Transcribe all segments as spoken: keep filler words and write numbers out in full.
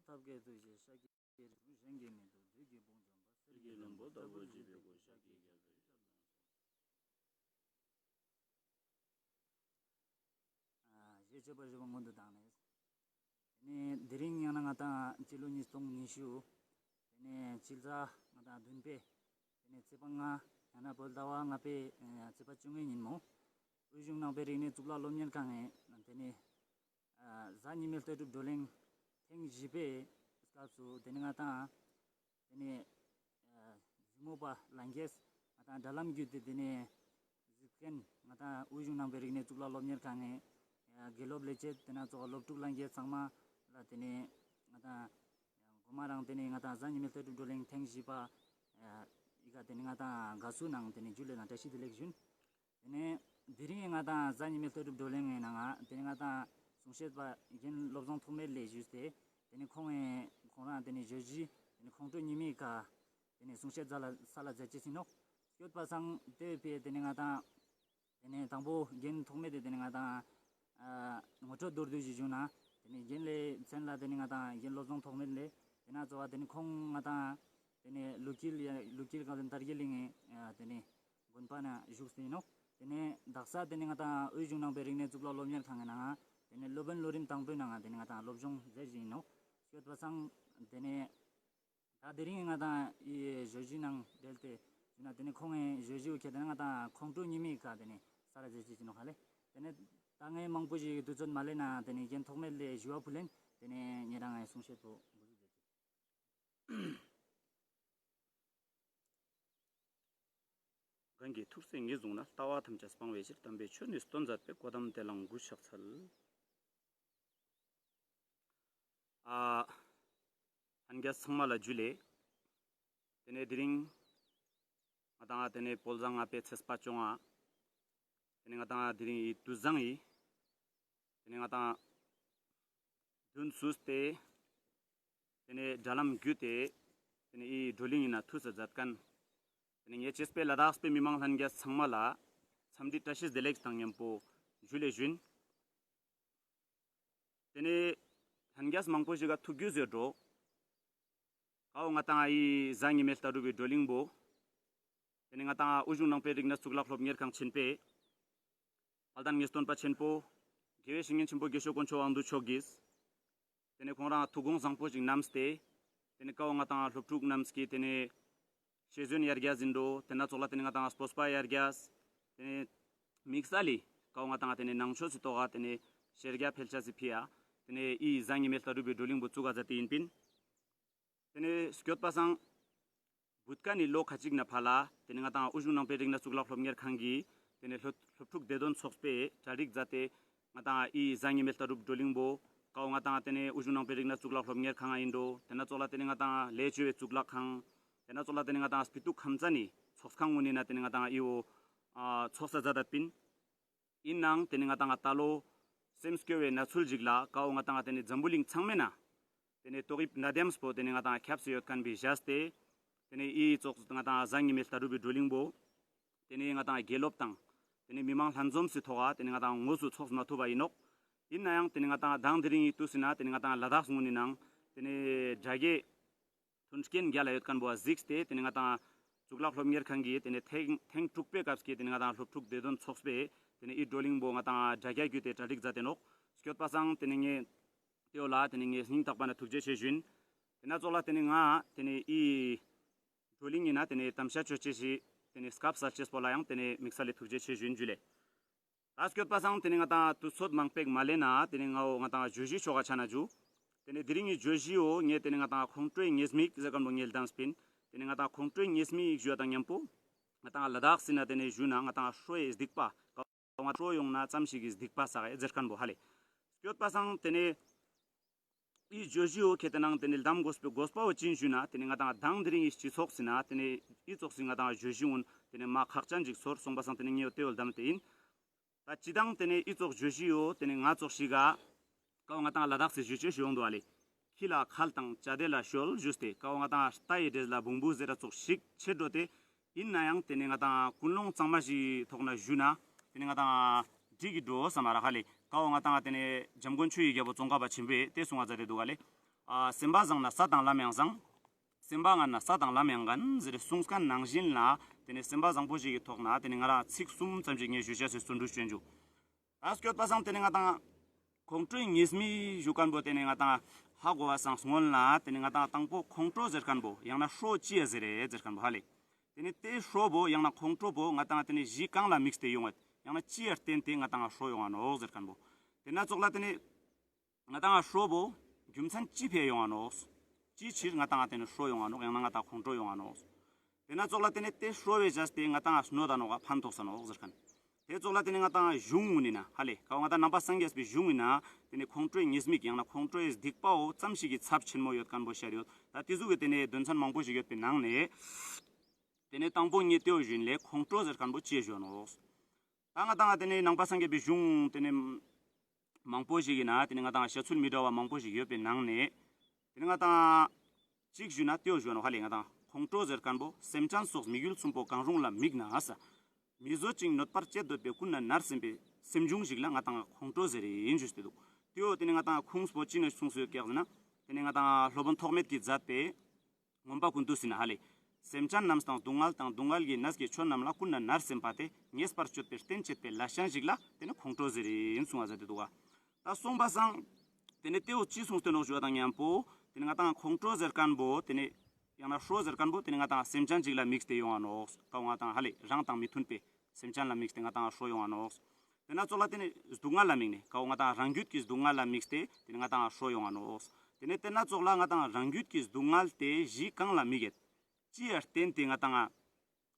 ཐབས་མཁས་ཐུགས་རྗེས་ཤཱཀྱའི་རིགས་སུ། གཞན་གྱིས་མི་ཐུབ་བདུད་ཀྱི་དཔུང་འཇོམས་པ། གསེར་གྱི་ལྷུན་པོ་ལྟ་བུར་བརྗིད་པའི་སྐུ། ཤཱཀྱའི་རྒྱལ་པོའི་ཞབས་ལ་ཞེས་བརྗོད་པ་བཞི་པོ་སྔོན་དུ་བཏང་ནས། དེ་ནས་དེ་རིང་ཡང་ན་ང་ཏང་སྤྱི་ལོ་ཉིས་སྟོང་ཉི་ཤུ། དེ་ནས་སྤྱི་ཟླ་ང་ཏང་བདུན་པའི་དེ་ནས་ཚེས་པ་ལྔ། ཡང་ན་བོད་ཟླ་བ་ལྔ་པའི་ཚེས་པ་བཅོ་ལྔའི་ཉིན་མོ། དབུས་གཞུང་ནང་པའི་རིག་གནས་གཙུག་ལག་སློབ་གཉེར་ཁང་ངི་དེ་ནས་གཟའ་ཉི་མའི་ལྟ་གྲུབ་བགྲོ་གླེང་ཐེངས་བཞི་པའི་སྐབས་སུ་དེ་ནས་ང་ཏང་དེ་ནས་གཟིགས་མོ་པ་ལྷན་རྒྱས་ང་ཏང་དྲ་ལམ་བརྒྱུད་དེ་དེ་ནས་གཟིགས་མཁན་ང་ཏང་དབུས་གཞུང་ནང་པའི་རིག་གནས་གཙུག་ལག་སློབ་གཉེར་ཁང་ངི་དགེ་སློབ་ལས་བྱེད་དེ་ན་ཚོགས་སློབ་ཕྲུག་ལྷན་རྒྱས་ཚང་མ་ལ་དེ་ནས་ང་ཏང་གོ་མ་རང་དེ་ནས་ང་ཏང་གཟའ་ཉི་མའི་ལྟ་གྲུབ་བགྲོ་གླེང་ཐེངས་བཞི་པ་ཡི་ག་དེ་ནས་ང་ཏང་དགའ་བསུ་ནང་དེ་ནས་ཇུ་ལེ་དང་བཀྲ་ཤིས་བདེ་ལེགས་ཞུན། དེ་ནས་དེ་རིང་ང་ཏང་གཟའ་ཉི་མའི་ལྟ་གྲུབ་བགྲོ་གླེང་ངི་ནང་ང་དེ་ནས་ང་ཏང་གསུང་བཤད་པ་རྒན་བློ་བཟང་ཐོགས་མེད་ལེ་ཞུས་ཏེ་དེ་ནས་ཁོང་ངི་ཁོང་རང་དེ་ནས་བརྗོད་གཞི་དེ་ནས་ཁོང་ཁྲོ་ཉི་མའི་ཀ་དེ་ནས་གསུང་བཤད་ས་ལ་ས་ལ་མཛད་ཅེས་ཡིན་ནོག། སྐྱོད་པ་སང་དེ་བས་དེ་ནས་ང་ཏང་དེ་ནས་དང་པོ་རྒན་ཐོགས་མེད་དེ་དེ་ནས་ང་ཏང་ཨ་ངོ་སྤྲོད་མདོར་བསྡུས་ཤིག་ཞུ་ན། དེ་ནས་རྒན་ལེ་མཚན་ལ་དེ་ནས་ང་ཏང་རྒན་བློ་བཟང་ཐོགས་མེད་ལེ། དེ་ན་ཚོགས་པ་དེ་ནས་ཁོང་ང་ཏང་དེ་ནས་ལུ་ཀིལ་ཡ་ལུ་ཀིལ་གང་དེ་དར་རྒྱས་གླིང་ངི་ཨ་དེ་ནས་དགོན་པ་ན་བཞུགས་ཏེ་ཡིན་ནོག། དེ་ནས་དག་ས་དེ་ནས་ང་ཏང་དབུས་གཞུང་ནང་པའི་རིག་གནས་གཙུག་ལག་སློབ་གཉེར་ཁང་ངི་ནང་ང་དེ་ནས་སློབ་དཔོན་ལོ་རིམ་དང་པོའི་ནང་ང་དེ་ནས་ང་ཏང་སློབ་སྦྱོང་མཛད་བཞིན་ཡིན་ནོག། སྐྱོད་པ་སང་དེ་ནས་ད་དེ་རིང་ང་ཏང་ཨི་བརྗོད་གཞི་ནང་འབྲེལ་ཏེ་ཞུ་ན་དེ་ནས་ཁོང་ངི་བརྗོད་གཞི་བོ་ཁྱེད་དེ་ན་ང་ཏང་ཁོང་ཁྲོ་ཉི་མའི་ཀ་དེ་ནས་ས་ར་མཛད་ཅེས་ཡིན་ནོག་ཧ་ལེ། དེ་ནས་ད་ངས་མང་པོ་ཞིག་དུས་ཚོད་མ་ལེན་ན་དེ་ནས་རྒན་ཐོགས་མེད་ལེ་ཞུ་བ་ཕུལ་ལེན། དེ་ནས་ཉེ་རང་ངི་གསུང་བཤད་པོ་འགོ་འཛུགས་མཛད་ཅེས། གང་གིས་ཐུགས་བརྩེ་ཉེར་བཟུང་ན། ལྟ་བ་ཐམས་ཅད་སྤང་བའི་ཕྱིར། དམ་པའི་ཆོས་ནི་སྟོན་མཛད་པའི། གོ་ཏམ་དེ་ལའང་གུས་ཕྱག་འཚལ། ཨ་ལྷན་རྒྱས་ཚང་མ་ལ་ཇུ་ལེ། དེ་ནས་དེ་རིང་ང་ཏང་དེ་ནས་བོད་ཟླ་ལྔ་པའི་ཚེས་པ་བཅོ་ལྔ། དེ་ནས་ང་ཏང་དེ་རིང་ཨི་དུས་བཟང་ཨི། དེ་ནས་ང་ཏང་མདུན་བསུས་ཏེ་དེ་ནས་དྲ་ལམ་བརྒྱུད་དེ་དེ་ནས་ཨི་བགྲོ་གླེང་ཡིན་ན་ཐུགས་སུ་མཛད་མཁན་དེ་ནས་ངའི་གཅེས་པའི་ལ་དྭགས་པའི་མི་མང་ལྷན་རྒྱས་ཚང་མ་ལ་འཚམས་འདྲི་བཀྲ་ཤིས་བདེ་ལེགས་དང་མཉམ་པོ་ཇུ་ལེ་ཞུན། དེ་ནས་ལྷན་རྒྱས་མང་པོ་ཞིག་ག་ཐུག་རྒྱུ་ཟེར་འགྲོ། ཀའོ་ང་ཏང་ཨི་གཟའ་ཉི་མའི་ལྟ་གྲུབ་པའི་བགྲོ་གླེང་བོ། དེ་ནས་ང་ཏང་དབུས་གཞུང་ནང་པའི་རིག་གནས་གཙུག་ལག་སློབ་གཉེར་ཁང་ཆེན་པོའི་དཔལ་ལྡན་ངེས་སྟོན་པ་ཆེན་པོ། དགེ་བའི་བཤེས་གཉེན་ཆེན་པོ་དགེ་བཤེས་དཀོན་མཆོག་དབང་འདུས་མཆོག་གིས། དེ་ནས་ཁོང་རང་ཐུགས་དགོངས་བཟང་པོ་ཞིག་བསྣམས་ཏེ། དེ་ནས་ཀའོ་ང་ཏང་སློབ་ཕྲུག་རྣམས་ཀྱི་དེ་ནས་ཤེས་ཡོན་ཡར་རྒྱས་ཡིན་འགྲོ། དེ་ན་ཚོགས་ལ་དེ་ནས་ང་ཏང་སྤོབས་པ་ཡར་རྒྱས། དེ་ནས་དམིགས་བསལ་ལི་ཀའོ་ང་ཏང་དེ་ནས་ནང་ཆོས་སི་ཐོག་ག་དེ་ནས་ཤེས་རྒྱ་འཕེལ་ཆ་སི་ཕི་ཡ། དེ་ནས་ཨི་གཟའ་ཉི་མའི་ལྟ་གྲུབ་པའི་བགྲོ་གླེང་བོ་བཙུགས་ག་མཛད་དེ་ཡིན་པིན། དེ་ནས་སྐྱོད་པ་སང་། བུད་ཀ་ནི་ལོ་ཁ་ཅིག་ནེ་ཕར་ལ་དེ་ནས་ང་ཏང་དབུས་གཞུང་ནང་པའི་རིག་གནས་གཙུག་ལག་སློབ་གཉེར་ཁང་གི་དེ་ནས་སློབ་སློབ་ཕྲུག་བདེ་དོན་ཚོགས་པའི་གྲ་སྒྲིག་མཛད་དེ་ང་ཏང་ཨི་གཟའ་ཉི་མའི་ལྟ་གྲུབ་བགྲོ་གླེང་བོ་ཀའོ་ང་ཏང་དེ་ནས་དབུས་གཞུང་ནང་པའི་རིག་གནས་གཙུག་ལག་སློབ་གཉེར་ཁང་ཡིན་འགྲོ། དེ་ན་ཚོགས་ལ་དེ་ནས་ང་ཏང་ལས་བྱེད་པའི་གཙུག་ལག་ཁང་། དེ་ན་ཚོགས་ལ་དེ་ནས་ང་ཏང་སྤི་ཏུག་ཁམས་ཚན་ནི་ཚོགས་ཁང་ངོ་ནི་ན་དེ་ནས་ང་ཏང་ཨི་བོ་ཨ་ཚོགས་ས་མཛད་དད་པིན། ཡིན་ནའང་དེ་ནས་ང་ཏང་ད་ལོ་སེམས་སྐྱོ་བའི་གནས་ཚུལ་ཞིག་ལ་ཀའོ་ང་ཏང་དེ་ནས་འཛམ་བུ་གླིང་ཚང་མའི་ནང་དེ་ནས་ཏོག་དབྱིབས་ནད་ཡམས་པོ་དེ་ནས་ང་ཏང་ཁྱབ་སེ་ཡོད་མཁན་བི་བཞག་སྟེ། དེ་ནས་ཨི་ཙོགས་ང་ཏང་གཟའ་ཉི་མའི་ལྟ་གྲུབ་པའི་བགྲོ་གླེང་བོ་དེ་ནས་ང་ཏང་དགེ་སློབ་དང་དེ་ནས་མི་མང་ལྷན་འཛོམས་སི་ཐོག་ག་དེ་ནས་ང་ཏང་དངོས་སུ་ཚོགས་མ་ཐུབ་པ་ཡིན་ནོག། ཡིན་ནའང་དེ་ནས་ང་ཏང་དང་དེ་རིང་ཨི་དུས་སི་ན་དེ་ནས་ང་ཏང་ལ་དྭགས་ངོས་ནི་ནང་དེ་ནས་དྲ་རྒྱའི་མཐུན་རྐྱེན་རྒྱལ་ལ་ཡོད་མཁན་བོ་གཟིགས་ཏེ་དེ་ནས་ང་ཏང་གཙུག་ལག་སློབ་གཉེར་ཁང་གི་དེ་ནས་ཐེངས་ཐེངས་དྲུག་པའི་སྐབས་ཀྱི་དེ་ནས་ང་ཏང་སློབ་ཕྲུག་བདེ་དོན་ཚོགས་པས་དེ་ནས་ཨི་བགྲོ་གླེང་བོ་ང་ཏང་དྲ་རྒྱ་བརྒྱུད་དེ་གྲ་སྒྲིག་མཛད་དེ་ནོག། སྐྱོད་པ་སང་དེ་ནས་ངས་དེའོ་ལ་དེ་ནས་ངས་སྙིང་ཐག་པ་ནས་ཐུགས་རྗེ་ཆེ་ཞུ་ཡིན། དེ་ན་ཚོགས་ལ་དེ་ནས་ང་དེ་ནས་ཨི་བགྲོ་གླེང་ཡིན་ན་དེ་ནས་དམ་བཅའ་ཆོད་ཅེས་ཤིག་དེ་ནས་སྐབས་སལ་ཅེས་པོ་ལ་ཡང་དེ་ནས་དམིགས་བསལ་ལས་ཐུགས་རྗེ་ཆེ་ཞུ་ཡིན་ཇུ་ལེ། ད་སྐྱོད་པ་སང་དེ་ནས་ང་ཏང་དུས་ཚོད་མང་པོ་ཞིག་མ་ལེན་ན་དེ་ནས་ང་འོ་ང་ཏང་བརྗོད་གཞི་ཕྱོགས་ཀ་ཆ་ན་ཇུ། དེ་ནས་དེ་རིང་གི་བརྗོད་གཞི་འོ་ངས་དེ་ནས་ང་ཏང་ཁོང་ཁྲོའི་ཉེས་དམིགས་ཟེར་མཁན་པོ་ངས་ལྡན་སྤིན། དེ་ནས་ང་ཏང་ཁོང་ཁྲོའི་ཉེས་དམིགས་ཞུ་བ་དང་མཉམ་པོ་ང་ཏང་ལ་དྭགས་སི་ན་དེ་ནས་ཞུ་ན་ང་ཏང་ཁྲོའི་སྡིག་པ་ཀའོ་ང་ཁྲོ་ཡོང་ན་ཙམ་ཞིག་གི་སྡིག་པ་བསགས་ཟེར་མཁན་པོ་ཧ་ལེ། སྐྱོད་པ་སང་དེ་ནས་ཨི་བརྗོད་གཞི་འོ་ཁྱེད་དེ་ནང་དེ་ནས་ལྡན་དགོས་པའི་དགོས་པ་འོ་ཅི་ཡིན་ཞུ་ན་དེ་ནས་ང་ཏང་དང་དེ་རིང་གི་སྤྱི་ཚོགས་སི་ན་དེ་ནས་ཨི་ཙོགས་སི་ང་ཏང་བརྗོད་གཞི་འོ་དེ་ནས་མ་ཁག་ཅན་ཅིག་ཚོར་སོང་པ་སང་དེ་ནས་ངས་འོ་དེ་འོ་ལྡན་དེ་ཡིན། ད་སྤྱི་བཏང་དེ་ནས་ཨི་ཙོགས་བརྗོད་གཞི་འོ་དེ་ནས་ང་ཙོགས་ཤིག་ག་ཀའོ་ང་ཏང་ལ་དྭགས་སི་བརྗོད་བྱ་ཞུ་ཡོང་དུག་ཨ་ལེ། ཁྱི་ལ་ཁལ་དང་བྱ་དེ་ལ་ཞོལ་ཞུས་ཏེ་ཀའོ་ང་ཏང་རྟ་ཡི་འདྲེས་ལ་བོང་བུ་ཟེར་ར་ཙོགས་ཤིག་ཆེ་འགྲོ་སྟེ། ཡིན་ན་ཡང་དེ་ནས་ང་ཏང་ཀུན་སློང་གཙང་མ་ཞིག་ཐོག་ན་ཞུ་ན་དེ་ནས་ང་ཏང་འགྲིག་གི་འགྲོ་བསམ་མ་ར་ཧ་ལེ། ཀའོ་ང་ཏང་དེ་ནས་འཇམ་མགོན་ཆོས་ཀྱི་རྒྱལ་པོ་ཙོང་ཁ་པ་ཆེན་པོས་དེ་གསུང་བ་མཛད་དེ་འདུག་ག་ལེ། ཨ་སེམས་པ་བཟང་ན་ས་དང་ལམ་ཡང་བཟང་། སེམས་པ་ངན་ན་ས་དང་ལམ་ཡང་ངན་ཟེར་གསུངས་ཁན་ནང་བཞིན་ལ་ཏེ་ནེ་སེམས་པ་བཟང་པོ་ཞིག་གི་ཐོག་ནེ་ཏེ་ནེ་ང་རང་ཚིག་གསུམ་ཙམ་ཞིག་ངས་ཞུ་ཅེས་སི་བརྩོན་འགྲུས་ཅོ་ཨིན་ཞུ། ད་སྐྱོད་པ་སང་ཏེ་ནེ་ང་ཏང་ཁོང་ཁྲོའི་ཉེས་དམིགས་ཞུ་ཁན་བོ་ཏེ་ནེ་ང་ཏང་ཧ་གོ་བ་སང་སྔོན་ལ་ཏེ་ནེ་ང་ཏང་དང་པོ་ཁོང་ཁྲོ་ཟེར་ཁན་བོ་ཡང་ན་ཁྲོ་ཅི་ཡ་ཟེར་རེད་ཟེར་ཁན་བོ་ཧ་ལེ། ཏེ་ནེ་ཏེ་ཁྲོ་བོ་ཡང་ན་ཁོང་ཁྲོ་བོ་ང་ཏང་ཏེ་ནེ་གཞི་གང་ལ་དམིགས་ཏེ་ཡོང་ངད་ཡང་ན་ཅི་ཡ་བརྟེན་ཏེ་ང་ཏང་ཁྲོ་ཡོང་ང་ནོག་ཟེར་ཁན་བོ། ཏེ་ན་ཙོགས་ལ་ཏེ་ནེ་ང་ཏང་ཁྲོ་བོ་རྒྱུ་མཚན་ཅི་ཕི་ཡ་ཡོང་ང་ནོག་ཅིའི་ཕྱིར་ང་ཏང་ཏེ་ནེ་ཁྲོ་ཡོང་ང་ནོག་ཡང་ན་ང་ཏང་ཁོང་ཁྲོ་ཡོང་ང་ནོག་ཏེ་ན་ཙོགས་ལ་ཏེ་ནེ་ཏེ་ཁྲོ་བོའི་བྱས་ཏེ་ང་ཏང་གནོད་ད་ནོག་ཕན་ཐོགས་ས་ནོག་ཟེར་ཁན། ཏེ་ཙོགས་ལ་ཏེ་ནེ་ང་ཏང་གཞུང་ངུན་ན་ཧ་ལེ་ཀ་བོ་ང་ཏང་ནང་པ་སངས་རྒྱས་པའི་གཞུང་ངུན་ན་ཏེ་ནེ་ཁོང་ཁྲོའི་ཉེས་དམིགས་ཡང་ན་ཁོང་ཁྲོའི་སྡིག་པའོ་ཙམ་ཞིག་གི་ཚབས་ཆེན་མོ་ཡོད་ཁན་བོ་ཤར་ཡོད། ད་ཏེ་ཟུག་གི་ཏེ་ནེ་དོན་ཚན་མང་པོ་ཞིག་ཡོད་པའི་ནང་ནེ་ཏེ་ནེ་དང་པོ་ངས་ཏེའོ་ཞུ་ཡིན་ལེ་ཁོང་ཁྲོ་ཟེར་ཁན་བོ་ཅི་ཞུ་ནོག་ད་ང་ཏང་ཏེ་ནེ་ནང་པ་སངས་རྒྱས་པའི་གཞུང་ཏེ་ནེ་མང་པོ་ཞིག་ཡིན་ན་ཏེ་ནེ་ང་ཏང་བཤད་ཚུལ་མི་འདྲ་བ་མང་པོ་ཞིག་ཡོད་པའི་ནང་ནེ་ཏེ་ནེ་ང་ཏང་ཅིག་ཞུ་ན་ཏེའོ་ཞུ་ནོག་ཧ་ལེ། ང་ཏང་ཁོང་ཁྲོ་ཟེར་ཁན་བོ་སེམས་ཅན་སོགས་དམིགས་ཡུལ་གསུམ་པོ་གང་རུང་ལ་དམིགས་ན་ས། མི་བཟོད་ཅིང་གནོད་པར་བྱེད་འདོད་པའི་ཀུན་ནས་མནར་སེམས་པའི་སེམས་བྱུང་ཞིག་ལ་ང་ཏང་ཁོང་ཁྲོ་ཟེར་ཡིན་ཞུས་ཏེ་འདུག་ཏེའོ་ཏེ་ནེ་ང་ཏང་ཁུངས་པོ་ཅི་ནེ་གསུངས་སོ་ཡོད་ཀྱག་ཟེར་ན་ཏེ་ནེ་ང་ཏང་སློབ་དཔོན་ཐོགས་མེད་ཀྱིས་མཛད་པའི་མངོན་པ་ཀུན་བཏུས་ཟེར་ན་ཧ་ལེ། སེམས་ཅན་རྣམས་དང་སྡུག་བསྔལ་དང་སྡུག་བསྔལ་གྱི་གནས་ཀྱི་ཆོས་རྣམས་ལ་ཀུན་ནས་མནར་སེམས་པ་སྟེ་ཉེས་པར་སྤྱོད་པའི་རྟེན་བྱེད་པའི་ལས་ཅན་ཞིག་ལ་ཏེ་ནེ་ཁོང་ཁྲོ་ཟེར་ཡིན་གསུངས་པ་ཟེར་ཏེ་འདུག་ག་ད་སོང་པ་སང་ཏེ་ནེ་ཏེའོ་ཅི་གསུངས་ཏེ་ནོག་ཞུ་བ་དང་མཉམ་པོ་ཏེ་ནེ་ང་ཏང་ཁོང་ཁྲོ་ཟེར་ཁན་བོ་ཏེ་ནེ་ཡང་ན་ཁྲོ་ཟེར་ཁན་བོ་ཏེ་ནེ་ང་ཏང་སེམས་ཅན་ཅིག་ལ་དམིགས་ཏེ་ཡོང་ང་ནོག་ཀ་བོ་ང་ཏང་ཧ་ལེ་རང་དང་མི་མཐུན་པའི་སེམས་ཅན་ལ་དམིགས་ཏེ་ང་ཏང་ཁྲོ་ཡོང་ང་ནོག་ཏེ་ན་ཙོགས་ལ་ཏེ་ནེ་སྡུག་བསྔལ་ལ་དམིགས་ནེ་ཀ་བོ་ང་ཏང་རང་རྒྱུད་ཀྱི་སྡུག་བསྔལ་ལ་དམིགས་ཏེ་ཏེ་ནེ་ང་ཏང་ཁྲོ་ཡོང་ང་ནོག་ཏེ་ནེ་ཏེ་ན་ཙོགས་ལ་ང་ཏང་རང་རྒྱུད་ཀྱི་སྡུག་བསྔལ་ཏེ་གཞི་གང་ལ་དམིགས་ཡོད། ཅི་ཡ་བརྟེན་ཏེ་ང་ཏང་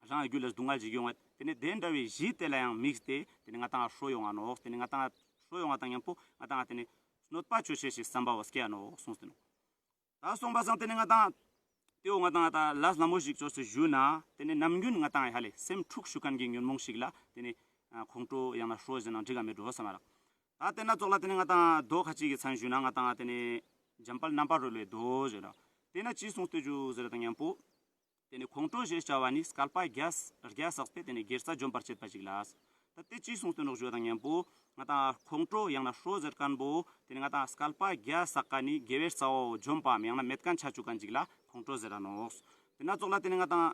རང་རྒྱུད་ལ་སྡུག་བསྔལ་ཞིག་ཡོང་ངད། ཏེ་ནེ་ཏེ་འདྲ་བའི་གཞི་ཏེ་ལ་ཡང་དམིགས་ཏེ་ཏེ་ནེ་ང་ཏང་ཁྲོ་ཡོང་ང་ནོག་ཏེ་ནེ་ང་ཏང་ཁྲོ་ཡོང་ང་དང་མཉམ་པོ་ང་ཏང་ཏེ་ནེ་གནོད་པ་ཅོ་ཅེས་ཤིག་བསམ་པ་བོ་སྐྱེ་ཡ་ནོག་གསུངས་ཏེ་ནོག་ད་སོང་པ་སང་ཏེ་ནེ་ང་ཏང་ཏེའོ་ང་ཏང་ད་ལས་སླ་མོ་ཞིག་ཅོས་ཏེ་ཞུ་ན་ཏེ་ནེ་ནམ་རྒྱུན་ང་ཏང་ཧ་ལེ་སེམས་འཁྲུག་ཅུག་ཁན་གྱི་ཉོན་མོངས་ཤིག་ལ་ཏེ་ནེ་ཁོང་ཁྲོ་ཡང་ན་ཁྲོ་ཟེར་ན་འགྲིག་ག་མེད་འགྲོ་བསམ་མ་རག་ད་ཏེ་ན་ཙོགས་ལ་ཏེ་ནེ་ང་ཏང་མདོ་ཁ་ཅིག་གི་མཚན་ཞུ་ན་ང་ཏང་ཏེ་ནེ་འཇམ་དཔལ་རྣམ་པར་རོལ་པའི་མདོ་ཞུ་ན་ཏེ་ན་ཅི་གསུངས་ཏེ་ཞུ་ཟེར་དང་མཉམ་པོ། ཏེ་ནེ་ཁོང་ཁྲོ་ཞེས་བྱ་བ་ནི་བསྐལ་པ་བརྒྱ་བརྒྱ་བསགས་པའི་ཏེ་ནེ་དགེ་རྩ་འཇོམས་པར་བྱེད་པ་ཞིག་ལ། ད་ཏེ་ཅི་གསུངས་ཏེ་ནོག་ཞུ་བ་དང་མཉམ་པོ་ང་ཏང་ཁོང་ཁྲོ་ཡང་ན་ཁྲོ་ཟེར་ཁན་བོ་ཏེ་ནེ་ང་ཏང་བསྐལ་པ་བརྒྱ་བསགས་ཀ་ནི་དགེ་བའི་རྩ་བོ་འཇོམས་པའམ་ཡང་ན་མེད་ཁན་ཆ་ཅུག་ཁན་ཅིག་ལ་ཁོང་ཁྲོ་ཟེར་ར་ནོག་ཏེ་ན་ཙོགས་ལ་ཏེ་ནེ་ང་ཏང་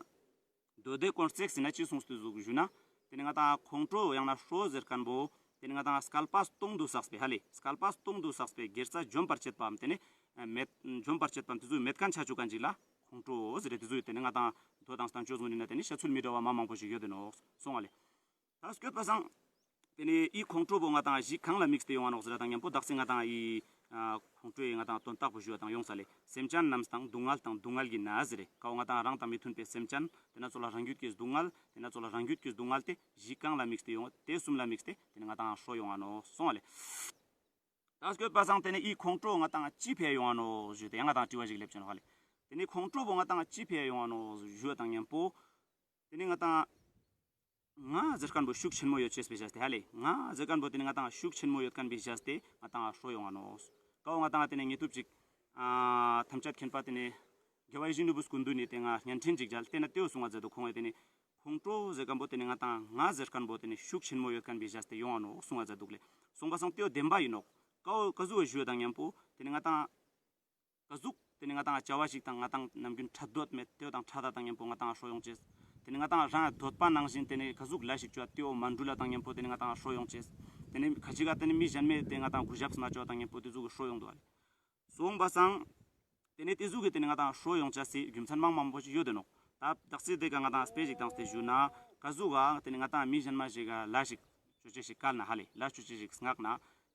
མདོ་སྡེ་དཀོན་བརྩེགས་ཟེར་ན་ཅི་གསུངས་ཏེ་ཟུག་ཞུ་ན། ཏེ་ནེ་ང་ཏང་ཁོང་ཁྲོ་ཡང་ན་ཁྲོ་ཟེར་ཁན་བོ། ཏེ་ནེ་ང་ཏང་བསྐལ་པ་སྟོང་དུ་བསགས་པའི་ཧ་ལེ། བསྐལ་པ་སྟོང་དུ་བསགས་པའི་དགེ་རྩ་འཇོམས་པར་བྱེད་པའམ་ཏེ་ནེ་མེད་འཇོམས་པར་བྱེད་པའམ་ཏེ་ཟུག་མེད་ཁན་ཆ་ཅུག་ཁན་ཅིག་ལ་ཁོང་ཁྲོ་ཟེར་ཏེ་ཟུག་ཏེ་ནེ་ང་ཏང་མདོ་དང་བསྟན་བཅོས་གུན་ནི་ན་ཏེ་ནེ་བཤད་ཚུལ་མི་འདྲ་བ་མ་མང་པོ་ཞིག་ཡོད་དེ་ནོག་སོང་ང་ལེ། ད་སྐྱོད་པ་སང་། ཏེ་ནེ་འི་ཁོང་ཁྲོ་བོ་ང་ཏང་གཞི་གང་ལ་དམིགས་ཏེ་ཡོང་ང་ནོག་ཟེར་དང་མཉམ་པོ་དག་ས་ང་ཏང་འི་ཁོང་ཁྲོའི་ང་ཏང་དོན་དག་པོ་ཞུ་བ་དང་ཡོང་ས་ལེ། སེམས་ཅན་རྣམས་དང་སྡུག་བསྔལ་དང་སྡུག་བསྔལ་གྱི་ནི་ཟེར་རེ། ཀ་བོ་ང་ཏང་རང་དང་མི་མཐུན་པའི་སེམས་ཅན། ཏེ་ན་ཙོགས་ལ་རང་རྒྱུད་ཀྱི་སྡུག་བསྔལ། ཏེ་ན་ཙོགས་ལ་རང་རྒྱུད་ཀྱི་སྡུག་བསྔལ་ཏེ་གཞི་གང་ལ་དམིགས་ཏེ་ཡོང་ཏེ་གསུམ་ལ་དམིགས་ཏེ་ཏེ་ནེ་ང་ཏང་ཁྲོ་ཡོང་ང་ནོག་སོང་ང་ལེ། ད་སྐྱོད་པ་སང་ཏེ་ནེ་འི་ཁོང་ཁྲོ་ང་ཏང་ཅི་ཕི་ཡ་ཡོང་ང་ནོག་ཞུས་ཏེ་ཡང་ང་ཏང་དྲི་བ་ཞིག་སླེབས་ཅེ་ནོག་ཧ་ལེ། ཏེ་ནེ་ཁོང་ཁྲོ་བོ་ང་ཏང་ཅི་ཕི་ཡ་ཡོང་ང་ནོག་ཞུ་བ་དང་མཉམ་པོ། ཏེ་ནེ་ང་ཏང་ང་ཟེར་ཁན་བོ་ཤུགས་ཆེན་མོ་ཡོད་ཅེས་པའི་བྱས་ཏེ་ཧ་ལེ། ང་ཟེར་ཁན་བོ་ཏེ་ནེ་ང་ཏང་ཤུགས་ཆེན་མོ་ཡོད་ཁན་བོའི་བྱས་ཏེ་ང་ཏང་ཁྲོ་ཡོང་ང་ནོག་ཀ་བོ་ང་ཏང་ཏེ་ནེ་ངེས་ཐུབ་ཅིག་ཨ་ཐམས་ཅད་མཁྱེན་པ་ཏེ་ནེ་རྒྱལ་བ་ཡིད་བཞིན་ནོར་བུའི་སྐུ་མདུན་ནེ་ཏེ་ང་བརྙན་འཕྲིན་ཅིག་མཇལ་ཏེ་ན་ཏེའོ་གསུང་ང་མཛད་འདུག་ཁོང་ངི་ཏེ་ནེ་ཁོང་ཁྲོ་ཟེར་ཁན་བོ་ཏེ་ནེ་ང་ཏང་ང་ཟེར་ཁན་བོ་ཏེ་ནེ་ཤུགས་ཆེན་མོ་ཡོད་ཁན་བོའི་བྱས་ཏེ་ཡོང་ང་ནོག་གསུང་ང་མཛད་འདུག་ལེ། སོང་པ་སང་ཏེའོ་བདེན་པ་ཡིན་ནོག་ཀ་བོ་ཀ་ཟུག་ཞུ་བ་དང་མཉམ་པོ་ཏེ་ནེ་ང་ཏང་ཀ་ཟུག་ཏེ་ནེ་ང་ཏང་བྱ་བ་ཞིག་དང་ང་ཏང་ནམ་རྒྱུན་ཕྲད་འདོད་མེད་ཏེའོ་དང་ཕྲད་ད་དང་མཉམ་པོ་ང་ཏང་ཁྲོ་ཡོང་ཅེས། ཏེ་ནེ་ང་ཏང་རང་འདོད་པ་ནང་བཞིན་ཏེ་ནེ་ཀ་ཟུག་ལས་ཞིག་ཅོ་ཏེའོ་མ་འགྲུལ་ལ་དང་མཉམ་པོ་ཏེ་ནེ་ང་ཏང་ཁྲོ་ཡོང་ཅེས། ཏེ་ནེ་ཁ་ཅིག་ག་ཏེ་ནེ་མི་གཞན་མས་ཏེ་ང་ཏང་གུས་ཞབས་མ་ཅོ་དང་མཉམ་པོ་ཏེ་ཟུག་གི་ཁྲོ་ཡོང་འདུག་ཨ་ལེ། སོང་པ་སང་། ཏེ་ནེ་ཏེ་ཟུག་གི་ཏེ་ནེ་ང་ཏང་ཁྲོ་ཡོང་ཅེས་སི་རྒྱུ་མཚན་མང་མང་པོ་ཞིག་ཡོད་དེ་ནོག་ད་དག་ས་ཏེ་ཀ་ང་ཏང་དཔེ་ཞིག་བཏང་སྟེ་ཞུ་ན་ཀ་ཟུག་ག་ཏེ་ནེ་ང་ཏང་མི་གཞན་མ་ཞིག་ག་ལས་ཞིག་ཅོ་ཅེས་ཤིག་བཀལ་ན་ཧ་ལེ། ལས་ཅོ་ཅེས་ཤིག་མངགས་ན།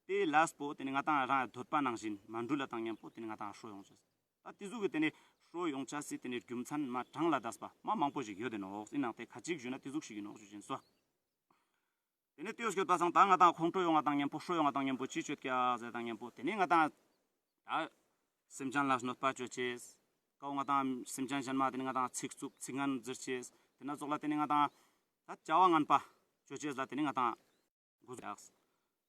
ཏེ་ལས་པོ་ཏེ་ནེ་ང་ཏང་རང་འདོད་པ་ནང་བཞིན་མ་འགྲུལ་ལ་དང་མཉམ་པོ་ཏེ་ནེ་ང་ཏང་ཁྲོ་ཡོང་ཅེས། ད་ཏེ་ཟུག་གི་ཏེ་ནེ་ཁྲོ་ཡོང་ཅེས་སི་ཏེ་ནེ་རྒྱུ་མཚན་མ་གྲངས་ལས་འདས་པ་མ་མང་པོ་ཞིག་ཡོད་དེ་ནོག་ཨིན་ནའང་ཏེ་ཁ་ཅིག་ཞུ་ན་ཏེ་ཟུག་ཞིག་ཨིན་ནོག་ཞུ་ཅེན་སོ། ཏེ་ནེ་ཏེའོ་སྐྱོད་པ་སང་ད་ང་ཏང་ཁོང་ཁྲོ་ཡོང་ང་དང་མཉམ་པོ་ཁྲོ་ཡོང་ང་དང་མཉམ་པོ་ཅི་ཅོ་ཀྱག་ཟེར་དང་མཉམ་པོ་ཏེ་ནེ་ང་ཏང་ད་སེམས་ཅན་ལ་གནོད་པ་ཅོ་ཅེས། ཀ་བོ་ང་ཏང་སེམས་ཅན་གཞན་མ་ཏེ་ནེ་ང་ཏང་ཚིག་རྩུབ་ཚིག་ངན་ཟེར་ཅེས། ཏེ་ན་ཙོགས་ལ་ཏེ་ནེ་ང་ཏང་ད་བྱ་བ་ངན་པ་ཅོ་ཅེས་ལ་ཏེ་ནེ་ང་ཏང་གོ་ཟུག་ཡག་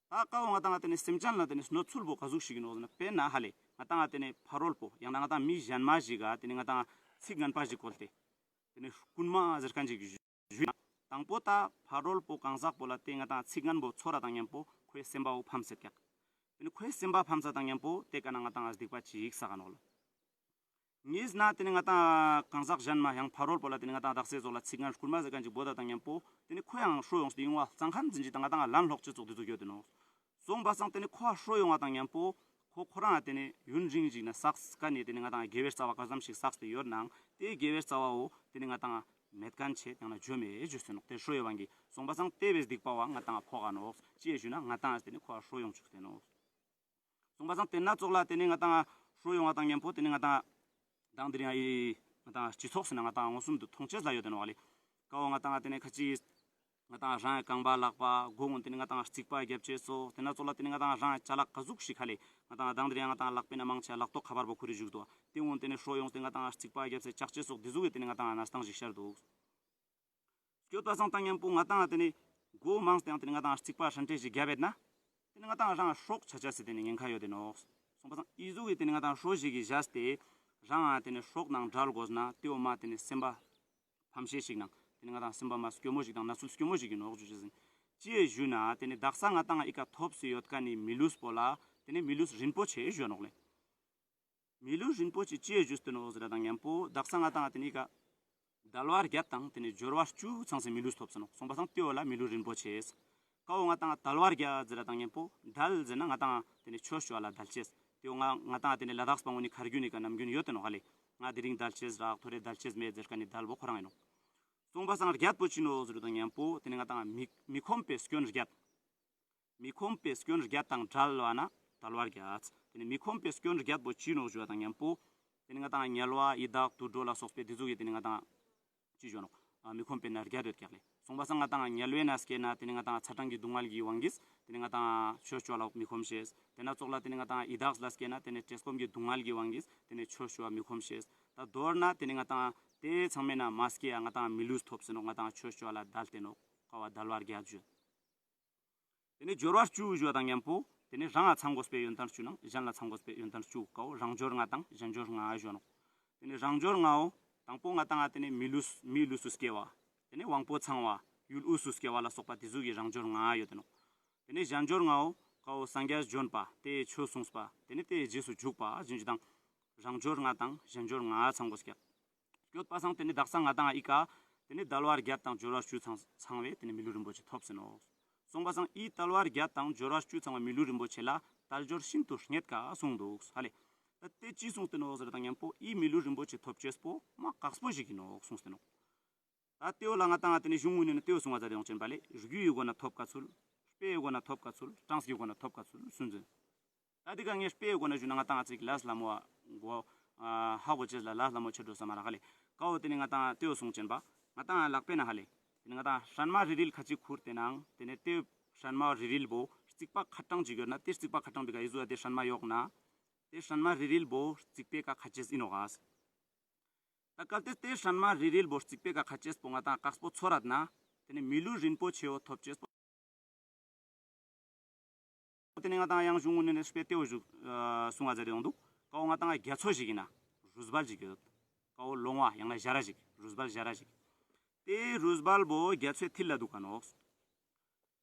ད་ཀ་བོ་ང་ཏང་ཏེ་ནེ་སེམས་ཅན་ལ་ཏེ་ནེ་གནོད་ཚུལ་བོ་ཀ་ཟུག་ཞིག་ཨིན་ནོག་ཟེར་ན་དཔེར་ན་ཧ་ལེ་ང་ཏང་ཏེ་ནེ་ཕ་རོལ་པོ་ཡང་ན་ང་ཏང་མི་གཞན་མ་ཞིག་ག་ཏེ་ནེ་ང་ཏང་ཚིག་ངན་པ་ཞིག་བཀོལ་ཏེ། ཏེ་ནེ་རྐུན་མ་ཟེར་ཁན་ཞིག་ཞུས་ན། དང་པོ་ད་ཕ་རོལ་པོ་གང་ཟག་པོ་ལ་ཏེ་ང་ཏང་ཚིག་ངན་པོ་ཚོར་ར་དང་མཉམ་པོ་ཁོའི་སེམས་པ་བོ་ཕམ་སེད་ཀྱག་ཏེ་ནེ་ཁོའི་སེམས་པ་ཕམ་ས་དང་ཉམ་པོ་ཏེ་ཀ་ན་ང་ཏང་སྡིག་པ་ཅིག་བསགས་ས་ནོག་ལེ། ཉིས་ན་ཏེ་ནེ་ང་ཏང་གང་ཟག་གཞན་མ་ཡང་ཕ་རོལ་པོ་ལ་ཏེ་ནེ་ང་ཏང་དག་ས་ཙོགས་ལ་ཚིག་ངན་རྐུན་མ་ཟེར་ཁན་ཅིག་བོ་ད་དང་ཉམ་པོ་ཏེ་ནེ་ཁོ་ཡང་ཤོ་ཡོངས་ཏེ་ཡོང་བ་ཙང་ཁན་ཟིན་ཅིག་དང་ང་ཏང་ལན་ལོག་ཅེས་ཙོགས་ཏེ་ཙོགས་ཡོད་དེ་ནོག། སོང་པ་སང་ཏེ་ནེ་ཁོ་ཤོ་ཡོང་བ་དང་ཉམ་པོ་ཁོ་ཁོ་རང་ཏེ་ནེ་ཡུན་རིང་ཞིག་ན་བསགས་ཀ་ནེ་ཏེ་ནེ་ང་ཏང་དགེ་བའི་རྩ་བ་ཀ་ཙམ་ཞིག་བསགས་ཏེ་ཡོད་ནའང་ཏེ་དགེ་བའི་རྩ་བ་བོ་ཏེ་ནེ་ང་ཏང་མེད་ཁན་ཆེ་ཡང་ན་འཇོམས་མེད་ཞུས་ཏེ་ནོག། ཏེ་ཤོ་ཡོང་བ་གི་སོང་པ་སང་ཏེ་བོའི་སྡིག་པ་བོ་ང་ཏང་ཕོག་ག་ནོག། ཅི་ཡ་ཞུ་ན་ང་ཏང་ཏེ་ནེ་ཁོ་ཤོ་ཡོང་ཅུག་སྟེ་ནོག། སོང་པ་སང་ཏེ་ན་ཙོགས་ལ་ཏེ་ནེ་ང་ཏང་ཤོ་ཡོང་བ་དང་ཉམ་པོ་ཏེ་ནེ་ང་ཏང་དང་དེ་རིང་ཨི་ང་ཏང་སྤྱི་ཚོགས་སི་ནང་ང་ཏང་མངོན་སུམ་དུ་མཐོང་ཅེས་ལ་ཡོད་དེ་ནོག་ལེ། ཀ་བོ་ང་ཏང་ཏེ་ནེ་ཁ་ཅིག་ང་ཏང་རང་རྐང་པ་ལག་པ་མགོ་གུན་ཏེ་ནེ་ང་ཏང་རྩིག་པ་རྒྱབ་ཅེས་སོགས་ཏེ་ན་ཙོགས་ལ་ཏེ་ནེ་ང་ཏང་རང་ཅ་ལག་ག་ཟུག་ཞིག་ཧ་ལེ་ང་ཏང་དང་དེ་རིང་ང་ཏང་ལག་པའི་ནང་མང་ཆེ་ལག་ཏོག་ཁ་བར་པོ་ཁུར་རེ་བཞུགས་འདུག། ཏེ་གུན་ཏེ་ནེ་ཤོ་ཡོངས་ཏེ་ང་ཏང་རྩིག་པ་རྒྱབ་སེ་ཅག་ཅེས་སོགས་ཏེ་ཟུག་གི་ཏེ་ནེ་ང་ཏང་གནས་སྟངས་ཤིག་ཤར་འདུག། སྐྱོད་པ་སང་དང་ཉམ་པོ་ང་ཏང་ཏེ་ནེ་མགོ་མང་སྟེ་ཡང་ཏེ་ནེ་ང་ཏང་རྩིག་པ་ཧྲན་ཏེ་ཞིག་རྒྱབ་ཡོད་ན་ཏེ་ནེ་ང་ཏང་རང་སྲོག་ཆ་ཆ་སི་ཏེ་ནེ་ཉེན་ཁ་ཡོད་དེ་ནོག། སོང་པ་སང་ཨི་ཟུག་གི་ཏེ་ནེ་ང་ཏང་ཤོ་ཞིག་གི་བཞག་སྟེ་རང་ཏེ་ནེ་སྲོག་ནང་བྲལ་དགོས་ན་ཏེ་བོ་མ་ཏེ་ནེ་སེམས་པ་ཕམ་ཤེས་ཤིག་ནང་ཏེ་ནེ་ང་ཏང་སེམས་པ་མ་སྐྱོ་མོ་ཞིག་དང་གནས་ཚུལ་སྐྱོ་མོ་ཞིག་གི་ནོག་ཞུ་ཅེས་ཨིན། ཅི་ཡ་ཞུ་ན་ཏེ་ནེ་དག་ས་ང་ཏང་ཨི་ཀ་ཐོབ་སྟེ་ཡོད་ཁན་ནི་མི་ལུས་པོ་ལ་ཏེ་ནེ་མི་ལུས་རིན་པོ་ཆེ་ཞུ་ནོག་ལེ། མི་ལུས་རིན་པོ་ཆེ་ཅི་ཡ་ཞུས་ཏེ་ནོག་ཟེར་ར་དང་ཉམ་པོ་དག་ས་ང་ཏང་ཏེ་ནེ་ཀ་དལ་བ་བརྒྱད་དང་ཏེ་ནེ་འབྱོར་བ་བཅུ་ཚང་སྟེ་མི་ལུས་ཐོབ་སྟེ་ནོག། སོང་པ་སང་ཏེ་བོ་ལ་མི་ལུས་རིན་པོ་ཆེ། ཀ་བོ་ང་ཏང་དལ་བ་བརྒྱད་ཟེར་ར་དང་ཉམ་པོ་དལ་ཟེར་ན་ང་ཏང་ཏེ་ནེ་ཆོས་ཅོ་བ་ལ་དལ་ཅེས། ཏེ་བོ་ང་ང་ཏང་ཏེ་ནེ་ལ་དྭགས་པ་གུན་ནི་ཁར་གུན་ནི་ཀ་ནམ་གུན་ཡོད་དེ་ནོག་ཧ་ལེ། ང་དེ་རིང་དལ་ཅེས་རག་ཐོ་རེ་དལ་ཅེས་མེད་ཟེར་ཁན་ནི་དལ་བོ་ཁོ་རང་ཨིན་ནོག། སོང་པ་སང་བརྒྱད་པོ་ཅི་ནོག་ཟེར་ར་དང་ཉམ་པོ་ཏེ་ནེ་ང་ཏང་མི་མི་ཁོམ་པའི་སྐྱོན་བརྒྱད། མི་ཁོམ་པའི་སྐྱོན་བརྒྱད་དང་བྲལ་བ་ན་དལ་བ་བརྒྱད། ཏེ་ནེ་མི་ཁོམ་པའི་སྐྱོན་བརྒྱད་པོ་ཅི་ནོག་ཞུ་བ་དང་ཉམ་པོ་ཏེ་ནེ་ང་ཏང་དམྱལ་བ་ཡི་དྭགས་དུད་འགྲོ་ལ་སོགས་པའི་ཏེ་ཟུག་གི་ཏེ་ནེ་ང་ཏང་ཅི་ཞུ་ནོག། ཨ་མི་ཁོམ་པའི་ནང་བརྒྱད་ཡོད་ཀྱག་ལེ། སོང་པ་སང་ང་ཏང་དམྱལ་བའི་ནང་སྐྱེས་ན་ཏེ་ནེ་ང་ཏང་ཚ་གྲང་གི་སྡུག་བསྔལ་གྱི་དབང་གིས་ཏེ་ནེ་ང་ཏང་ཆོས་ཅོ་བ་ལ་མི་ཁོམ་ཤེས། ཏེ་ན་ཙོགས་ལ་ཏེ་ནེ་ང་ཏང་ཡི་དྭགས་ལ་སྐྱེས་ན་ཏེ་ནེ་བཀྲེས་སྐོམ་གྱི་སྡུག་བསྔལ་གྱི་དབང་གིས་ཏེ་ནེ་ཆོས་ཅོ་བ་མི་ཁོམ་ཤེས། ད་མདོར་ན་ཏེ་ནེ་ང་ཏང་ཏེ་ཚང་མའི་ནང་མ་སྐྱེས་ཡ་ང་ཏང་མི་ལུས་ཐོབ་སྟེ་ནོག། ང་ཏང་ཆོས་ཅོ་བ་ལ་དལ་ཏེ་ནོག། ཀ་བོ་དལ་བ་བརྒྱད་ཞུ། ཏེ་ནེ་འབྱོར་བ་བཅུ་ཞུ་བ་དང་ཉམ་པོ་ཏེ་ནེ་རང་ང་ཚང་དགོས་པའི་ཡོན་ཏན་བཅུ་ནང་གཞན་ལ་ཚང་དགོས་པའི་ཡོན་ཏན་བཅུ། ཀ་བོ་རང་འབྱོར་ལྔ་དང་གཞན་འབྱོར་ལྔ་ཞུ་ནོག། ཏེ་ནེ་རང་འབྱོར་ལྔ་བོ་དང་པོ་ང་ཏང་ཏེ་ནེ་མི་ལུས་མིའི་ལུས་སུ་སྐྱེ་བ། ཏེ་ནེ་དབང་པོ་ཚང་བ། ཡུལ་དབུས་སུ་སྐྱེ་བ་ལ་སོགས་པ་ཏེ་ཟུག་གི་རང་འབྱོར་ལྔ་ཡོད་དེ་ནོག། ཏེ་ནེ་གཞན་འབྱོར་ལྔ་བོ་ཀ་བོ་སངས་རྒྱས་བྱོན་པ་ཏེ་ཆོས་གསུངས་པ་ཏེ་ནེ་ཏེ་རྗེས་སུ་འཇུག་པ་ཞུ་ཅེས་དང་རང་འབྱོར་ལྔ་དང་གཞན་འབྱོར་ལྔ་ཚང་དགོས་ཀྱག། སྐྱོད་པ་སང་ཏེ་ནེ་དག་ས་ང་ཏང་ཨི་ཀ་ཏེ་ནེ་དལ་བ་བརྒྱད་དང་འབྱོར་བ་བཅུ་ཚང་ཚང་བའི་ཏེ་ནེ་མི་ལུས་རིན་པོ་ཆེ་ཐོབ་སྟེ་ནོག། སོང་པ་སང་ཨི་དལ་བ་བརྒྱད་དང་འབྱོར་བ་བཅུ་ཚང་བའི་མི་ལུས་རིན་པོ་ཆེ་ལ་དལ་འབྱོར་ཤིན་ཏུ་རྙེད་དཀའ་གསུངས་འདུག་ཧ་ལེ། ད་ཏེ་ཅི་གསུངས་ཏེ་ནོག་ཟེར་དང་ཉམ་པོ་ཨི་མི་ལུས་རིན་པོ་ཆེ་ཐོབ་ཅེས་པོ་མ་དཀགས་པོ་ཞིག་ཨིན་ནོག་གསུངས་ཏེ་ནོག། ད་ཏེ་བོ་ལ་ང་ཏང་ཏེ་ནེ་གཞུང་གུན་ནི་ཏེ་བོ་གསུང་བ་མཛད་དེ་ཡོང་ཅེན་པ་ལེ། རྒྱུའི་སྒོ་ནས་ཐོབ་དཀའ་ཚུལ། དཔེའི་སྒོ་ནས་ཐོབ་དཀའ་ཚུལ། གྲངས་ཀྱི་སྒོ་ནས་ཐོབ་དཀའ་ཚུལ་གསུངས་ཏེ། ད་འདི་ཀ་ངས་དཔེའི་སྒོ་ནས་ཞུ་ན་ང་ཏང་ཅིག་ལས་སླ་མོ་གོ་ཧ་གོ་ཅེས་ལ་ལས་སླ་མོ་ཆེ་འགྲོ་ས་མ་རག་ཧ་ལེ། ཀ་བོ་ཏེ་ནེ་ང་ཏང་ཏེ་བོ་གསུང་ཅེན་པ། ང་ཏང་ལག་པའི་ནང་ཧ་ལེ། ཏེ་ནེ་ང་ཏང་སྲན་མ་རིལ་རིལ་ཁ་ཅིག་ཁུར་ཏེ་ནང་ཏེ་ནེ་ཏེ་སྲན་མ་རིལ་རིལ་བོ་རྩིག་པ་ཁ་གྲངས་ཅིག་ཡོད་ན་ཏེ་རྩིག་པ་ཁ་གྲངས་འདི་ཀ་ཨི་ཟུག་ཏེ་སྲན་མ་ཡོག་ན་ཏེ་སྲན་མ་རིལ་རིལ་བོ་རྩིག་པའི་ཀ་ཁ་ཅེས་ཨིན་ནོག་ག། ད་གལ་ཏེ་ཏེ་སྲན་མ་རིལ་རིལ་བོ་རྩིག་པའི་ཀ་ཁ་ཅེས་པོ་ང་ཏང་དཀགས་པོ་ཚོར་རད་ན་ཏེ་ནེ་མི་ལུས་རིན་པོ་ཆེ་བོ་ཐོབ་ཅེས་པོ། ཏེ་ནེ་ང་ཏང་ཡང་གཞུང་གུན་ནི་དཔེ་ཏེ་བོ་ཞུ་གསུང་བ་མཛད་དེ་ཡོང་འདུག། ཀ་བོ་ང་ཏང་རྒྱ་མཚོ་ཞིག་ཨིན་ན་རུས་སྦལ་ཞིག་ཡོད། ཀ་བོ་ལོང་བ་ཡང་ན་ཞ་ར་ཞིག་རུས་སྦལ་ཞ་ར་ཞིག། ཏེ་རུས་སྦལ་བོ་རྒྱ་མཚོའི་མཐིལ་ལ་དུག་ག་ནོག།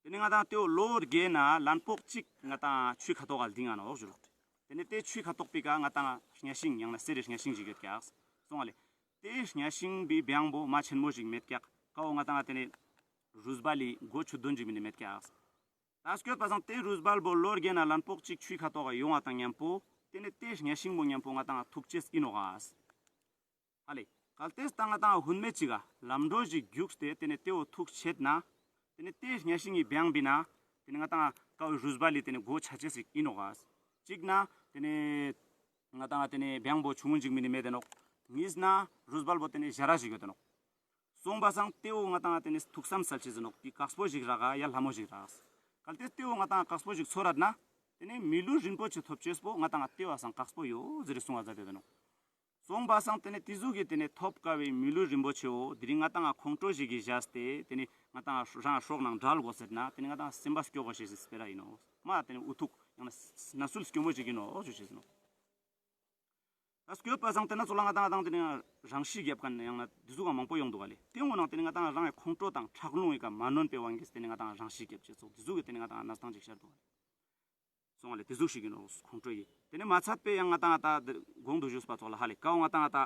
ཏེ་ནེ་ང་ཏང་ཏེ་བོ་ལོ་བརྒྱའི་ནང་ལན་ཕོག་ཅིག་ང་ཏང་ཆུའི་ཁ་ཐོག་ག་ལྡིང་ང་ནོག་ཞུ་རུག། ཏེ་ནེ་ཏེ་ཆུའི་ཁ་ཐོག་པའི་ཀ་ང་ཏང་གཉའ་ཤིང་ཡང་ན་གསེར་རི་གཉའ་ཤིང་ཞིག་ཡོད་ཀྱག་སོང་ང་ལེ། ཏེ་གཉའ་ཤིང་བི་བེང་བོ་མ་ཆེན་མོ་ཞིག་མེད་ཀྱག། ཀ་བོ་ང་ཏང་ཏེ་ནེ་རུས་སྦལ་ལི་མགོ་ཆུ་དོན་ཞིག་མ་ནེ་མེད་ཀྱག། ད་སྐྱོད་པ་སང་ཏེ་རུས་སྦལ་བོ་ལོ་བརྒྱའི་ནང་ལན་ཕོག་ཅིག་ཆུའི་ཁ་ཐོག་ག་ཡོང་བ་དང་ཉམ་པོ་ཏེ་ནེ་ཏེ་གཉའ་ཤིང་བོ་ཉམ་པོ་ང་ཏང་ཐུག་ཅེས་ཨིན་ནོག་ག། ཧ་ལེ། གལ་ཏེ་ད་ང་ཏང་ཧུན་མེད་ཅིག་ག་ལམ་འགྲོ་ཞིག་རྒྱུགས་ཏེ་ཏེ་ནེ་ཏེ་བོ་ཐུག་ཆེད་ན་ཏེ་ནེ་ཏེ་གཉའ་ཤིང་གི་བེང་བི་ན་ཏེ་ནེ་ང་ཏང་ཀ་བོ་རུས་སྦལ་ལི་ཏེ་ནེ་མགོ་ཆ་ཅེས་ཤིག་ཨིན་ནོག་ག། ཅིག་ན་ཏེ་ནེ་ང་ཏང་ཏེ་ནེ་བེང་བོ་ཆུང་ངུན་ཞིག་མ་ནེ་མེད་དེ་ནོག། གཉིས་ན་རུས་སྦལ་བོ་ཏེ་ནེ་ཞ་ར་ཞིག་ཡོད་དེ་ནོག། སོང་པ་སང་ཏེ་བོ་ང་ཏང་ཏེ་ནེ་ཐུགས་བསམ་སལ་ཅེས་ཨིན་ནོག། ཏེ་དཀགས་པོ་ཞིག་རག་ག་ཡ་ལྷ་མོ་ཞིག་རག། གལ་ཏེ་ཏེ་བོ་ང་ཏང་དཀགས་པོ་ཞིག་ཚོར་རད་ན་ཏེ་ནེ་མི་ལུས་རིན་པོ་ཆེ་ཐོབ་ཅེས་པོ་ང་ཏང་ཏེ་བ་སང་དཀགས་པོ་ཡོད་ཟེར་གསུང་བ་མཛད་དེ་ནོག། སོང་པ་སང་ཏེ་ནེ་ཏེ་ཟུག་གི་ཏེ་ནེ་ཐོབ་དཀའ་བའི་མི་ལུས་རིན་པོ་ཆེ་བོ་དེ་རིང་ང་ཏང་ཁོང་ཁྲོ་ཞིག་གི་བཞག་སྟེ་ཏེ་ནེ་ང་ཏང་རང་སྲོག་ནང་བྲལ་དགོས་ཟེར་ན་ཏེ་ནེ་ང་ཏང་སེམས་པ་སྐྱོ་དགོས་ཤེས་སི་སྤེ་ར་ཨིན་ནོག། མ་ཏེ་ནེ་འུ་ཐུག་ཡང་ན་གནས་ཚུལ་སྐྱོ་མོ་ཞིག་ཨིན་ནོག་ཞུ་ཅེས་ཨིན་ནོག། ད་སྐྱོད་པ་སང་ཏེ་ན་ཚོ་ལ་ང་ཏང་ང་ཏང་ཏེ་ནེ་རང་ཤི་རྒྱབ་ཁན་ཡང་ན་ཏེ་ཟུག་ག་མང་པོ་ཡོང་འདུག་ག་ལེ། ཏེ་འོ་ནང་ཏེ་ནེ་ང་ཏང་རང་གི་ཁོང་ཁྲོ་དང་ཁྲག་རླུང་ཡི་ཀ་མ་ནོན་པའི་དབང་གིས་ཏེ་ནེ་ང་ཏང་རང་ཤི་རྒྱབ་ཅེས་ཙོགས་ཏེ་ཟུག་གི་ཏེ་ནེ་ང་ཏང་གནས་སྟངས་ཅིག་ཤར་འདུག་ག་ལེ། སོང་ལེ་དེ་ཟུག་ཞིག་ཡིན་ནོག་ཁོང་ཁྲོ་ཡི། དེ་ནས་མ་ཚད་པའི་ཡང་ང་ཏང་ད་གོང་དུ་ཞུས་པ་ཙོགས་ལ་ཧ་ལེ་ཀའོ་ང་ཏང་ད་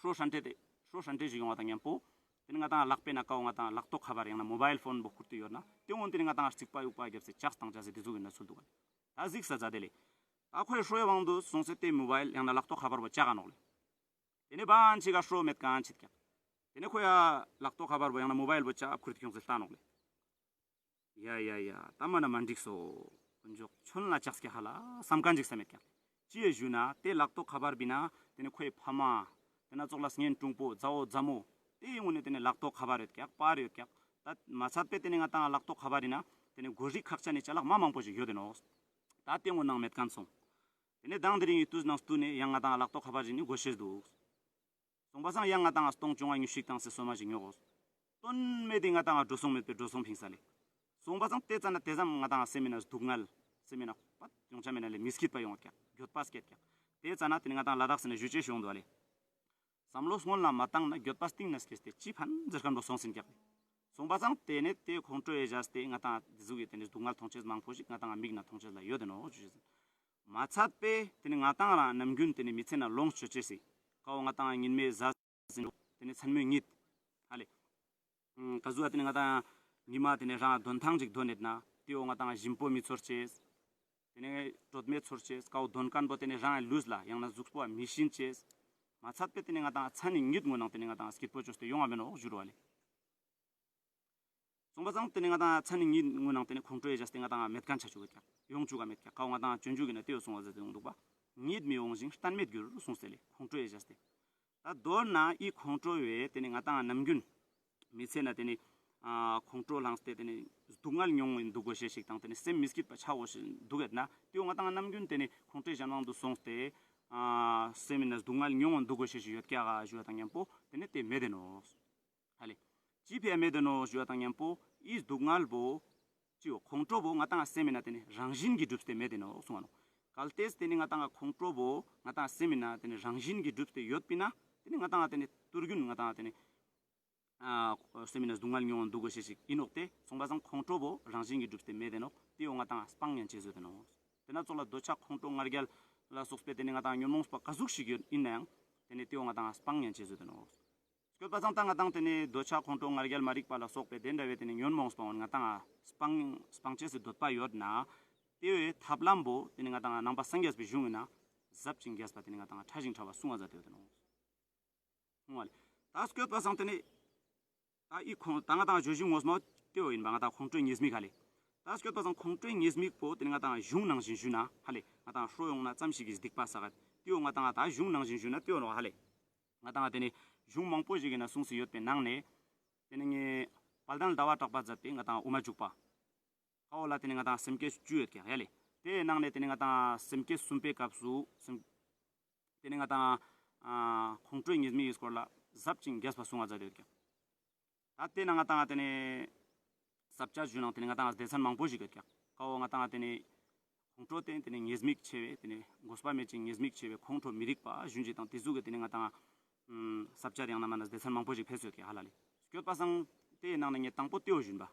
ཧྲོ་ཧྲན་ཏེ་དེ་ཧྲོ་ཧྲན་ཏེ་ཞིག་ཡོང་བ་དང་མཉམ་པོ། དེ་ནས་ང་ཏང་ལག་པའི་ནང་ཀའོ་ང་ཏང་ལག་ཏོག་ཁ་པར་ཡང་ན་མོ་བཱའིལ་ཕོན་པོ་ཁུར་ཏེ་ཡོད་ན་དེ་འོན་དེ་ནས་ང་ཏང་རྩིག་པ་ཡུག་པ་རྒྱབ་སྟེ་ལྕགས་བཏང་ཅ་སེ་དེ་ཟུག་ཡིན་ན་ཚུལ་འདུག་ག་ལེ། ད་གཟིགས་ས་མཛད་དེ་ལེ། ད་ཁོའི་ཧྲོའི་དབང་དུ་སོང་སྟེ་དེ་མོ་བཱའིལ་ཡང་ན་ལག་ཏོག་ཁ་པར་བོ་བཅག་ག་ནོག་ལེ། དེ་ནས་བང་ཅིག་ག་ཧྲོ་མེད་མཁན་ཆེད་ཀྱག་དེ་ནས་ཁོ་ཡ་ལག་ཏོག་ཁ་པར་བོ་ཡང་ན་མོ་བཱའིལ་བོ་ཅ་ཨབ་ཁུར་ཏེ་ཁྱོངས་ཏེ་ལྟ་ནོག་ལེ། ཡ་ཡ་ཡ། ད་མ་ན་མ་འགྲིག་སོ། དཀོན་མཆོག་ཁྱོད་ལ་ཅག་སྐྱ་ཧ་ལ་བསམ་མཁན་ཅིག་ས་མེད་ཀྱག་ཅི་ཡ་ཞུ་ན་དེ་ལག་ཏོག་ཁ་པར་བི་ན་དེ་ནས་ཁོའི་ཕ་མ། དེ་ན་ཙོགས་ལ་གཉེན་དྲུང་པོ་མཛའ་བོ་མཛའ་མོ། དེ་ཡོང་ནས་དེ་ནས་ལག་ཏོག་ཁ་པར་ཡོད་ཀྱག་པར་ཡོད་ཀྱག་ད་མ་ཚད་པའི་དེ་ནས་ང་ཏང་ལག་ཏོག་ཁ་པར་ཡིན་ན་དེ་ནས་གོ་སྒྲིག་ཁག་ཆེ་ནས་ཅ་ལག་མ་མང་པོ་ཞིག་ཡོད་དེ་ནོག་ད་དེ་འོ་ནང་མེད་མཁན་སོང་། དེ་ནས་དང་དེ་རིང་ཡི་དུས་ནང་སྟུ་ནས་ཡང་ང་ཏང་ལག་ཏོག་ཁ་པར་ཞིག་ནི་དགོས་ཤེས་འདུག་སོང་པ་སང་ཡང་ང་ཏང་སྟོང་བཅོ་ལྔ་ཉི་ཤུ་ཞིག་བཏང་སྟེ་སོ་མ་ཞིག་ཉོ་དགོས། དོན་མེད་དེ་ང་ཏང་འགྲོ་སོང་མེད་པའི་འགྲོ་སོང་ཕིངས་ས་ལེ། སོང་པ་སང་དེ་ཙ་ན་དེ་ཙམ་ང་ཏང་སེམས་མི་ན་སྡུག་བསྔལ། སེམས་མི་ན་པད་ཡོང་ཆ་མེད་ན་ལེ་མི་སྐྱིད་པ་ཡོང་ཀྱག་འགྱོད་པ་སྐྱེད་ཀྱག་དེ་ཙ་ན་དེ་ནི་ང་ཏང་ལ་དྭགས་སི་ན་ཞུ་ཅེས་ཤོང་འདུག་ལེ། བསམ་བློ་སྔོན་ལ་མ་བཏང་ན་འགྱོད་པ་སྟིང་ན་སྐྱེས་ཏེ་ཅི་ཕན་ཟེར་མཁན་པོ་སོང་ཟིན་ཀྱག་ལེ། སོང་པ་སང་དེ་ནས་དེ་ཁོང་ཁྲོ་ཡེ་བཞག་སྟེ་ང་ཏང་དེ་ཟུག་གི་དེ་ནས་སྡུག་བསྔལ་མཐོང་ཅེས་མང་པོ་ཞིག་ང་ཏང་མིག་ན་མཐོང་ཅེས་ལ་ཡོད་དེ་ནོག་ཞུ་ཅེས་ཟིན། མ་ཚད་པས་དེ་ནི་ང་ཏང་རང་ནམ་རྒྱུན་དེ་ནི་མི་ཚེ་ན་ལོངས་སྤྱོད་ཅེས་སི། ཀའོ་ང་ཏང་ཉིན་མའི་ཟ་ཟིན་རོ། དེ་ནི་མཚན་མོའི་གཉིད། ཧ་ལེ། ཨང་ཀ་ཟུག་དེ་ནི་ང་ཏང་ཉི་མ་དེ་ནི་རང་དོན་ཐང་ཅིག་དོན་ནེད་ན་དེའོ་ང་ཏང་ཞིམ་པོ་མི་ཚོར་ཅེས། དེ་ནི་དྲོད་མེད་ཚོར་ཅེས་ཀའོ་དོན་མཁན་པོ་དེ་ནི་རང་ལུས་ལ་ཡང་ན་གཟུགས་པོ་མི་ཤིན་ཅེས། མ་ཚད་པས་དེ་ནི་ང་ཏང་མཚན་ནི་གཉིད་ངོ་ནང་དེ་ནི་ང་ཏང་སྐྱིད་པོ་བཅོས་ཏེ་ཡོང་བ་མེད་ནོག་ཞུ་རུ་བ་ལེ། སོང་པ་སང་དེ་ནི་ང་ཏང་མཚན་ནི་གཉིད་ངུ་ནང་དེ་ནི་ཁོང་ཁྲོ་ཡེ་བཞག་སྟེ་ང་ཏང་མེད་མཁན་ཆ་ཆུག་གི་ཀྱག་ཡོང་ཆུག་ག་མེད་ཀྱག་ཀའོ་ང་ཏང་སྤྱོད་འཇུག་གི་ན་དེའོ་གསུང་བ་ཟེར་ཏེ་ཡོང་འདུག་པ། གཉིད་མི་འོང་ཞིང་གཏན་མེད་འགྱུར་གསུངས་ཏེ་ལེ་ཁོང་ཁྲོ་ཡེ་བཞག་སྟེ། ད་མདོར་ན་ཨི་ཁོང་ཁྲོ་བས་དེ་ནི་ང་ཏང་ནམ་རྒྱུན་མི་ཚེ་ན་དེ་ནི་ཨ་ཁོང་ཁྲོ་ལངས་ཏེ་དེ་ནི་སྡུག་བསྔལ་མྱོང་ངིན་འདུག་གོ་ཤེས་ཤིག་དང་དེ་ནི་སེམས་མི་སྐྱིད་པ་ཆ་གོ་ཤེས་འདུག་ཡོད་ན་དེའོ་ང་ཏང་ནམ་རྒྱུན་དེ་ནི་ཁོང་ཁྲོའི་གཞན་དབང་དུ་སོང་སྟེ་ཨ་སེམས་མི་ན་སྡུག་བསྔལ་མྱོང་ངིན་འདུག་གོ་ཤེས་ཤིག་ཡོད་ཀྱག་ག་ཞུ་བ་དང་མཉམ་པོ་དེ་ནི་དེ་མེད་དེ་ནོག་ཧ་ལེ། ཅི་ཕི་ཡ་མེད་དེ་ནོག་ཞུ་བ་དང་མཉམ་པོ་ཨི་སྡུག་བསྔལ་བོ། ཅི་ཡོ་ཁོང་ཁྲོ་བོ་ང་ཏང་སེམས་མི་ན་དེ་ནི་རང་བཞིན་གྱིས་གྲུབ་སྟེ་མེད་དེ་ནོག་གསུང་བ་ནོག་གལ་ཏེ་དེ་ནི་ང་ཏང་ཁོང་ཁྲོ་བོ་ང་ཏང་སེམས་མི་ན་དེ་ནི་རང་བཞིན་གྱིས་གྲུབ་སྟེ་ཡོད་པིན་ན་དེ་ནི་ང་ཏང་དེ་ནི་ཏུར་རྒྱུན་ང་ཏང་དེ་ནི་ཨ་སེམས་མི་ན་སྡུག་བསྔལ་མྱོང་འདུག་གོ་ཤེས་ཤིག་ཨིན་ནོག་སྟེ་སོང་པ་སང་ཁོང་ཁྲོ་བོ་རང་བཞིན་གྱིས་གྲུབ་སྟེ་མེད་དེ་ནོག་དེའོ་ང་ཏང་སྤང་ཉན་ཅེས་བཟོས་ཏེ་ནོག་དེ་ན་ཙོགས་ལ་འདོད་ཆགས་ཁོང་ཁྲོ་ང་རྒྱལ་ལ་སོགས་པའི་དེ་ནི་ང་ཏང་ཉོན་མོངས་པ་ག་ཟུག་ཞིག་ཡོད་ཨིན་ནའང་དེ་ནི་དེའོ་ང་ཏང་སྤང་ཉན་ཅེས་བཟོས་ཏེ་ནོག་སྐྱོད་པ་སང་ད་ང་ཏང་དེ་ནི་འདོད་ཆགས་ཁོང་ཁྲོ་ང་རྒྱལ་མ་རིག་པ་ལ་སོགས་པའི་དེ་འདྲ་བའི་དེ་ནི་ཉོན་མོངས་པ་འོན་ང་ཏང་སྤང་སྤང་ཅེས་སི་འདོད་པ་ཡོད་ན། དེ་བའི་ཐབས་ལམ་པོ་དེ་ནི་ང་ཏང་ནང་པ་སངས་རྒྱས་པའི་གཞུང་ཡིན་ན་ཟབ་ཅིང་རྒྱས་པ་དེ་ནི་ང་ཏང་ཕྲ་ཞིང་ཕྲ་བ་གསུང་བ་མཛད་དེ་ཡོད་དེ་ནོག་ཧུང་བ་ལེ། ད་སྐྱོད་པ་སང་དེ་ནི་ད་ཨི་ཁོང་ད་ང་ཏང་བརྗོད་གཞི་ངོ་མ་དེ་བོ་ཡིན་པ་ང་ཏང་ཁོང་ཁྲོའི་ཉེས་དམིགས་ཧ་ལེ། ད་སྐྱོད་པ་སང་ཁོང་ཁྲོའི་ཉེས་དམིགས་པོ་དེ་ནི་ང་ཏང་གཞུང་ནང་བཞིན་ཞུ་ན་ཧ་ལེ་ང་ཏང་ཧྲོ་ཡོང་ན་ཙམ་ཞིག་གི་སྡིག་པ་བསགས་དེའོ་ང་ཏང་ད་གཞུང་ནང་བཞིན་ཞུ་ན་དེའོ་ནོག་ཧ་ལེ། ང་ཏང་དེ་ནི་གཞུང་མང་པོ་ཞིག་ཡིན་ན་གསུངས་སུ་ཡོད་པའི་ནང་ནས་དེ་ནི་ངས་དཔལ་ལྡན་ཟླ་བ་གྲགས་པ་མཛད་པའི་ང་ཏང་དབུ་མ་འཇུག་པ། ཀ་བོ་ལ་དེ་ནི་ང་ཏང་སེམས་བསྐྱེད་བཅུ་ཡོད་ཀྱག་ཡ་ལེ། དེའི་ནང་ནས་དེ་ནི་ང་ཏང་སེམས་བསྐྱེད་གསུམ་པའི་སྐབས་སུ་སེམས། དེ་ནི་ང་ཏང་ཨ་ཁོང་ཁྲོའི་ཉེས་དམིགས་ཀྱི་སྐོར་ལ་ཟབ་ཅིང་རྒྱས་པ་གསུང་བ་མཛད་དེ་ཡོད་ཀྱག་ད་དེ་ན་ང་ཏང་དེ་ནི་ས་བཅད་ཞུ་ནང་དེ་ནི་ང་ཏང་སྡེ་ཚན་མང་པོ་ཞིག་ཡོད་ཀྱག་ཀ་བོ་ང་ཏང་དེ་ནི་ཁོང་ཁྲོ་དེ་དེ་ནི་ཉེས་དམིགས་ཆེ་བའི་དེ་ནི་དགོས་པ་མེད་ཅིང་ཉེས་དམིགས་ཆེ་བའི་ཁོང་ཁྲོ་མི་རིགས་པ་ཞུན་ཅིག་དང་དེ་ཟུག་གི་དེ་ནི་ང་ཏང་ཨ་ས་བཅད་ཡང་ན་མ་ན་སྡེ་ཚན་མང་པོ་ཞིག་ཕེབས་སུ་ཡོད་ཀྱག་ཧ་ལ་ལེ། སྐྱོད་པ་སང་དེའི་ནང་ནས་ངས་དང་པོ་དེའོ་ཞུན་པ།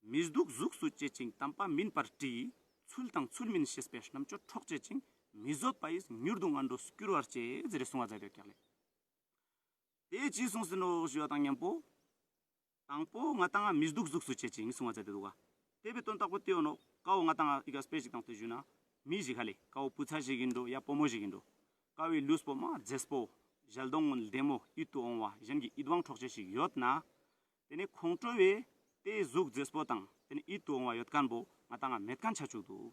མི་སྡུག་གཟུགས་སུ་བྱེད་ཅིང་དམ་པ་མིན་པར་བྲི། ཚུལ་དང་ཚུལ་མིན་ཤེས་པའི་རྣམ་དཔྱོད་འཕྲོག་བྱེད་ཅིང་། མི་བཟོད་པ་ཡིས་མྱུར་དུ་ངན་འགྲོར་སྐྱུར་བར་བྱེད་ཟེར་གསུང་བ་མཛད་དེ་ཡོད་ཀྱག་ལེ། དེ་ཅི་གསུངས་སེ་ནོག་ཞུ་བ་དང་མཉམ་པོ། དང་པོ་ང་ཏང་མི་སྡུག་གཟུགས་སུ་བྱེད་ཅིང་གསུང་བ་མཛད་དེ་འདུག་ག་དེ་བའི་དོན་དག་པོ་དེའོ་ནོག་ཀ་བོ་ང་ཏང་ཨི་ཀ་དཔེ་ཞིག་བཏང་སྟེ་ཞུ་ན། མི་ཞིག་ཧ་ལེ་ཀ་བོ་བུ་ཚ་ཞིག་ཡིན་འགྲོ་ཡ་བུ་མོ་ཞིག་ཡིན་འགྲོ། ཀ་བོའི་ལུས་པོ་མ་མཛེས་པོ། ཞལ་གདོང་ལྡེ་མོ་ཡིད་དུ་འོང་བ་གཞན་གྱི་ཡིད་དབང་འཕྲོག་བྱེད་ཞིག་ཡོད་ན། དེ་ནི་ཁོང་ཁྲོ་བས་དེ་གཟུགས་མཛེས་པོ་དང་དེ་ནི་ཡིད་དུ་འོང་བ་ཡོད་མཁན་པོ་ང་ཏང་མེད་མཁན་ཆ་བཅུག་འདུག་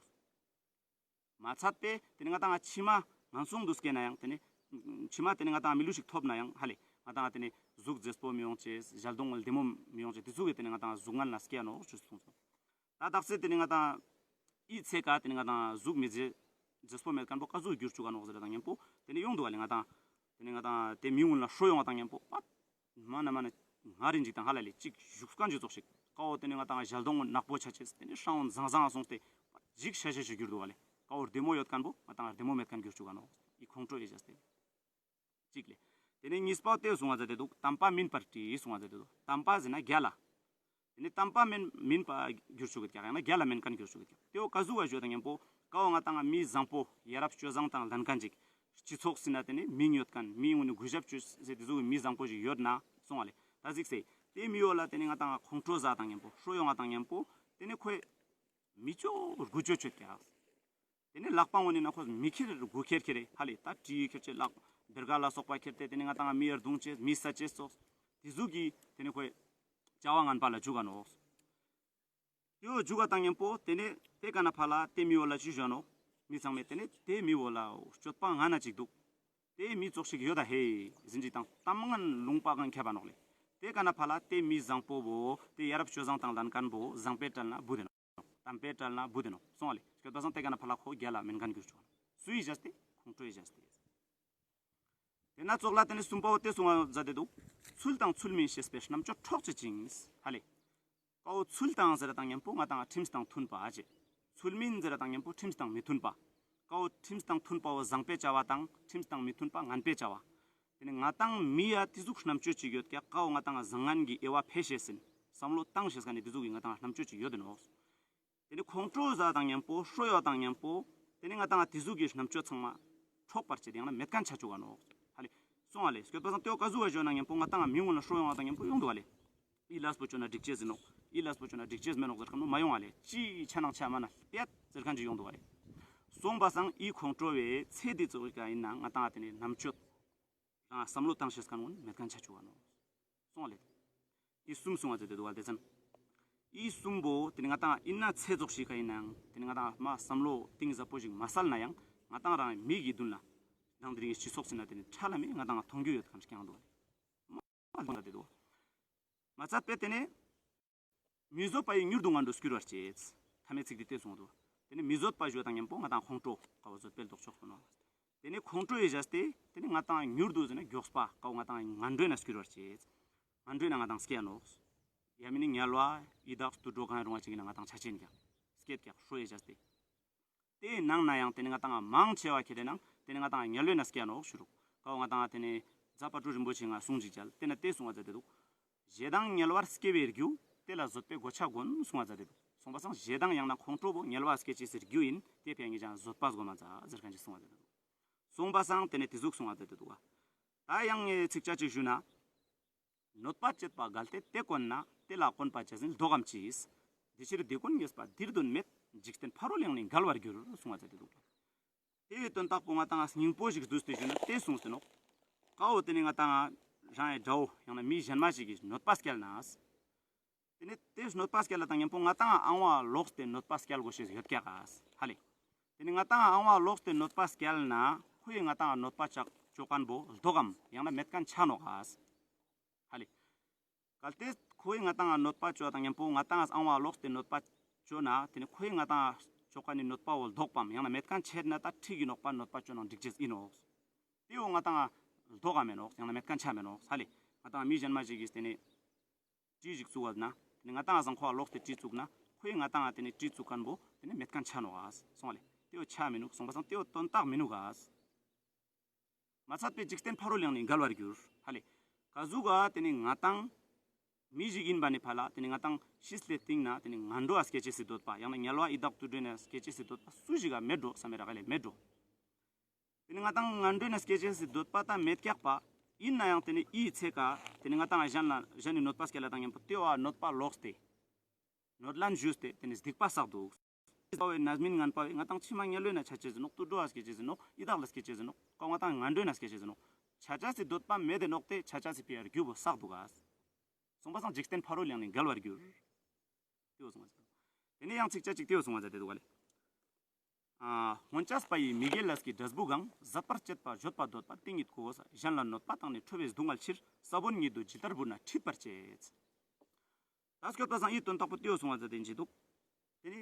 མ་ཚད་པས་དེ་ནི་ང་ཏང་མཆི་མ་ངན་སོང་དུ་སྐྱེ་ན་ཡང་དེ་ནི་མཆི་མ་དེ་ནི་ང་ཏང་མི་ལུས་ཤིག་ཐོབ་ན་ཡང་ཧ་ལེ་ང་ཏང་དེ་ནི་གཟུགས་མཛེས་པོ་མི་ཡོང་ཅེས་ཞལ་གདོང་ལྡེ་མོ་མི་ཡོང་ཅེས་དེ་ཟུག་གི་དེ་ནི་ང་ཏང་གཟུགས་ངན་ལ་སྐྱེ་ནོག་ཞུས་སོང་། ད་དག་ས་དེ་ནི་ང་ཏང་ཨི་ཚེ་ཀ་དེ་ནི་ང་ཏང་གཟུགས་མི་མཛེས་མཛེས་པོ་མེད་མཁན་པོ་ཀ་ཟུག་གྱུར་བཅུག་ག་ནོག་ཟེར་དང་མཉམ་པོ་དེ་ནི་ཡོང་འདུག་ག་ལེ། ང་ཏང་དེ་ནི་ང་ཏང་དེ་མི་ངུན་ལ་ཧྲོ་ཡོང་བ་དང་མཉམ་པོ་པ། མ་ན་མ་ན་ང་རིན་ཅིག་དང་ཧ་ལ་ལེ་ཅིག་བཞུགས་མཁན་ཅིག་ཙོགས་ཤིག་ཀ་བོ་དེ་ནི་ང་ཏང་ཞལ་གདོང་ནག་པོ་ཆ་ཅེས་དེ་ནི་ཧྲང་འོང་ཟང་ཟང་སོང་སྟེ་འཇིགས་ཤ་ཤ་ཞིག་གྱུར་འདུག་ག་ལེ། ཀ་བོ་བདེ་མོ་ཡོད་མཁན་པོ་ང་ཏང་བདེ་མོ་མེད་མཁན་གྱུར་བཅུག་ག་ནོག་ཨི་ཁོང་ཁྲོ་ཨི་བཞག་སྟེ། གཅིག་ལེ། དེ་ནས་གཉིས་པ་དེ་གསུང་བ་མཛད་དེ་འདུག་དམ་པ་མིན་པར་བྲི་གསུང་བ་མཛད་དེ་འདུག་དམ་པ་ཟེར་ན་རྒྱལ་ལ། ཏེ་ནེ་དམ་པ་མན་མན་པ་གྱུར་ཅུག་གི་ཀྱག་ཡང་ན་རྒྱལ་ལ་མན་ཁན་གྱུར་ཅུག་གི་ཀྱག། ཏེ་བོ་ཀ་ཟུག་ག་ཞུ་དང་ཉམ་པོ་ཀ་བོ་ང་ཏང་མི་ཟང་པོ་ཡ་རབས་སྤྱོད་བཟང་དང་ལྡན་ཁན་ཅིག་སྤྱི་ཚོགས་སི་ནང་ཏེ་ནེ་མིང་ཡོད་ཁན་མི་ངུན་ནི་གུས་ཞབས་ཅོས་ཏེ་ཟུག་གི་མི་ཟང་པོ་ཞིག་ཡོད་ན་སོང་བ་ལེ། ཏ་ཟིག་སེ་ཏེ་མི་བོ་ལ་ཏེ་ནེ་ང་ཏང་ཁོང་ཁྲོ་ཟ་དང་ཉམ་པོ་ཧྲོ་ཡོང་ང་དང་ཉམ་པོ་ཏེ་ནེ་ཁོའི་མི་ཅོ་དགུ་ཅོ་ཅོ་ཀྱག། ཏེ་ནེ་ལག་པ་ངུན་ནི་ན་ཁོ་མི་ཁྱེར་དགུ་ཁྱེར་ཁྱེར་རེ་ཧ་ལེ། ཏ་གྲི་ཁྱེར་ཅེས་ལག་བེར་ཀ་ལ་སོགས་པ་ཁྱེར་ཏེ་ཏེ་ནེ་ང་ཏང་མི་ཡར་རྡུང་ཅེས་མི་ས་ཅེས་སོགས་ཏེ་ཟུག་གི་ཏེ་ནེ་ཁོའི་བྱ་བ་ངན་པ་ལ་འཇུག་ག་ནོག། ཏེ་བོ་འཇུག་ག་དང་ཉམ་པོ་ཏེ་ནེ་ཏེ་ཀ་ན་ཕ་ལ་ཏེ་མི་བོ་ལ་ཅི་ཞུ་ནོག། མི་ཚང་མས་ཏེ་ནེ་ཏེ་མི་བོ་ལ་སྤྱོད་པ་ངན་ན་ཅིག་དུག། ཏེ་མི་ཙོགས་ཤིག་ཡོད་ད་ཧེ་ཟེར་ཅིག་དང་གཏམ་ངན་ལུང་པ་གང་ཁྱབ་པ་ནོག་ལེ། ཏེ་ཀ་ན་ཕ་ལ་ཏེ་མི་ཟང་པོ་བོ་ཏེ་ཡ་རབས་སྤྱོད་བཟང་དང་ལྡན་ཁན་བོ་ཟང་པོའི་གྲལ་ན་བུད་དེ་ནོག། དམ་པའི་གྲལ་ན་བུད་དེ་ནོག་སོང་བ་ལེ། སྐྱོད་པ་སང་ཏེ་ཀ་ན་ཕ་ལ་ཁོ་རྒྱལ་ལ་མན་ཁན་གྱུར་ཅུག། སུའི་བྱས་ཏེ་ཁོང་ཁྲོའི་བྱས་ཏེ། ཏེ་ན་ཙོགས་ལ་ཏེ་ནེ་སུམ་པ་བོ་ཏེ་སུང་བ་ཛད་དེ་དུག། ཚུལ་དང་ཚུལ་མིན་ཤེས་པའི་རྣམ་དཔྱོད་འཕྲོག་བྱེད་ཅིང་། ཧ་ལེ། ཀ་བོ་ཚུལ་དང་ཟེར་དང་ཉམ་པོ་ང་ཏང་ཁྲིམས་དང་མཐུན་པ་ཨ་ཅེ། ཚུལ་མིན་ཟེར་དང་ཉམ་པོ་ཁྲིམས་དང་མི་མཐུན་པ། ཀ་བོ་ཁྲིམས་དང་མཐུན་པ་བོ་ཟང་པོའི་བྱ་བ་དང་ཁྲིམས་དང་མི་མཐུན་པ་ངན་པའི་བྱ་བ། ཏེ་ནེ་ང་ཏང་མི་ཡ་ཏེ་ཟུག་རྣམ་དཔྱོད་ཅིག་ཡོད་ཀྱག། ཀ་བོ་ང་ཏང་བཟང་ངན་གྱི་དབྱེ་བ་ཕེ་ཤེས་སིན་བསམ་བློ་བཏང་ཤེས་ཁན་ནི་ཏེ་ཟུག་གི་ང་ཏང་རྣམ་དཔྱོད་ཅིག་ཡོད་དེ་ནོག། ཏེ་ནེ་ཁོང་ཁྲོ་ཟ་དང་ཉམ་པོ་ཧྲོ་ཡོང་དང་ཉམ་པོ་ཏེ་ནེ་ང་ཏང་ཏེ་ཟུག་གི་རྣམ་དཔྱོད་ཚང་མ་འཕྲོག་པར་བྱེད་ཡང་ན་མེད་ཁན་ཆ་ཅུག་ག་ནོག། ཧ་ལེ། སོང་བ་ལེ། སྐྱོད་པ་སང་ཏེ་བོ་ཀ་ཟུག་ག་ཞུ་ན་ཉམ་པོ་ང་ཏང་མི་ངུན་ལ་ཧྲོ་ཡོང་དང་ཉམ་པོ་ཡོང་དུག་བ་ལེ། ཨི་ལས་པོ་ཅོ་ན་འགྲིག་ཅེས་ཨིན་ནོག། ཨི་ལས་པོ་ཅོ་ན་འགྲིག་ཅེས་མེད་ནོག་ཟེར་ཁན་བོ་མ་ཡོང་བ་ལེ། ཅི་ཆ་ནང་ཆ་མ་ན་པད་ཟེར་ཁན་ཅིག་ཡོང་དུག་བ་ལེ། སོང་པ་སང་ཨི་ཁོང་ཁྲོ་བོའི་ཚེ་འདི་ཙོགས་ཀ་ཨིན་ན་ང་ཏང་ཏེ་ནེ་རྣམ་དཔྱོད་རང་བསམ་བློ་བཏང་ཤེས་ཁན་ངུན་མེད་ཁན་ཆ་ཅུག་ག་ནོག། སོང་བ་ལེ། ཨི་སུམ་སུང་བ་ཛད་དེ་དུག་བ་ལེ། ཏེ་ཙམ། ཨི་སུམ་བོ་ཏེ་ནེ་ང་ཏང་ཨིན་ན་ཚེ་ཙོགས་ཤིག་ཀ་ཨིན་ནའང་ཏེ་ནེ་ང་ཏང་མ་བསམ་བློ་གཏིང་ཟབ་པོ་ཞིག་མ་སལ་ན་ཡང་ང་ཏང་རང་མི་གི་དུན་ལ་དང་དེ་རིང་སྤྱི་ཚོགས་སི་ནང་ཏེ་ནེ་ཁྲ་ལ་མེ་ང་ཏང་མཐོང་རྒྱུ་ཡོད་ཁན་ཞིག་ཀྱང་དུག་བ་ལེ། མ་ལ་ཛད་དེ་དུག་བ། མ་ཚད་པའི་ཏེ་ནེ་མི་བཟོད་པ་ཡིས་མྱུར་དུ་ངན་འགྲོར་སྐྱུར་བར་བྱེད། ཐ་མའི་ཚིག་འདི་ཏེ་སོང་དུག། ཏེ་ནེ་མི་བཟོད་པ་ཞུ་དང་ཉམ་པོ་ང་ཏང་ཁོང་ཁྲོ་ཀ་བོ་བཟོད་པའི་ལྡོག་ཕྱོགས་ཀུན་ནོག། ཏེ་ནེ་ཁོང་ཁྲོ་ཡི་བྱས་ཏེ་ཏེ་ནེ་ང་ཏང་མྱུར་དུ་ཟེར་ན་མགྱོགས་པ་ཀ་བོ་ང་ཏང་ངན་འགྲོའི་ནང་སྐྱུར་བར་བྱེད། ངན་འགྲོའི་ནང་ང་ཏང་སྐྱེ་ནོག། ཡ་མེན་ན་དམྱལ་བ་ཡི་དྭགས་དུད་འགྲོ་གང་རུང་བ་ཅིག་གི་ནང་ང་ཏང་ཆ་ཅེན་ཀྱག། སྐྱེད་ཀྱག་ཁྲོ་ཡི་བྱས་ཏེ། ཏེའི་ནང་ན་ཡང་ཏེ་ནེ་ང་ཏང་མང་ཆེ་བ་ཁྱེར་ཏེ་ན་ཏེ་ནེ་ང་ཏང་དམྱལ་བའི་ནང་སྐྱེ་ནོག་ཞུ་རུག། ཀ་བོ་ང་ཏང་ཏེ་ནེ་རྫ་དཔལ་སྤྲུལ་རིན་པོ་ཆེ་ང་གསུང་ཅིག་ཅལ། ཏེ་ན་ཏེ་གསུང་བ་ཛད་དེ་དུག། ཞེ་སྡང་དམྱལ་བར་སྐྱེ་བའི་རྒྱུ། དེ་ལ་བཟོད་པའི་གོ་ཆ་གོན་གསུང་བ་ཛད་དེ་དུག། སོང་པ་སང་ཞེ་སྡང་ཡང་ན་ཁོང་ཁྲོ་བོ་དམྱལ་བ་སྐྱེ་ཅེས་སི་རྒྱུ་ཨིན། ཏེ་ཕི་ཡ་ངེ་ཅང་བཟོད་པ་སྒོམ་མ་ཛད་ཟེར་ཁན་ཅིག་གསུང་བ་ཛད་དེ་དུག། སོང་པ་སང་ཏེ་ནེ་ཏེ་ཟུག་གསུང་བ་ཛད་དེ་དུག་བ། ཏ་ཡང་ངས་ཚིགས་བཅད་ཅིག་ཞུ་ན། གནོད་པ་བྱེད་པ་གལ་ཏེ་དེ་དཀོན་ན། དེ་ལ་དཀོན་པ་བྱས་ཟིན་ལྡོག་གམ་ཅི། དེ་ཕྱིར་དེ་དཀོན་ཉེས་པ་འདིར་དོན་མེད། འཇིག་རྟེན་ཕ་རོལ་ཡང་ནི་འགལ་བར་འགྱུར། གསུང་བ་ཛད་དེ་དུག། ཏེ་བོའི་དོན་དག་པོ་ང་ཏང་སྙིང་པོ་ཞིག་བསྡུས་ཏེ་ཞུ་ན་ཏེ་གསུངས་ཏེ་ནོག། ཀ་བོ་ཏེ་ནེ་ང་ཏང་རང་ཡི་དགྲ་བོ་ཡང་ན་མི་གཞན་མ་ཞིག་གིས་གནོད་པ་སྐྱལ་ན། ཏེ་ནེ་ཏེ་གནོད་པ་སྐྱལ་ལ་དང་ཉམ་པོ་ང་ཏང་ཨང་བ་ལོགས་ཏེ་གནོད་པ་སྐྱལ་གོས་ཤེས་ཡོད་ཀྱག་ག་ཧ་ལེ། ཏེ་ནེ་ང་ཏང་ཨང་བ་ལོགས་ཏེ་གནོད་པ་སྐྱལ་ན་ཁོའི་ང་ཏང་གནོད་པ་ཅོ་ཁན་བོ་ལྡོག་གམ་ཡང་ན་མེད་ཁན་ཆ་ནོག་ག་ཧ་ལེ། གལ་ཏེ་ཁོའི་ང་ཏང་གནོད་པ་ཅོ་དང་ཉམ་པོ་ང་ཏང་ཨང་བ་ལོགས་ཏེ་གནོད་པ་ཅོ་ན་ཏེ་ནེ་ཁོའི་ང་ཏང་ཅོ་ཁན་ནི་གནོད་པ་བོ་ལྡོག་པའམ་ཡང་ན་མེད་ཁན་ཆ་ན་ཏ་ཁྲིག་གི་ནོག་པ་གནོད་པ་ཅོ་ན་འགྲིག་ཅེས་ཨིན་ནོག། ཏེ་བོ་ང་ཏང་ལྡོག་ག་མེ་ནོག་ཡང་ན་མེད་ཁན་ཆ་མེ་ནོག་ཧ་ལེ། ང་ཏང་མི་གཞན་མ་ཞིག་གིས་ཏེ་ནེ་གྲི་ཞིག་བཙུགས་པ་ན་ཏེ་ནེ་ང་ཏང་སང་ཁོ་ལོགས་ཏེ་གྲི་བཙུགས་ན་ཁོའི་ང་ཏང་ཏེ་ནེ་གྲི་བཙུགས་ཁན་བོ་ཏེ་ནེ་མེད་ཁན་ཆ་ནོག་ག་སོང་ལེ། ཏེ་བོ་ཆ་མི་ནུག། སོང་པ་སང་ཏེ་བོ་དོན་དག་མི་ནུག་ག། མ་ཚད་པའི་འཇིག་རྟེན་ཕ་རོལ་ཡང་ནི་འགལ་བར་འགྱུར་ཧ་ལེ། ག་ཟུག་ག་ཏེ་ནེ་ང་ཏང་མི་ཞིག་ཨིན་པ་ནི་ཕ་ལ་ཏེ་ནེ་ང་ཏང་ཤི་སྟེ་སྟིང་ན་ཏེ་ནེ་ངན་འགྲོ་ཨ་སྐྱེ་ཅེས་སི་འདོད་པ་ཡང་ན་དམྱལ་བ་ཡི་དྭགས་དུད་འགྲོའི་ནང་སྐྱེ་ཅེས་སི་འདོད་པ་སུ་ཞིག་ག་མེད་འགྲོ་བསམ་མེད་ར་ག་ལེ་མེད་འགྲོ། ཏེ་ནེ་ང་ཏང་ངན་འགྲོའི་ནང་སྐྱེ་ཅེས་སི་འདོད་པ་ཏ་མེད་ཀྱག་པ། ཨིན་ནའང་ཏེ་ནེ་ཨི་ཚེ་ཀ་ཏེ་ནེ་ང་ཏང་གཞན་ལ་གཞན་ནི་གནོད་པ་སྐྱལ་ལ་དང་ཉམ་པོ་ཏེ་བོ་གནོད་པ་ལོགས་ཏེ་གནོད་ལན་ཞུས་ཏེ་ཏེ་ནེ་སྡིག་པ་བསགས་དུག། ཟ་བའི་རྣམ་སྨིན་ངན་པ་བས་ང་ཏང་ཕྱི་མ་དམྱལ་བའི་ནང་ཆ་ཅེས་ཨིན་ནོག། དུད་འགྲོ་ཨ་སྐྱེ་ཅེས་ཨིན་ནོག། ཡི་དྭགས་ལ་སྐྱེ་ཅེས་ཨིན་ནོག། ཀ་ང་ཏང་ངན་འགྲོའི་ནང་སྐྱེ་ཅེས་ཨིན་ནོག། ཆ་ཅེས་སི་འདོད་པ་མེད་དེ་ནོག་ཏེ་ཆ་ཅེས་སི་ཕི་ཡ་རྒྱུ་བོ་བསགས་དུག་ག། སོང་པ་སང་འཇིག་རྟེན་ཕ་རོལ་ཡང་ནི་འགལ་བར་འགྱུར། ཏེ་བོ་གསུངས་པ་ཟེར་དུག། ཏེ་ནེ་ཡང་ཚིགས་བཅད་ཅིག་ཏེ་བོ་གསུངས་པ་ཟེར་ཏེ་དུག་ག་ལེ། ཨ་སྔོན་ཆད་པ་ཡི་མི་དགེ་ལས་ཀྱི་འབྲས་བུ་གང་། ཟད་པར་བྱེད་པ་བརྗོད་པ་འདོད་པ་དེ་ཉིད་ཀོ། གཞན་ལ་གནོད་པ་བཏང་ནས་ཁྲོ་བས་སྡུག་བསྔལ་ཕྱིར། ས་བོན་ཉིད་དུ་ཇི་ལྟར་བུད་ན་ཁྲིད་པར་བྱེད། ཏ་སྐྱོད་པ་སང་ཨི་དོན་དག་པོ་ཏེ་བོ་གསུངས་པ་ཟེར་ཏེ་ཨིན་ཅི་དུག། ཏེ་ནེ་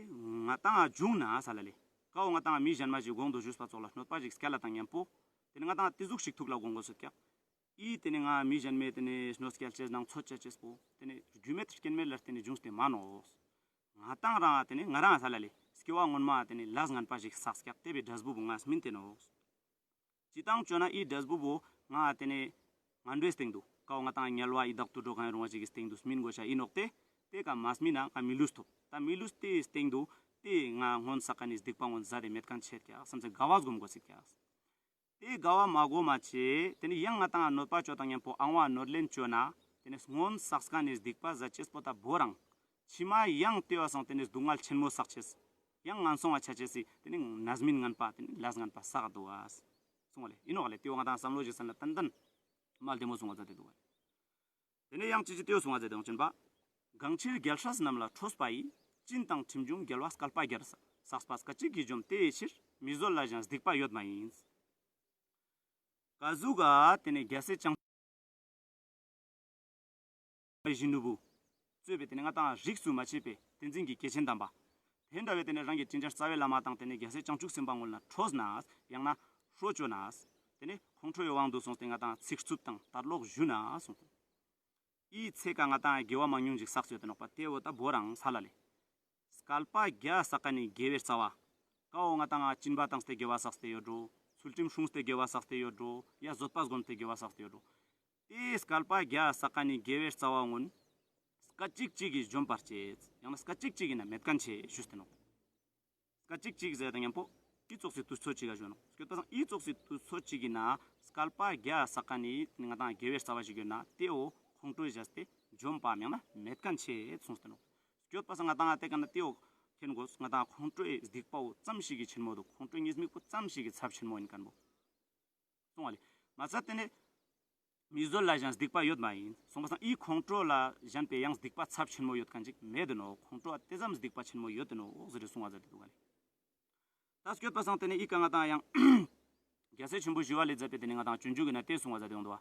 ང་ཏང་བྱུང་ན་ས་ལ་ལེ། ཀ་བོ་ང་ཏང་མི་གཞན་མ་ཞིག་གོང་དུ་ཞུས་པ་ཙོགས་ལ་གནོད་པ་ཞིག་སྐྱལ་ལ་དང་ཉམ་པོ། ཏེ་ནེ་ང་ཏང་ཏེ་ཟུག་ཞིག་ཐུགས་ལ་དགོངས་དགོས་སོད་ཀྱག། ཨི་ཏེ་ནེ་ང་མི་གཞན་མའི་ཏེ་ནེ་གནོད་སྐྱལ་ཅེས་དང་ཚོད་ཅེས་པོ་ཏེ་ནེ་རྒྱུ་མེད་རྐྱེན་མེད་ལ་བརྟེན་ནེ་བྱུང་སྟེ་མ་ནོག། ང་ཏང་རང་ཏེ་ནེ་ང་རང་ས་ལ་ལེ་སྐྱེ་བ་སྔོན་མ་ཏེ་ནེ་ལས་ངན་པ་ཞིག་བསགས་ཀྱག། ཏེ་བོའི་འབྲས་བུ་བོ་ང་སྨིན་ཏེ་ནོག། ཅི་ཏང་ཅོ་ན་ཨི་འབྲས་བུ་བོ་ང་ཏེ་ནེ་ངན་འགྲོའི་སྟེང་དུ་ཀ་བོ་ང་ཏང་དམྱལ་བ་ཡི་དྭགས་དུད་འགྲོ་གང་རུང་བ་ཞིག་གི་སྟེང་དུ་སྨིན་དགོས་ཤ་ཨིན་ནོག་ཏེ། དེ་ཀ་མ་སྨིན་ན་ང་མི་ལུས་ཐོབ། ད་མི་ལུས་དེའི་སྟེང་དུ་དེ་ང་སྔོན་བསགས་མཁན་ནི་སྡིག་པ་སྔོན་ཟད་དེ་མེད་མཁན་ཆེད་ཀྱག་བསམ་སྟེ་དགའ་བ་སྒོམ་དགོས་ཤེས་ཀྱག། དེ་དགའ་བ་མ་སྒོམ་མ་ཆེ། དེ་ནི་ཡང་ང་ཏང་གནོད་པ་ཅོ་དང་མཉམ་པོ་ཨང་བ་གནོད་ལན་ཅོ་ན། དེ་ནི་སྔོན་བསགས་མཁན་ནི་སྡིག་པ་ཟད་ཅེས་པོ་ད་བོ་རང་། ཕྱི་མ་ཡང་དེ་བ་སང་དེ་ནི་སྡུག་བསྔལ་ཆེན་མོ་བསགས་ཅེས། ཡང་ངན་སོང་ང་ཆ་ཅེས་སི་དེ་ནི་རྣམ་སྨིན་ངན་པ་དེ་ནི་ལས་ངན་པ་བསགས་འདུག་ག། གསུངས་པ་ལེ། ཨིན་ནོག་ལེ། དེ་བོ་ང་ཏང་བསམ་བློ་ཞིག་སན་ལ་ཏན་ཏན་མ་བདེ་མོ་གསུང་བ་མཛད་དེ་འདུག་ག། དེ་ནས་ཡང་ཅི་ཅི་དེ་བོ་གསུང་བ་མཛད་དེ་ཡོང་ཅན་པ། གང་ཕྱིར་རྒྱལ་སྲས་རྣམས་ལ་ཁྲོས་པ་ཡིས། སྦྱིན་དང་ཁྲིམས་བྱུང་རྒྱལ་བ་བསྐལ་པ་བརྒྱར། བསགས་པ་སྐད་ཅིག་གིས་འཇོམས་དེའི་ཕྱིར། མི་བཟོད་ལས་གཞན་སྡིག་པ་ཡོད་མ་ཡིན། ཀ་ཟུག་ག་དེ་ནས་རྒྱལ་སྲས་བྱང་ཆུབ་ཀྱི་ནུ་བོ་གཙོས་པའི་དེ་ནས་ང་ཏང་རིས་སུ་མ་ཆད་པའི་བསྟན་འཛིན་གྱི་སྐྱེས་ཆེན་དམ་པ། དེ་འདྲ་བའི་དེ་ནས་རང་གི་དྲིན་ཅན་རྩ་བའི་བླ་མ་དང་དེ་ནས་རྒྱལ་སྲས་བྱང་ཆུབ་སེམས་དཔའ་ངོ་ལ་ཁྲོས་ན་ཡང་ན་ཧྲོ་ཅོ་ན། དེ་ནས་ཁོང་ཁྲོ་ཡི་དབང་དུ་སོང་སྟེ་ང་ཏང་ཚིག་རྩུབ་དང་དད་ལོག་ཞུ་ན་གསུངས་ཏེ། འི་ཚེ་ཀ་ང་ཏང་དགེ་བ་མང་ཉུང་ཞིག་བསགས་ཡོད་དེ་ནོག་པ། དེ་བོ་ད་བོ་རང་ས་ལ་ལེ། བསྐལ་པ་བརྒྱ་བསགས་མཁན་ནི་དགེ་བའི་རྩ་བ། ཀ་བོ་ང་ཏང་སྦྱིན་པ་བཏང་སྟེ་དགེ་བ་བསགས་ཏེ་ཡོད་འགྲོ། ཚུལ་ཁྲིམས་སྲུངས་ཏེ་དགེ་བ་བསགས་ཏེ་ཡོད་འགྲོ། ཡ་བཟོད་པ་བསྒོམས་ཏེ་དགེ་བ་བསགས་ཏེ་ཡོད་འགྲོ། དེ་བསྐལ་པ་བརྒྱ་བསགས་མཁན་ནི་དགེ་བའི་རྩ་བ་སྔོན་སྐད་ཅིག་གཅིག་གིས་འཇོམས་པར་བྱེད། ཡང་ན་སྐད་ཅིག་གཅིག་ཡིན་ན་མེད་མཁན་ཆེ་ཞུས་ཏེ་ནོག། སྐད་ཅིག་གཅིག་ཟེར་དང་མཉམ་པོ་འི་ཙོགས་སི་དུས་ཚོད་ཅིག་ག་ཞུ་ནོག། སྐྱོད་པ་སང་འི་ཙོགས་སི་དུས་ཚོད་ཅིག་ཡིན་ན་བསྐལ་པ་བརྒྱ་བསགས་མཁན་ནི་ང་ཏང་དགེ་བའི་རྩ་བ་ཞིག་ཡོད་ན་དེ་བོ་ཁོང་ཁྲོ་བཞག་སྟེ་འཇོམས་པའམ་ཡང་ན་མེད་མཁན་ཆེ་གསུངས་ཏེ་ནོག། སྐྱོད་པ་སང་ང་ཏང་དེ་ཀ་ན་དེ་བོ་མཁྱེན་དགོས། ང་ཏང་ཁོང་ཁྲོའི་སྡིག་པ་བོ་ཙམ་ཞིག་གི་ཆེན་མོ་འདུག། ཁོང་ཁྲོའི་ཉེས་དམིགས་པོ་ཙམ་ཞིག་གི་ཚབས་ཆེན་མོ་ཡིན་མཁན་བོ། གསུངས་པ་ལེ། མ་ཚད་དེ་ནས་མི་བཟོད་ལས་གཞན་སྡིག་པ་ཡོད་མ་ཡིན། གསུངས་པ་སང་འི་ཁོང་ཁྲོ་ལས་གཞན་པའི་ཡང་སྡིག་པ་ཚབས་ཆེན་མོ་ཡོད་མཁན་ཅིག་མེད་དེ་ནོག། ཁོང་ཁྲོ་བ་དེ་ཙམ་སྡིག་པ་ཆེན་མོ་ཡོད་དེ་ནོག་ཟེར་ཏེ་གསུངས་པ་མཛད་དེ་འདུག་ག་ལེ། ད་སྐྱོད་པ་སང་དེ་ནས་འི་ཀ་ང་ཏང་ཡང་རྒྱལ་སྲས་ཆེན་པོ་ཞི་བ་ལྷས་མཛད་པའི་དེ་ནས་ང་ཏང་སྤྱོད་འཇུག་གི་ན་དེ་གསུངས་པ་མཛད་དེ་འདུག་པ།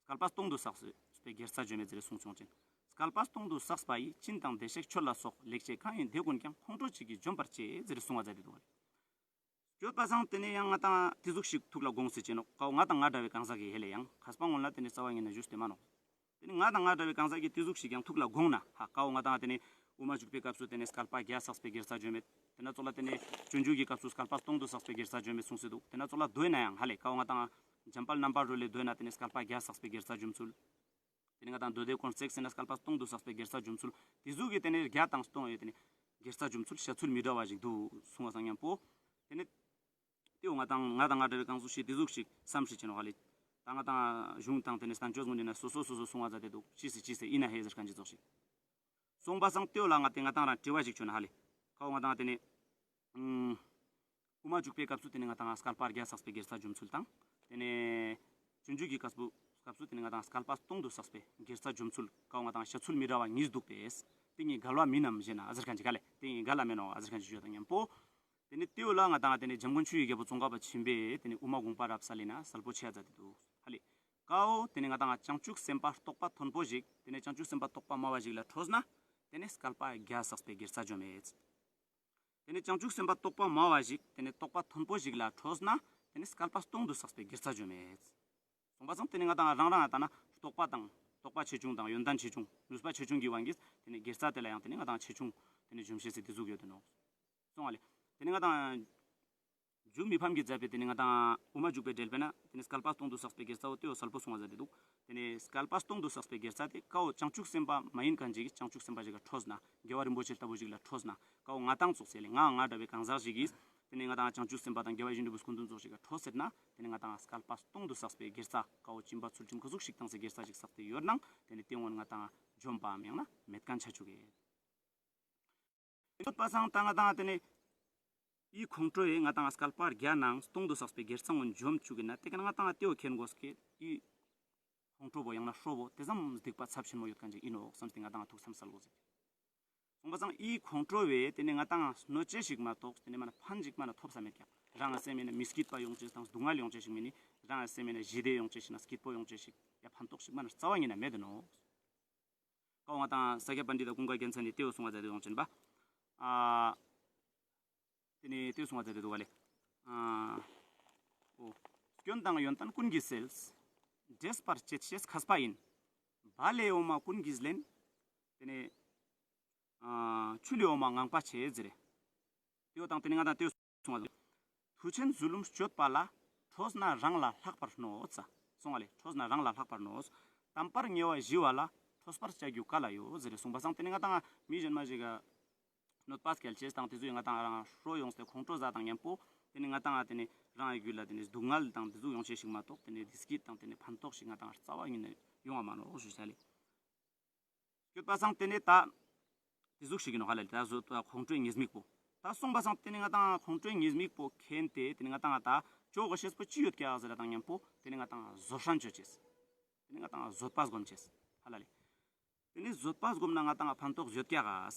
བསྐལ་པ་སྟོང་དུ་བསགས་པའི་དགེ་རྩ་འཇོམས་མེད་ཟེར་གསུངས་བྱུང་ཅན། བསྐལ་པ་སྟོང་དུ་བསགས་པ་ཡིས། སྦྱིན་དང་བདེ་གཤེགས་མཆོད་ལ་སོགས། ལེགས་སྤྱད་གང་ཡིན་དེ་ཀུན་ཀྱང་། ཁོང་ཁྲོ་གཅིག་གིས་འཇོམས་པར་བྱེད་ཟེར་གསུངས་པ་མཛད་དེ་འདུག་པ། སྐྱོད་པ་སང་དེ་ནས་ཡང་ང་ཏང་དེ་ཟུག་ཞིག་ཐུགས་ལ་དགོངས་སེ་ཅི་ནོག། ཀ་བོ་ང་དང་ང་འདྲ་བའི་གང་ཟག་གི་ཧེ་ལེ་ཡང་མཁས་པ་ངོ་ལ་དེ་ནས་རྩ་བ་ཉིད་ནས་ཞུས་ཏེ་མ་ནོག། དེ་ནས་ང་དང་ང་འདྲ་བའི་གང་ཟག་གི་དེ་ཟུག་ཞིག་ཡང་ཐུགས་ལ་དགོངས་ན་ཧ་ཀ་བོ་ང་དང་དེ་ནས་དབུ་མ་འཇུག་པའི་སྐབས་སུ་དེ་ནས་བསྐལ་པ་བརྒྱ་བསགས་པའི་དགེ་རྩ་འཇོམས་མེད། དེ་ན་ཙོགས་ལ་དེ་ནས་སྤྱོད་འཇུག་གི་སྐབས་སུ་བསྐལ་པ་སྟོང་དུ་བསགས་པའི་དགེ་རྩ་འཇོམས་མེད་གསུངས་སེ་འདུག། དེ་ན་ཙོགས་ལ་མདོ་ཡིན་ན་ཡང་ཧ་ལེ་ཀ་བོ་ང་དང་འཇམ་དཔལ་རྣམ་པར་རོལ་པའི་མདོ་ཡིན་ན་དེ་ནས་བསྐལ་པ་བརྒྱ་བསགས་པའི་དགེ་རྩ་འཇོམས་ཚུལ། དེ་ནས་ང་དང་མདོ་སྡེ་དཀོན་བརྩེགས་ཟེར་ན་བསྐལ་པ་སྟོང་དུ་བསགས་པའི་དགེ་རྩ་འཇོམས་ཚུལ། དེ་ཟུག་གི་དེ་ནས་བརྒྱ་དང་སྟོང་ཡོད་དེ་ནས་དགེ་རྩ་འཇོམས་ཚུལ་བཤད་ཚུལ་མི་འདྲ་བ་ཞིག་འདུག་གསུངས་པ་སང་མཉམ་པོ། དེ་ནས་དེ་བོ་ང་དང་ང་དང་ང་འདྲ་བའི་གང་ཟག་ཞིག་དེ་ཟུག་ཞིག་བསམ་ཤེས་ཅི་ནོག་ཧ་ལེ། ད་ང་དང་གཞུང་དང་དེ་ནས་བསྟན་བཅོས་ངོས་ནས་ན་སོ་སོ་སོ་སོ་གསུང་བ་མཛད་དེ་འདུག། ཅི་སེ་ཅི་སེ་ཡིན་ན་ཧེ་ཟེར་མཁན་ཅི་ཙོགས་ཤིག་གསུངས་པ་སང་དེ་བོ་ལ་ང་དེ་ང་དང་རང་དྲི་བ་ཞིག་བཅོས་ན་ཧ་ལེ། ཀ་བོ་ང་དང་དེ་ནས་ཨུམ། དབུ་མ་འཇུག་པའི་སྐབས་སུ་དེ་ནས་ང་དང་བསྐལ་པ་བརྒྱ་བསགས་པའི་དགེ་རྩ་འཇོམས་ཚུལ་དང་། དེ་ནས་སྤྱོད་འཇུག་གི་སྐབས་སུ་སྐབས་སུ་དེ་ནས་ང་དང་བསྐལ་པ་སྟོང་དུ་བསགས་པའི་དགེ་རྩ་འཇོམས་ཚུལ་ཀ་བོ་ང་དང་བཤད་ཚུལ་མི་འདྲ་བ་གཉིས་འདུག་པས། དེ་གཉིས་འགལ་བ་མིན་ནམ་ཞེ་ན་ཨ་ཟེར་མཁན་ཅིག་ག་ལེ། དེ་གཉིས་འགལ་ལ་མེད་ནོག་ཨ་ཟེར་མཁན་ཅིག་ཞུ་དང་མཉམ་པོ། དེ་ནས་དེ་བོ་ལ་ང་དང་དེ་ནས་འཇམ་མགོན་ཆོས་ཀྱི་རྒྱལ་པོ་ཙོང་ཁ་པ་ཆེན་པོས་དེ་ནས་དབུ་མ་དགོངས་པ་རབ་གསལ་ལས་ན་གསལ་པོ་ཆེ་ཡ་མཛད་དེ་འདུག་ཧ་ལེ། ཀ་བོ་དེ་ནས་ང་དང་བྱང་ཆུབ་སེམས་དཔའ་རྟོགས་པ་མཐོན་པོ་ཞིག་དེ་ནས་བྱང་ཆུབ་སེམས་དཔའ་རྟོགས་པ་དམའ་བ་ཞིག་ལ་ཁྲོས་ན་དེ་ནས་བསྐལ་པ་བརྒྱ་བསགས་པའི་དགེ་རྩ་འཇོམས་མེད། དེ་ནས་བྱང་ཆུབ་སེམས་དཔའ་རྟོགས་པ་དམའ་བ་ཞིག་དེ་ནས་རྟོགས་པ་མཐོན་པོ་ཞིག་ལ་ཁྲོས་ན་དེ་ནས་བསྐལ་པ་སྟོང་དུ་བསགས་པའི་དགེ་རྩ་འཇོམས་མེད། གསུངས་པ་སང་དེ་ནས་ང་དང་རང་རང་ལྟ་ན་རྟོགས་པ་དང་རྟོགས་པ་ཆེ་ཆུང་དང་ཡོན་ཏན་ཆེ་ཆུང་ནུས་པ་ཆེ་ཆུང་གི་དབང་གིས་དེ་ནས་དགེ་རྩ་དེ་ལ་ཡང་དེ་ནས་ང་དང་ཆེ་ཆུང་དེ་ནས་འཇོམས་ཤེས་སི་དེ་ཟུག་ཡོད་དེ་ནོག། གསུངས་པ་ལེ། དེ་ནས་ང་དང་རྒྱུ་མི་ཕམ་གྱིས་མཛད་པའི་དེ་ནས་ང་དང་དབུ་མ་འཇུག་པའི་འགྲེལ་པ་ན་དེ་ནས་བསྐལ་པ་སྟོང་དུ་བསགས་པའི་དགེ་རྩ་བོ་དེ་བོ་གསལ་པོ་གསུངས་པ་མཛད་དེ་འདུག། དེ་ནས་བསྐལ་པ་སྟོང་དུ་བསགས་པའི་དགེ་རྩ་དེ་ཀ་བོ་བྱང་ཆུབ་སེམས་དཔའ་མ་ཡིན་མཁན་ཅིག་གིས་བྱང་ཆུབ་སེམས་དཔའ་ཞིག་ལ་ཁྲོས་ན་རྒྱལ་བ་རིན་པོ་ཆེ་ལྟ་བུ་ཞིག་ལ་ཁྲོས་ན་ཀ་བོ་ང་དང་ཙོགས་སེ་ལེ་ང་ང་འདྲ་བའི་གང་ཟག་ཞིག་གིས་དེ་ནས་ང་དང་བྱང་ཆུབ་སེམས་དཔའ་དང་རྒྱལ་བ་ཡིད་བཞིན་ནོར་བུའི་སྐུ་མདུན་ཙོགས་ཞིག་ལ་ཁྲོས་ཟེར་ན་དེ་ནས་ང་དང་བསྐལ་པ་སྟོང་དུ་བསགས་པའི་དགེ་རྩ་ཀ་བོ་སྦྱིན་པ་ཚུལ་ཁྲིམས་ཀ་ཟུག་ཞིག་བཏང་སེ་དགེ་རྩ་ཞིག་བསགས་ཏེ་ཡོད་ནང་དེ་ནས་དེ་སྔོན་ང་དང་འཇོམས་པའམ་ཡང་ན་མེད་མཁན་ཆ་བཅུག་གེ། ཡོད་པ་སང་ད་ང་དང་དེ་ནས་འི་ཁོང་ཁྲོ་ཡིས་ང་དང་བསྐལ་པ་བརྒྱ་ནང་སྟོང་དུ་བསགས་པའི་དགེ་རྩ་ངོ་འཇོམས་བཅུག་གི་ན་དེ་ཀ་ན་ང་དང་དེ་བོ་མཁྱེན་དགོས་ཀྱི་འི་ཁོང་ཁྲོ་བོ་ཡང་ན་ཧྲོ་བོ་དེ་ཙམ་སྡིག་པ་ཚབས་ཆེན་མོ་ཡོད་མཁན་ཅིག་ཨིན་ནོག་བསམ་སྟེ་ང་དང་ཐུགས་བསམ་གསལ་དགོས་ཟེར། གསུངས་པ་སང་འི་ཁོང་ཁྲོ་བོས་དེ་ནས་ང་དང་གནོད་བྱེད་ཞིག་མ་གཏོགས་དེ་ནས་མ་ན་ཕན་ཞིག་མ་ན་ཐོབ་ས་མེད་ཀྱག། རང་ང་སེམས་ཡིན་ན་མི་སྐྱིད་པ་ཡོང་ཅེས་དང་སྡུག་བསྔལ་ཡོང་ཅེས་ཤིག་མེན་ནི་རང་ང་སེམས་ཡིན་ན་ཞི་བདེ་ཡོང་ཅེས་ཤིག་ན་སྐྱིད་པོ་ཡོང་ཅེས་ཤིག་ཡ་ཕན་ཐོགས་ཤིག་མ་ན་རྩ་བ་ཉིད་ན་མེད་དེ་ནོག། ཀ་བོ་ང་དང་ས་སྐྱ་པཎྜི་ཏ་ཀུན་དགའ་རྒྱལ་མཚན་ནི་དེ་བོ་གསུངས་པ་མཛད་དེ་ཡོང་ཅན་པ། ཨ། དེ་ནས་དེ་བོ་གསུངས་པ་མཛད་དེ་འདུག་པ་ལེ། ཨ། འོ། སྐྱོན་དང་ཡོན་ཏན་ཀུན་གྱིས་སེལ། འདྲེས་པར་བྱེད་ཅེས་མཁས་པ་ཡིན། སྦ་ལས་འོ་མ་ཀུན་གྱིས་ལེན། དེ་ནས། ཨ། ཆུ་ལས་འོ་མ་ངང་པ་བྱེད་ཟེར། དེ་བོ་དང་དེ་ནས་ང་དང་དེ་བོ་གསུངས་པ་ལེ། མཐུ་ཆེན་གཟུ་ལུམ་སྤྱོད་པ་ལ། ཁྲོས་ན་རང་ལ་ལྷག་པར་གནོད་ས། གསུངས་པ་ལེ། ཁྲོས་ན་རང་ལ་ལྷག་པར་གནོད། དམ་པར་ཉེ་བ་ཞི་བ་ལ། ཐོས་པར་བྱ་རྒྱུ་ག་ལ་ཡོད་ཟེར་རེ་གསུངས་པ་སང་ཏེ་ནེ་ང་ཏང་མི་གཞན་མ་ཞིག་ག་གནོད་པ་སྐྱལ་ཅེས་དང་ཏེ་ཟུག་ང་ཏང་རང་ཧྲོ་ཡོངས་ཏེ་ཁོང་ཁྲོ་ཟ་དང་མཉམ་པོ་ཏེ་ནེ་ང་ཏང་ཏེ་ནེ་རང་གི་རྒྱུད་ལ་ཏེ་ནེ་སྡུག་བསྔལ་དང་ཏེ་ཟུག་ཡོང་ཅེས་ཤིག་མ་གཏོགས་ཏེ་ནེ་བདེ་སྐྱིད་དང་ཏེ་ནེ་ཕན་ཐོགས་ཤིག་ང་ཏང་རྩ་བ་ཉིད་ནས་ཡོང་བ་མ་ནོག་ཞུ་ཅེས་ལེ། སྐྱོད་པ་སང་ཏེ་ནེ་ད་ཏེ་ཟུག་ཞིག་ཨིན་ནོག་ཧ་ལ་ལེ། ད་བཟོད་པ་ཁོང་ཁྲོའི་ཉེས་དམིགས་པོ། ད་གསུངས་པ་སང་ཏེ་ནེ་ང་ཏང་ཁོང་ཁྲོའི་ཉེས་དམིགས་པོ་མཁྱེན་ཏེ་ཏེ་ནེ་ང་ཏང་ད་ཅོ་གོ་ཤེས་པོ་ཅི་ཡོད་ཀྱག་ཟེར་ར་དང་མཉམ་པོ་ཏེ་ནེ་ང་ཏང་བཟོད་བསྲན་ཅོ་ཅེས། ཏེ་ནེ་ང་ཏང་བཟོད་པ་སྒོམ་ཅེས་ཧ་ལ་ལེ། ཏེ་ནེ་བཟོད་པ་སྒོམ་ན་ང་ཏང་ཕན་ཐོགས་ཡོད་ཀྱག་ག།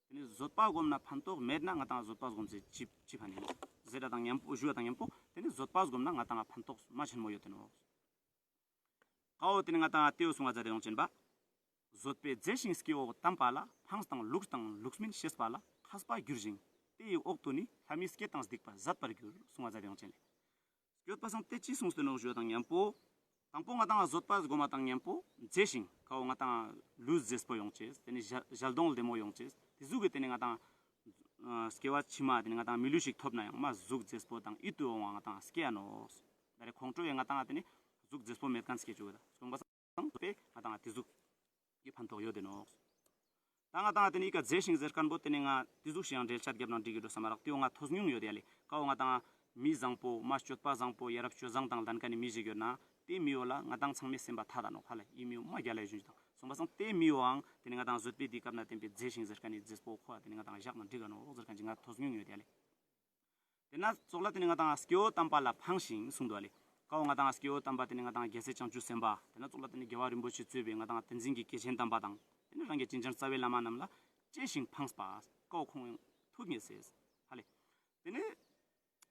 ཏེ་ནེ་བཟོད་པ་སྒོམ་ན་ཕན་ཐོགས་མེད་ན་ང་ཏང་བཟོད་པ་སྒོམ་ཅེས་ཅི་ཅི་ཕན་ཨིན་ནོག་ཟེར་ར་དང་མཉམ་པོ་ཞུ་བ་དང་མཉམ་པོ་ཏེ་ནེ་བཟོད་པ་སྒོམ་ན་ང་ཏང་ཕན་ཐོགས་མ་ཆེན་མོ་ཡོད་ཏེ་ནོག། ཀ་བོ་ཏེ་ནེ་ང་ཏང་ཏེའོ་གསུང་བ་མཛད་དེ་ཡོང་ཅེན་པ། བཟོད་པས་མཛེས་ཤིང་སྐྱེ་བོ་དམ་པ་ལ། ཕངས་དང་ལུགས་དང་ལུགས་མིན་ཤེས་པ་ལ། མཁས་པ་གྱུར་ཅིང་དེ་ཡི་འོག་ཏུ་ནི། ལྷ་མིའི་སྐད་དང་སྡིག་པ་ཟད་པར་འགྱུར། གསུང་བ་མཛད་དེ་ཡོང་ཅེན་ལེ། སྐྱོད་པ་སང་ཏེ་ཅི་གསུངས་ཏེ་ནོག་ཞུ་བ་དང་མཉམ་པོ། དང་པོ་ང་ཏང་བཟོད་པ་སྒོམ་མ་དང་མཉམ་པོ་མཛེས་ཤིང་ཀ་བོ་ང་ཏང་ལུས་མཛེས་པོ་ཡོང་ཅེས་ཏེ་ནེ་ཞལ་ཞལ་གདོང་ལྡེ་མོ་ཡོང་ཅེས་ཏེ་ཟུག་གི་ཏེ་ནེ་ང་ཏང་སྐྱེ་བ་ཕྱི་མ་ཏེ་ནེ་ང་ཏང་མི་ལུས་ཤིག་ཐོབ་ན་ཡང་མ་གཟུགས་མཛེས་པོ་དང་ཡིད་དུ་འོང་བ་ང་ཏང་སྐྱེ་ཡ་ནོག། ད་རེ་ཁོང་ཁྲོ་ཡ་ང་ཏང་ཏེ་ནེ་གཟུགས་མཛེས་པོ་མེད་ཁན་སྐྱེ་ཅུག་ག་ད་སོང་པ་སང་ཏེ་ང་ཏང་ཏེ་ཟུག་གི་ཕན་ཐོགས་ཡོད་དེ་ནོག། ད་ང་ཏང་ཏེ་ནེ་ཨི་ཀ་མཛེས་ཤིང་ཟེར་ཁན་བོ་ཏེ་ནེ་ང་ཏེ་ཟུག་ཞིག་ཡང་འགྲེལ་བཤད་རྒྱབ་ན་འགྲིག་གི་འདུག་བསམ་མ་རག། ཏེའོ་ང་ཐོས་མྱོང་ཡོད་ཡ་ལེ། ཀ་བོ་ང་ཏང་མི་བཟང་པོ་མ་སྤྱོད་པ་བཟང་པོ་ཡ་རབས་སྤྱོད་བཟང་དང་ལྡན་ཁན་ནི་མི་ཞིག་ཡོད་ན་ཏེ་མི་བོ་ལ་ང་ཏང་ཚང་མས་སེམས་པ་ཐད་ད་ནོག་ཧ་ལ། ཨི་མི་བོ་མ་རྒྱལ་ལ་ཡོད་ཞུ་ཞིག་དང་སོང་པ་སང་ཏེ་མི་བོའང་ཏེ་ནེ་ང་ཏང་བཟོད་པའི་དུས་སྐབས་ན་བསྟན་པའི་མཛེས་ཤིང་ཟེར་ཁན་ནི་མཛེས་པོ་ཁོ་ཏེ་ནེ་ང་ཏང་བཞག་ན་འགྲིག་ག་ནོག་ཟེར་ཁན་ཅིག་ང་ཐོས་མྱོང་ཡོད་ཡ་ལེ། ཏེ་ན་ཙོགས་ལ་ཏེ་ནེ་ང་ཏང་སྐྱེ་བོ་དམ་པ་ལ་ཕངས་ཤིང་གསུངས་འདུག་ལེ། ཀ་བོ་ང་ཏང་སྐྱེ་བོ་དམ་པ་ཏེ་ནེ་ང་ཏང་རྒྱལ་སྲས་བྱང་ཆུབ་སེམས་དཔའ་ཏེ་ན་ཙོགས་ལ་ཏེ་ནེ་རྒྱལ་བ་རིན་པོ་ཆེ་གཙོས་པའི་ང་ཏང་ཏིང་འཛིན་གྱི་སྐྱེས་ཆེན་དམ་པ་དང་ཏེ་ནེ་རང་གི་ཅིན་ཅན་རྩ་བའི་བླ་མ་རྣམས་ལ་གཅེས་ཤིང་ཕངས་པ། ཀ་བོ་ཁོང་ཡང་ཐུགས་མཉེས་སེ་ཧ་ལེ། ཏེ་ནེ་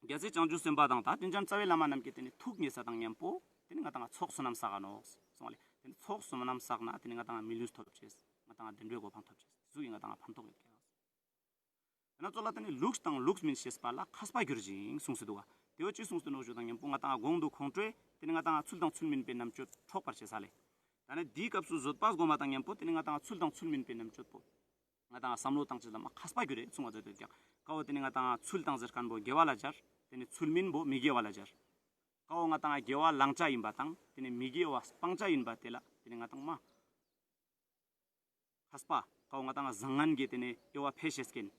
རྒྱལ་སྲས་བྱང་ཆུབ་སེམས་དཔའ་དང་ད་ཅིན་ཅན་རྩ་བའི་བླ་མ་རྣམས་ཀྱི་ཏེ་ནེ་ཐུགས་མཉེས་ས་དང་མཉམ་པོ་ཏེ་ནེ་ང་ཏང་ཚོགས་བསོད་ནམས་བསགས་ག་ནོག་སོང་ལེ། ཏེ་ནེ་ཚོགས་བསོད་ནམས་བསགས་ན་ཏེ་ནེ་ང་ཏང་མི་ལུས་ཐོབ་ཅེས་ང་ཏང་བདེ་འགྲོའི་གོ་འཕང་ཐོབ་ཅེས་ཟུག་གི་ང་ཏང་ཕན་ཐོགས་ཡོད་ཀྱག། ཏེ་ན་ཙོགས་ལ་ཏེ་ནེ་ལུགས་དང་ལུགས་མིན་ཤེས་པ་ལ་མཁས་པ་གྱུར་ཅིང་གསུངས་སེ་འདུག་ག། ཏེ་བོ་ཅི་གསུངས་སེ་ནོག་ཞུ་དང་མཉམ་པོ་ང་ཏང་གོང་དུ་ཁོང་ཁྲོས་ཏེ་ནེ་ང་ཏང་ཚུལ་དང་ཚུལ་མིན་པའི་རྣམ་དཔྱོད་འཕྲོག་པར་བྱེད་ས་ལེ། ད་ནི་དེའི་སྐབས་སུ་བཟོད་པ་སྒོམ་མ་དང་མཉམ་པོ་ཏེ་ནེ་ང་ཏང་ཚུལ་དང་ཚུལ་མིན་པའི་རྣམ་དཔྱོད་པོ་ང་ཏང་བསམ་བློ་བཏང་ཅེས་ལ་མ་མཁས་པ་གྱུར་རེ་གསུང་བ་མཛད་དེ་ཀྱག། ཀ་བོ་ཏེ་ནེ་ང་ཏང་ཚུལ་དང་ཟེར་ཁན་བོ་དགེ་བ་ལ་སྦྱར། ཏེ་ནེ་ཚུལ་མིན་བོ་མི་དགེ་བ་ལ་སྦྱར། ཀ་བོ་ང་ཏང་དགེ་བ་བླང་བྱ་ཨིན་པ་དང་ཏེ་ནེ་མི་དགེ་བ་སྤང་བྱ་ཨིན་པ་ཏེ་ལ་ཏེ་ནེ་ང་ཏང་མ་མཁས་པ། ཀ་བོ་ང་ཏང་བཟང་ངན་གྱི་ཏེ་ནེ་དབྱེ་བ་ཕེ་ཤེས་ཁན།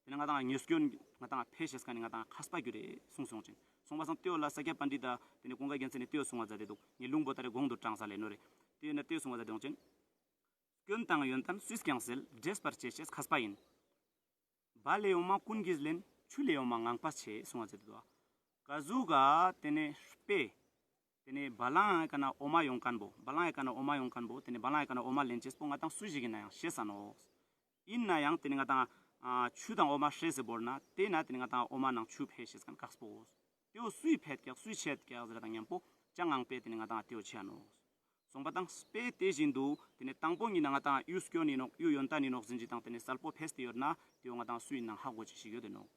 ཏེ་ནེ་ང་ཏང་ཉེས་སྐྱོན་ང་ཏང་ཕེ་ཤེས་ཁན་ནི་ང་ཏང་མཁས་པ་གྱུར་རེ་གསུངས་སོང་ཅིང་། སོང་པ་སང་ཏེ་བོ་ལ་ས་ཀྱ་པཎྜི་ཏ་ཏེ་ནེ་ཀུན་དགའ་རྒྱལ་མཚན་ནི་ཏེ་བོ་གསུང་བ་མཛད་དེ་འདུག། ངའི་ལུང་བོ་ད་རེ་གོང་དུ་དྲངས་ས་ལེ་ནོ་རེ། ཏེ་ན་ཏེ་བོ་གསུང་བ་མཛད་དེ་ཡོང་ཅིང་། སྐྱོན་དང་ཡོན་ཏན་སུས་ཀྱང་སེལ། འདྲེས་པར་བྱེད་ཅེས་མཁས་པ་ཡིན། བལ་ལས་ཡོང་མ་ཀུན་གྱིས་ལེན། ཆུ་ལས་ཡོང་མ་ངང་པ་ཆེ། གསུང་བ་མཛད་དེ་འདུག། ཀ་ཟུག་ག་ཏེ་ནེ་དཔེ། ཏེ་ནེ་བ་ལང་ཡ་ཀ་ན་འོ་མ་ཡོང་ཁན་བོ། བ་ལང་ཡ་ཀ་ན་འོ་མ་ཡོང་ཁན་བོ། ཏེ་ནེ་བ་ལང་ཡ་ཀ་ན་འོ་མ་ལེན་ཅེས་པོ་ང་ཏང་སུ་ཞིག་ཨིན་ན་ཡང་ཤེས་ས་ནོག། ཨིན་ན་ཡང་ཏེ་ནེ་ང་ཏང་ཆུ་དང་འོ་མ་ཤྲེས་སེ་བོར་ན་ཏེ་ན་ཏེ་ནེ་ང་ཏང་འོ་མ་ནང་ཆུ་ཕེ་ཤེས་ཁན་ཁག་པོ། ཏེ་བོ་སུའི་ཕེད་ཀྱག་སུའི་ཆད་ཀྱག་ཟེར་དང་མཉམ་པོ་ཅང་ངང་པས་ཏེ་ནེ་ང་ཏང་ཏེ་བོ་ཆད་ནོག། སོང་པ་དང་དཔེ་དེ་བཞིན་དུ་ཏེ་ནེ་དང་པོ་ཉིད་ན་ང་ཏང་ཡུལ་སྐྱོན་ཨིན་ནོག་ཡུལ་ཡོན་ཏན་ཨིན་ནོག་ཟིན་ཅིག་དང་ཏེ་ནེ་གསལ་པོ་ཕེས་ཏེ་ཡོད་ན་ཏེ་བོ་ང་ཏང་སུའི་ནང་ཧ་གོ་ཅེས་ཤིག་ཡོད་དེ་ནོག།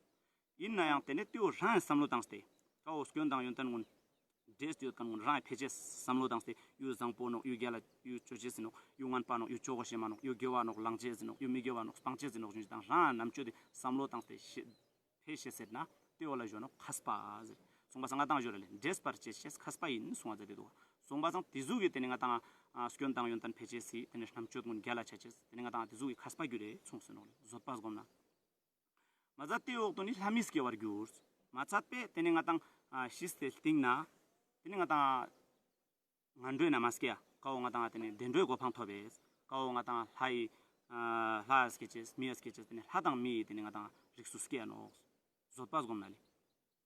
ཨིན་ན་ཡང་ཏེ་ནེ་ཏེ་བོ་རང་ཡང་བསམ་བློ་བཏང་སྟེ་ཀ་བོ་སྐྱོན་དང་ཡོན་ཏན་ཀུན་འདྲེས་ཏེ་ཡོད་ཁན་ཀུན་རང་ཡང་ཕེ་ཅེས་བསམ་བློ་བཏང་སྟེ་ཡུལ་བཟང་པོ་ནོག་ཡུལ་རྒྱལ་ལ་ཡུལ་ཅོ་ཅེས་ཨིན་ནོག་ཡུལ་ངན་པ་ནོག་ཡུལ་ཅོ་གོ་ཤེས་མ་ནོག་ཡུལ་དགེ་བ་ནོག་བླང་ཅེས་ཨིན་ནོག་ཡུལ་མི་དགེ་བ་ནོག་སྤང་ཅེས་ཨིན་ནོག་ཞུ་ཅིག་དང་རང་ཡང་རྣམ་དཔྱོད་དེ་བསམ་བློ་བཏང་སྟེ་ཤེས། ཕེ་ཤེས་ཟེར་ན་ཏེ་བོ་ལ་ཞུ་ནོག་མཁས་པ་ཟེར། སོང་པ་སང་ང་ཏང་ཞུ་ར་ལེ་འདྲེས་པར་བྱེད་ཅེས་མཁས་པ་ཡིན་གསུང་བ་མཛད་དེ་འདུག། སོང་པ་སང་ཏེ་ཟུག་གི་ཏེ་ནེ་ང་ཏང་ཨ་སྐྱོན་དང་ཡོན་ཏན་ཕེ་ཅེས་སི་ཏེ་ནེ་རྣམ་དཔྱོད་ཀུན་རྒྱལ་ལ་ཆ་ཅེས་ཏེ་ནེ་ང་ཏང་ཏེ་ཟུག་གི་མཁས་པ་གྱུར་རེ་གསུངས་སེ་ནོག་ལེ་བཟོད་པ་སྒོམ་ན། མ་ཚད་ཏེ་འོག་ཏུ་ནི་ལྷ་མིའི་སྐྱེ་བར་འགྱུར། མ་ཚད་པས་ཏེ་ནེ་ང་ཏང་ཨ་ཤི་སྟེ་སྟིང་ན་ཏེ་ནེ་ང་ཏང་ངན་འགྲོའི་ནང་མ་སྐྱེ་ཡ། ཀ་བོ་ང་ཏང་ཏེ་ནེ་བདེ་འགྲོའི་གོ་འཕང་ཐོབ་བས། ཀ་བོ་ང་ཏང་ལྷ་ཡི་ཨ་ལྷ་ཡ་སྐྱེ་ཅེས་མི་ཡ་སྐྱེ་ཅེས་ཏེ་ནེ་ལྷ་དང་མི་ཡི་ཏེ་ནེ་ང་ཏང་རིགས་སུ་སྐྱེ་ཡ་ནོག། བཟོད་པ་སྒོམ་ན་ལེ།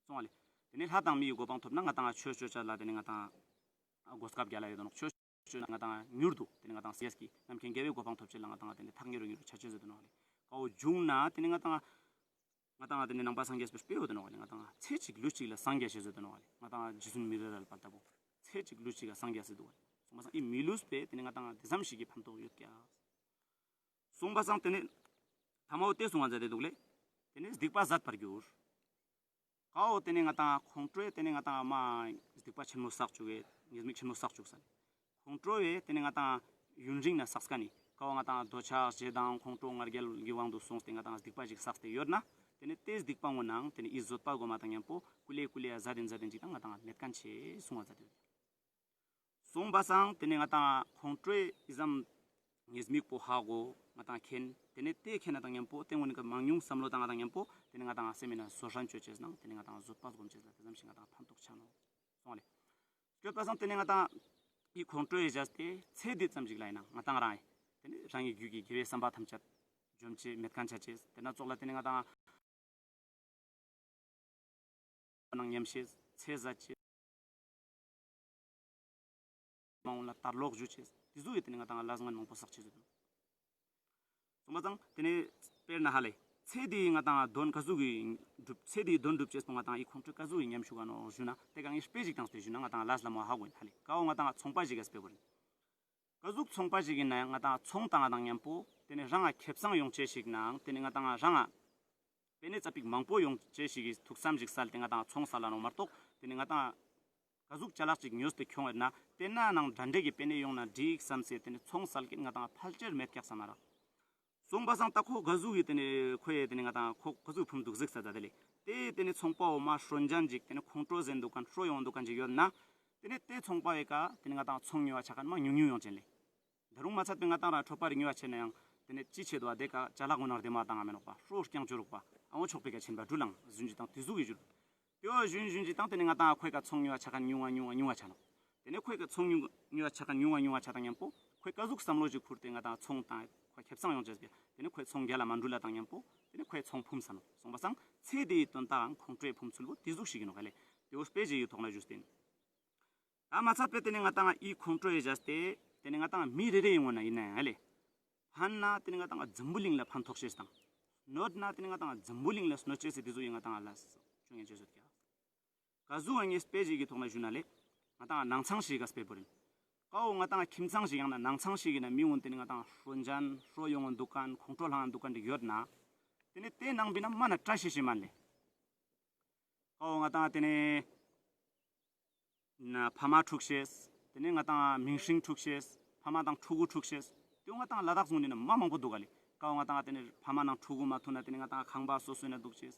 སོང་བ་ལེ། ཏེ་ནེ་ལྷ་དང་མི་ཡི་གོ་འཕང་ཐོབ་ན་ང་ཏང་ཆོས་ཅོ་ཅེས་ལ་ཏེ་ནེ་ང་ཏང་གོ་སྐབས་རྒྱལ་ལ་ཡོད་དོ་ནོག། ཆོས་ཅོ་ན་ང་ཏང་མྱུར་དུ་ཏེ་ནེ་ང་ཏང་སངས་རྒྱས་ཀྱི་རྣམ་མཁྱེན་དགེ་བའི་གོ་འཕང་ཐོབ་ཅེས་ལ་ང་ཏང་ཏེ་ནེ་ཐག་ཉེ་རུ་ཉེ་རུ་ཆ་ཅེས་ཡོད་དོ་ནོག་ལེ། ཀ་བོ་བྱུང་ན་ཏེ་ནེ་ང་ཏང་ང་ཏང་ཏེ་ནེ་ནང་པ་སངས་རྒྱས་པའི་དཔེ་ཡོད་དོ་ནོག་ལེ། ང་ཏང་ཚེ་གཅིག་ལུས་གཅིག་ལ་སངས་རྒྱས་ཤེས་ཡོད་དོ་ནོག་ལེ། ང་ཏང་རྗེ་བཙུན་མི་ལ་རས་པ་ལྟ་བུ་ཚེ་གཅིག་ལུས་གཅིག་ལ་སངས་རྒྱས་ཤེས་དུག་ལེ། སོང་པ་སང་ཨི་མི་ལུས་པས་ཏེ་ནེ་ང་ཏང་ཏེ་ཙམ་ཞིག་གི་ཕན་ཐོགས་ཡོད་ཀྱག། སོང་པ་སང་ཏེ་ནེ་ཐ་མ་བོ་ཏེ་གསུང་བ་མཛད་དེ་འདུག་ལེ། ཏེ་ནེ་སྡིག་པ་ཟད་པར་འགྱུར། ཀ་བོ་ཏེ་ནེ་ང་ཏང་ཁོང་ཁྲོས་ཏེ་ནེ་ང་ཏང་མ་སྡིག་པ་ཆེན་མོ་བསགས་བཅུག་གི་ཉེས་དམིགས་ཆེན་མོ་བསགས་བཅུག་ས་ལེ། ཁོང་ཁྲོ་བས་ཏེ་ནེ་ང་ཏང་ཡུན་རིང་ན་བསགས་ཀ་ནི་ཀ་བོ་ང་ཏང་འདོད་ཆགས་ཞེ་སྡང་ཁོང་ཁྲོ་ང་རྒྱལ་གྱི་དབང་དུ་སོང་སྟེ་ང་ཏང་སྡིག་པ་ཞིག་བསགས་ཏེ་ཡོད་ན་ཏེ་ནེ་ཏེ་སྡིག་པ་ངོ་ནང་ཏེ་ནེ་ཨི་བཟོད་པ་སྒོམ་མ་དང་མཉམ་པོ་ཀུ་ལེ་ཀུ་ལེ་ཡ་ཟ་དེན་ཟ་དེན་ཅིག་དང་ང་ཏང་མེད་ཁན་ཆེ་གསུང་བ་མཛད་དེ་ཡོད། སོང་པ་སང་ཏེ་ནེ་ང་ཏང་ཁོང་ཁྲོས་ཨི་ཙམ་ ཉེས་དམིགས་པོ་ཧ་གོ་ང་ཏང་མཁྱེན། ཏེ་ནེ་ཏེ་མཁྱེན་ན་དང་མཉམ་པོ་ཏེ་ངོ་ནི་ཀ་མང་ཉུང་བསམ་བློ་བཏང་ང་དང་མཉམ་པོ་ཏེ་ནེ་ང་ཏང་སེམས་མི་ན་བཟོད་བསྲན་ཅོ་ཅེས་ནང་ཏེ་ནེ་ང་ཏང་བཟོད་པ་སྒོམ་ཅེས་ལ་ཏེ་ཙམ་ཞིག་ང་ཏང་ཕན་ཐོགས་ཆ་ནོག་སོང་ལེ། སྐྱོད་པ་སང་ཏེ་ནེ་ང་ཏང་ཨི་ཁོང་ཁྲོ་ཡི་བཞག་སྟེ་ཚེ་འདི་ཙམ་ཞིག་ལ་ཡིན་ན་ང་ཏང་རང་ཡིན། ཏེ་ནེ་རང་གི་རྒྱུད་ཀྱི་དགེ་བའི་བསམ་པ་ཐམས་ཅད་འཇོམས་ཅེས་མེད་མཁན་ཆ་ཅེས། ཏེ་ན་ཙོགས་ལ་ཏེ་ནེ་ང་ཏང་ནང་ཉམས་ཤེས་ཚེ་ཟད་ཅེས། མ་འོངས་ལ་དར་ལོག་ཞུ་ཅེས། ཏེ་ཟུག་གི་ཏེ་ནེ་ང་ཏང་ལས་ངན་མང་པོ་བསགས་ཅེས་ཟེར་དུག་སོང་པ་སང་ཏེ་ནེ་དཔེར་ན་ཧ་ལེ། ཚེ་འདིའི་ང་ཏང་དོན་ཀ་ཟུག་གི་སྒྲུབ་ཚེ་འདིའི་དོན་སྒྲུབ་ཅེས་པོ་ང་ཏང་ཨི་ཁོང་ཁྲོ་ཀ་ཟུག་གི་ཉམས་ཤུགས་ག་ནོག་ཞུ་ན་ཏེ་ཀ་ངས་དཔེ་ཞིག་བཏང་སྟེ་ཞུ་ན་ང་ཏང་ལས་ལ་མོ་ཧ་གོ་ཡིན་ཧ་ལེ། ཀ་བོ་ང་ཏང་ཚོང་པ་ཞིག་ག་དཔེ་བོ་ཡིན། ཀ་ཟུག་ཚོང་པ་ཞིག་ཡིན་ན་ཡང་ང་ཏང་ཚོང་བཏང་ང་དང་མཉམ་པོ་ཏེ་ནེ་རང་ང་ཁེ་བཟང་ཡོང་ཅེས་ཤིག་ནང་ཏེ་ནེ་ང་ཏང་རང་ང་པེ་ནེ་ཙ་པིག་མང་པོ་ཡོང་ཅེས་ཤིག་གི་ཐུགས་བསམ་ཞིག་སལ་ཏེ་ང་ཏང་ཚོང་སལ་ལ་ནོག་མ་གཏོགས་ཏེ་ནེ་ང་ཏང་ཀ་ཟུག་ཅ་ལག་ཅིག་ཉོས་ཏེ་ཁྱོང་ཡོད་ན་ཏེ་ན་ནང་འདྲ་འདྲ་གི་པེ་ནེ་ཡོང་ན་འགྲིག་བསམ་སེ་ཏེ་ནེ་ཚོང་སལ་ཀིན་ང་ཏང་ཕལ་ཆེར་མེད་ཀྱག་བསམ་མ་རག་སོང་པ་སང་ད་ཁོ་ཀ་ཟུག་གི་ཏེ་ནེ་ཁོ་ཡེ་ཏེ་ནེ་ང་ཏང་ཁོ་ཀ་ཟུག་ཕུམ་དུག་ཟིག་ས་ད་ཏེ་ལེ། ཏེ་ཏེ་ནེ་ཚོང་པ་བོ་མ་ཧྲོན་ཅན་ཅིག་ཏེ་ནེ་ཁོང་ཁྲོ་ཟེན་དུག་མཁན་ཧྲོ་ཡོང་དུག་མཁན་ཅིག་ཡོད་ན། ཏེ་ནེ་ཏེ་ཚོང་པ་བོའི་ཀ་ཏེ་ནེ་ང་ཏང་ཚོང་ཉོ་བ་ཆ་མཁན་མ་ཉུང་ཉུང་ཡོང་ཅན་ལེ། ད་རུང་མ་ཚད་པའི་ང་ཏང་རང་ཁྲོ་པ་རིག་ཉོ་བ་ཆེ་ན་ཡང་ཏེ་ནེ་ཅི་ཆེ་དོ་བ་ཏེ་ཀ་ཅ་ལག་ངོ་ནར་ཏེ་མ་བཏང་ང་མེ་ནོག་པ་ཧྲོ་རྐྱང་ཅོ་རུག་པ་ཨ་བོ་ཆོག་པའི་ཀ་ཆེན་པ་འགྲུལ་ལང་ཟུན་ཅིག་དང་ཏེ་ཟུག་གི་འགྲུལ། ཏེ་བོ་ཞུན་ཞུན་ཅིག་དང་ཏེ་ནེ་ང་ཏང་ཁོའི་ཀ་ཚོང་ཉོ་བ་ཆ་མཁན་ཉུང་ང་ཉུང་ང་ཉུང་ང་ཆ་ནོག་ཏེ་ནེ་ཁོའི་ཀ་ཚོང་ཉོ་ཉོ་བ་ཆ་མཁན་ཉུང་ང་ཉུང་ང་ཆ་དང་མཉམ་པོ་ཁོའི་ཀ་ཟུག་བསམ་བློ་ཞིག་ཁུར་ཏེ་ང་ཏང་ཚོང་བཏང་ཁོ་ཁེ་བཟང་ཡོང་ཅེས་པས་ཏེ་ནེ་ཁོའི་ཚོང་རྒྱལ་ལ་མ་འགྲུལ་ལ་དང་མཉམ་པོ་ཏེ་ནེ་ཁོའི་ཚོང་ཕུམ་ས་ནོག་སོང་པ་སང་ཚེ་འདིའི་དོན་དག་ཁོང་ཁྲོའི་ཕུམ་ཚུལ་བོ་ཏེ་ཟུག་ཞིག་ཡིན་ནོག་ཧ་ལེ། ཏེ་བོ་དཔེ་ཞིག་ཡོད་ཐོག་ན་ཞུས་ཏེ་ཡིན། ད་མ་ཚད་པའི་ཏེ་ནེ་ང་ཏང་ཨི་ཁོང་ཁྲོ་ཡི་བཞག་སྟེ་ཏེ་ནེ་ང་ཏང་མི་རེ་རེ་ཡོང་ན་ཡིན་ན་ཡང་ཧ་ལེ། ཕན་ན་ཏེ་ནེ་ང་ཏང་འཛམ་བུ་གླིང་ལ་ཕན་ཐོགས་ཤེས་དང་། གནོད་ན་ཏེ་ནེ་ང་ཏང་འཛམ་བུ་གླིང་ལ་གནོད་ཅེས་སི་ཏེ་ཟུག་ཡིན་ང་ཏང་ལ་ཅུང་ཡང་ཅེས་ཡོད་ཀྱག་ཀ་ཟུག་ཨ་ངས་དཔེ་ཞིག་གི་ཐོག་ན་ཞུ་ན་ལེ། ང་ཏང་ནང་ཚང་ཞིག་ག་དཔེ་བོ་ཡིན། ཀ་བོ་ང་ཏང་ཁྱིམ་ཚང་ཞིག་ཡང་ན་ནང་ཚང་ཞིག་ཡིན་ན་མི་འོན་ཏེ་ནེ་ང་ཏང་ཧྲོན་ཅན་ཧྲོ་ཡོང་ང་དུག་མཁན་ཁོང་ཁྲོ་ལང་ང་དུག་མཁན་ཡོད་ན། ཏེ་ནེ་ཏེ་ནང་པའི་ན་མ་ན་བཀྲ་ཤིས་ཤིག་མན་ལེ། ཀ་བོ་ང་ཏང་ཏེ་ནེ་ན་ཕ་མ་འཁྲུག་ཤེས། ཏེ་ནེ་ང་ཏང་མིང་སྲིང་འཁྲུག་ཤེས། ཕ་མ་དང་ཕྲུ་གུ་འཁྲུག་ཤེས། ཏེ་བོ་ང་ཏང་ལ་དྭགས་ཟུང་ནི་ན་མ་མང་པོ་དུག་ག་ལེ། ཀ་བོ་ང་ཏང་ཏེ་ནེ་ཕ་མ་ནང་ཕྲུ་གུ་མ་མཐུན་ན་ཏེ་ནེ་ང་ཏང་ཁང་པ་སོ་སོ་ན་དུག་ཅེས།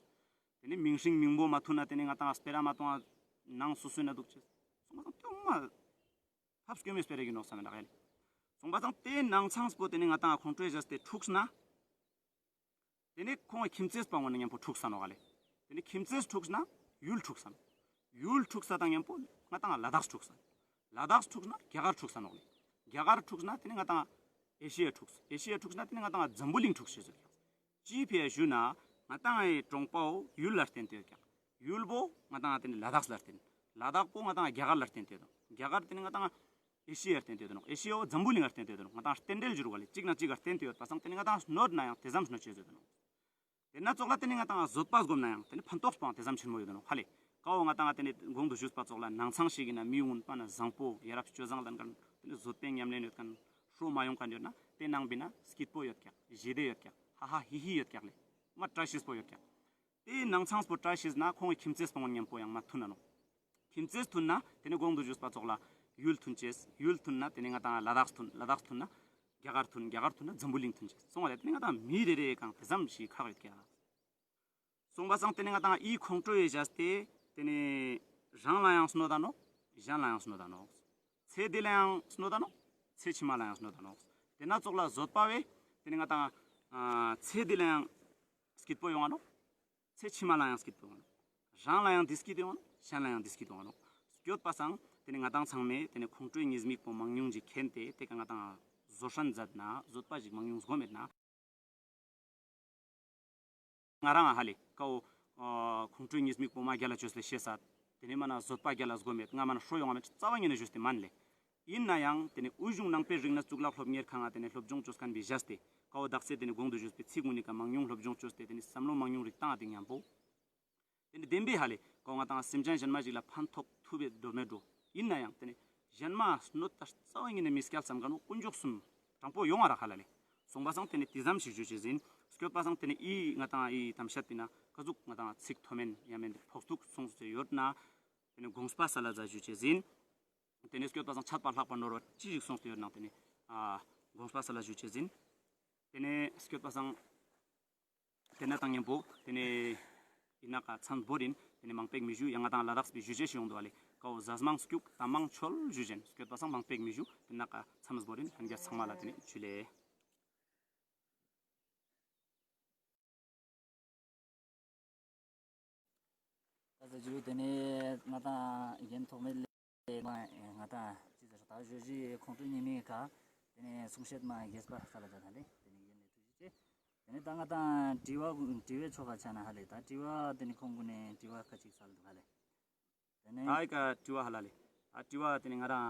ཏེ་ནེ་མིང་སྲིང་མིང་པོ་མ་མཐུན་ན་ཏེ་ནེ་ང་ཏང་སྤེ་ར་མ་གཏོང་ནང་སོ་སོ་ན་དུག་ཅེས། སོང་པ་སང་ཏེ་བོ་མ་ཐབས་སྐྱོ་མེད་སྤེ་ར་གི་ནོག་ས་ན་རག་ཡ་ལེ། སོང་པ་སང་ཏེ་ནང་ཚང་པོ་ཏེ་ནེ་ང་ཏང་ཁོང་ཁྲོ་ཡི་བཞག་སྟེ་འཁྲུགས་ན། ཏེ་ནེ་ཁོང་གི་ཁྱིམ་མཚེས་པ་ངོ་ན་མཉམ་པོ་འཁྲུགས་ས་ནོག་ག་ལེ། ཏེ་ནེ་ཁྱིམ་མཚེས་འཁྲུགས་ན་ཡུལ་འཁྲུགས་ས་ནོག་ཡུལ་འཁྲུགས་ས་དང་མཉམ་པོ་ང་ཏང་ལ་དྭགས་འཁྲུགས་ས། ལ་དྭགས་འཁྲུགས་ན་རྒྱ་གར་འཁྲུགས་ས་ནོག་ལེ། རྒྱ་གར་འཁྲུགས་ན་ཏེ་ནེ་ང་ཏང་ཨེ་ཤི་ཡ་འཁྲུགས། ཨེ་ཤི་ཡ་འཁྲུགས་ན་ཏེ་ནེ་ང་ཏང་འཛམ་བུ་གླིང་འཁྲུགས་ཤེས་ཟེར་ཀྱག་ཅི་ཕི་ཡ་ཞུ་ན་ང་ཏང་ངི་གྲོང་པ་བོ་ཡུལ་ལ་བརྟེན་ཏེ་ཡོད་ཀྱག་ཡུལ་བོ་ང་ཏང་ཏེ་ནེ་ལ་དྭགས་ལ་བརྟེན། ལ་དྭགས་པོ་ང་ཏང་རྒྱ་གར་ལ་བརྟེན་ཏེ་ཡོད་དོ། རྒྱ་གར་ཏེ་ནེ་ང་ཏང་ཨེ་ཤི་ཡ་བརྟེན་ཏེ་ཡོད་དོ། ཨེ་ཤི་ཡ་བོ་འཛམ་བུ་གླིང་ལ་བརྟེན་ཏེ་ཡོད་དོ། ང་ཏང་རྟེན་འབྲེལ་ཞུ་རུ་བ་ལེ་གཅིག་ན་གཅིག་ག་བརྟེན་ཏེ་ཡོད་པ་སང་ཏེ་ནེ་ང་ཏང་གནོད་ན་ཡང་ཏེ་ཙམ་གནོད་ཅེས་ཡོད་དོ། ཏེ་ན་ཙོགས་ལ་ཏེ་ནེ་ང་ཏང་བཟོད་པ་སྒོམ་ན་ཡང་ཏེ་ནེ་ཕན་ཐོགས་པོའང་ཏེ་ཙམ་ཆེན་མོ་ཡོད་དོ་ནོ་ཧ་ལེ། ཀ་བོ་ང་ཏང་ཏེ་ནེ་གོང་དུ་ཞུས་པ་ཙོགས་ལ་ནང་ཚང་ཞིག་གི་ན་མི་འོན་པ་ན་བཟང་པོ་ཡ་རབས་སྤྱོད་བཟང་ལྡན་མཁན་ཏེ་ནེ་བཟོད་པའི་ཉམས་ལེན་ཡོད་མཁན་ཧྲོ་མ་ཡོང་མཁན་ཡོད་ན་ཏེ་ནང་པའི་ན་སྐྱིད་པོ་ཡོད་ཀྱག་ཞི་བདེ་ཡོད་ཀྱག་ཧ་ཧ་ཧི་ཧི་ཡོད་ཀྱག་ལེ། མ་བཀྲ་ཤིས་པོ་ཡོད་ཀྱག་ཏེ་ནང་ཚང་པོ་བཀྲ་ཤིས་ན་ཁོང་གི་ཁྱིམ་མཚེས་པོ་མཉམ་པོ་ཡང་མ་མཐུན་ན་ནོ། ཁྱིམ་མཚེས་མཐུན་ན་ཏེ་ནེ་གོང་དུ་ཞུས་པ་ཙོགས་ལ་ཡུལ་མཐུན་ཅེས། ཡུལ་མཐུན་ན་ཏེ་ནེ་ང་ཏང་ལ་དྭགས་མཐུན། ལ་དྭགས་མཐུན་ན་རྒྱ་གར་མཐུན། རྒྱ་གར་མཐུན་ན་འཛམ་བུ་གླིང་མཐུན་ཅེས། སོང་བ་ལེ་ཏེ་ནེ་ང་ཏང་མི་རེ་རེ་གང་ཏེ་ཙམ་ཞིག་ཁག་ཡོད་ཀྱག་སོང་པ་སང་ཏེ་ནེ་ང་ཏང་ཨི་ཁོང་ཁྲོ་ཡི་བཞག་སྟེ་ཏེ་ནེ་རང་ལ་ཡང་གནོད་ད་ནོག་གཞན་ལ་ཡང་གནོད་ད་ནོག་ཚེ་འདི་ལ་ཡང་གནོད་ད་ནོག་ཚེ་ཕྱི་མ་ལ་ཡང་གནོད་ད་ནོག་ཏེ་ན་ཙོགས་ལ་བཟོད་པ་བོས་ཏེ་ནེ་ང་ཏང་ཨ་ཚེ་འདི་ལ་ཡང་སྐྱིད་པོ་ཡོང་ང་ནོག་ཚེ་ཕྱི་མ་ལ་ཡང་སྐྱིད་པོ་ཡོང་ང་ནོག་རང་ལ་ཡང་བདེ་སྐྱིད་ཡོང་ང་ནོག་གཞན་ལ་ཡང་བདེ་སྐྱིད་ཡོང་ང་ནོག་སྐྱོད་པ་སང་ཏེ་ནེ་ང་ཏང་ཚང་མས་ཏེ་ནེ་ཁོང་ཁྲོའི་ཉེས་དམིགས་པོ་མང་ཉུང་ཅིག་མཁྱེན་ཏེ་ཏེ་ཀ་ང་ཏང་བཟོད་བསྲན་མཛད་ན་བཟོད་པ་ཞིག་མང་ཉུང་སྒོམ་མེད་ན། ང་རང་ཧ་ལེ་ཀ་བོ་ཨ་ཁོང་ཁྲོའི་ཉེས་དམིགས་པོ་མ་རྒྱལ་ལ་བཅོས་ཏེ་ཤེས་ས། ཏེ་ནེ་མ་ན་བཟོད་པ་རྒྱལ་ལ་སྒོམ་མེད། ང་མ་ན་ཧྲོ་ཡོང་ང་མེད་རྩ་བ་ཉིད་ནས་བཅོས་ཏེ་མན་ལེ། ཡིན་ན་ཡང་ཏེ་ནེ་དབུས་གཞུང་ནང་པའི་རིག་གནས་གཙུག་ལག་སློབ་གཉེར་ཁང་ང་ཏེ་ནེ་སློབ་སྦྱོང་བཅོས་མཁན་བི་བཞག་སྟེ་ཀ་བོ་དག་ས་ཏེ་ནེ་གོང་དུ་ཞུས་པའི་ཚིག་གུན་ནི་ཀ་མང་ཉུང་སློབ་སྦྱོང་བཅོས་ཏེ་ཏེ་ནེ་བསམ་བློ་མང་ཉུང་རིག་བཏང་ང་ཏེ་མཉམ་པོ། ཏེ་ནེ་བདེན་པའི་ཧ་ལེ་ཀ་བོ་ང་ཏང་སེམས་ཅན་གཞན་མ་ཞིག་ལ་ཕན་ཐོགས་ཐུབ་པའི་འགྲོ་མེད་འགྲོ། ཡིན་ན་ཡང་ཏེ་ནེ་གཞན་མ་གནོད་ད་རྩ་བ་ཉིད་ནས་མི་སྐྱལ་བསམ་མཁན་བོ་དཀོན་མཆོག་གསུམ་དྲང་པོ་ཡོང་ང་རག་ཧ་ལ་ལེ། སོང་པ་སང་ཏེ་ནེ་ཏེ་ཙམ་ཞིག་ཞུ་ཅེས་ཡིན། སྐྱོད་པ་སང་ཏེ་ནེ་ཨི་ང་ཏང་ཨི་དམ་བཤད་པི་ན་ཀ་ཟུག་ང་ཏང་ཚིག་མཐོ་དམན་ཡང་མེན་ཕོག་ཐུག་སོང་སྟེ་ཡོད་ན་ཏེ་ནེ་དགོངས་པ་སལ་ལ་ཛད་ཞུ་ཅེས་ཡིན། ཏེ་ནེ་སྐྱོད་པ་སང་ཆད་པ་ལྷག་པ་ནོར་བ་ཅི་ཞིག་སོང་སྟེ་ཡོད་ན་ཏེ་ནེ་ཨ་དགོངས་པ་སལ་ལ་ཞུ་ཅེས་ཡིན། ཏེ་ནེ་སྐྱོད་པ་སང་ཏེ་ན་དང་མཉམ་པོ་ཏེ་ནེ་ཨི་ན་ཀ་མཚམས་བོར་ཡིན། ཏེ་ནེ་མང་པོ་མི་ཞུ། ཡང་ང་ཏང་ལ་དྭགས་པའི་ཞུ་ཅེས་ཤིག་ཡོང་དུག་ལེ། ཀ་བོ་ཟ་མང་སྐྱུག་གཏམ་མང་འཆོལ་ཞུ་ཅེས་ཡིན། སྐྱོད་པ་སང་མང་པོ་མི་ཞུ། ཏེ་ན་ཀ་མཚམས་བོར་ཡིན། ལྷན་རྒྱས་ཚང་མ་ལ་ཏེ་ནེ་ཇུ་ལེ། ཇུ། དེ་ནས་ང་དང་རྒན་ཐོགས་མེད་ལེ་མ་ང་དང་ཅི་ཟེར་ད་ཞོ་ཞི་ཁོང་ཁྲོ་ཉེན་མེད་ཀ་དེ་ནས་གསུང་བཤད་མ་རྒྱས་པ་སལ་ལ་ད་ད་ལེ། དེ་ནས་རྒན་ལེ་ཐུགས་རྗེ་ཆེ། དེ་ནས་ད་ང་དང་དྲི་བ་དྲི་བའི་ཆོ་ག་ཆ་ན་ཧ་ལེ། ད་དྲི་བ་དེ་ནས་ཁོང་གུན་ནས་དྲི་བ་ཁ་ཅིག་སལ་འདུག་ཧ་ལེ། དེ་ནས་ད་ཨི་ཀ་དྲི་བ་ཧ་ལ་ལེ། ད་དྲི་བ་དེ་ནས་ང་རང་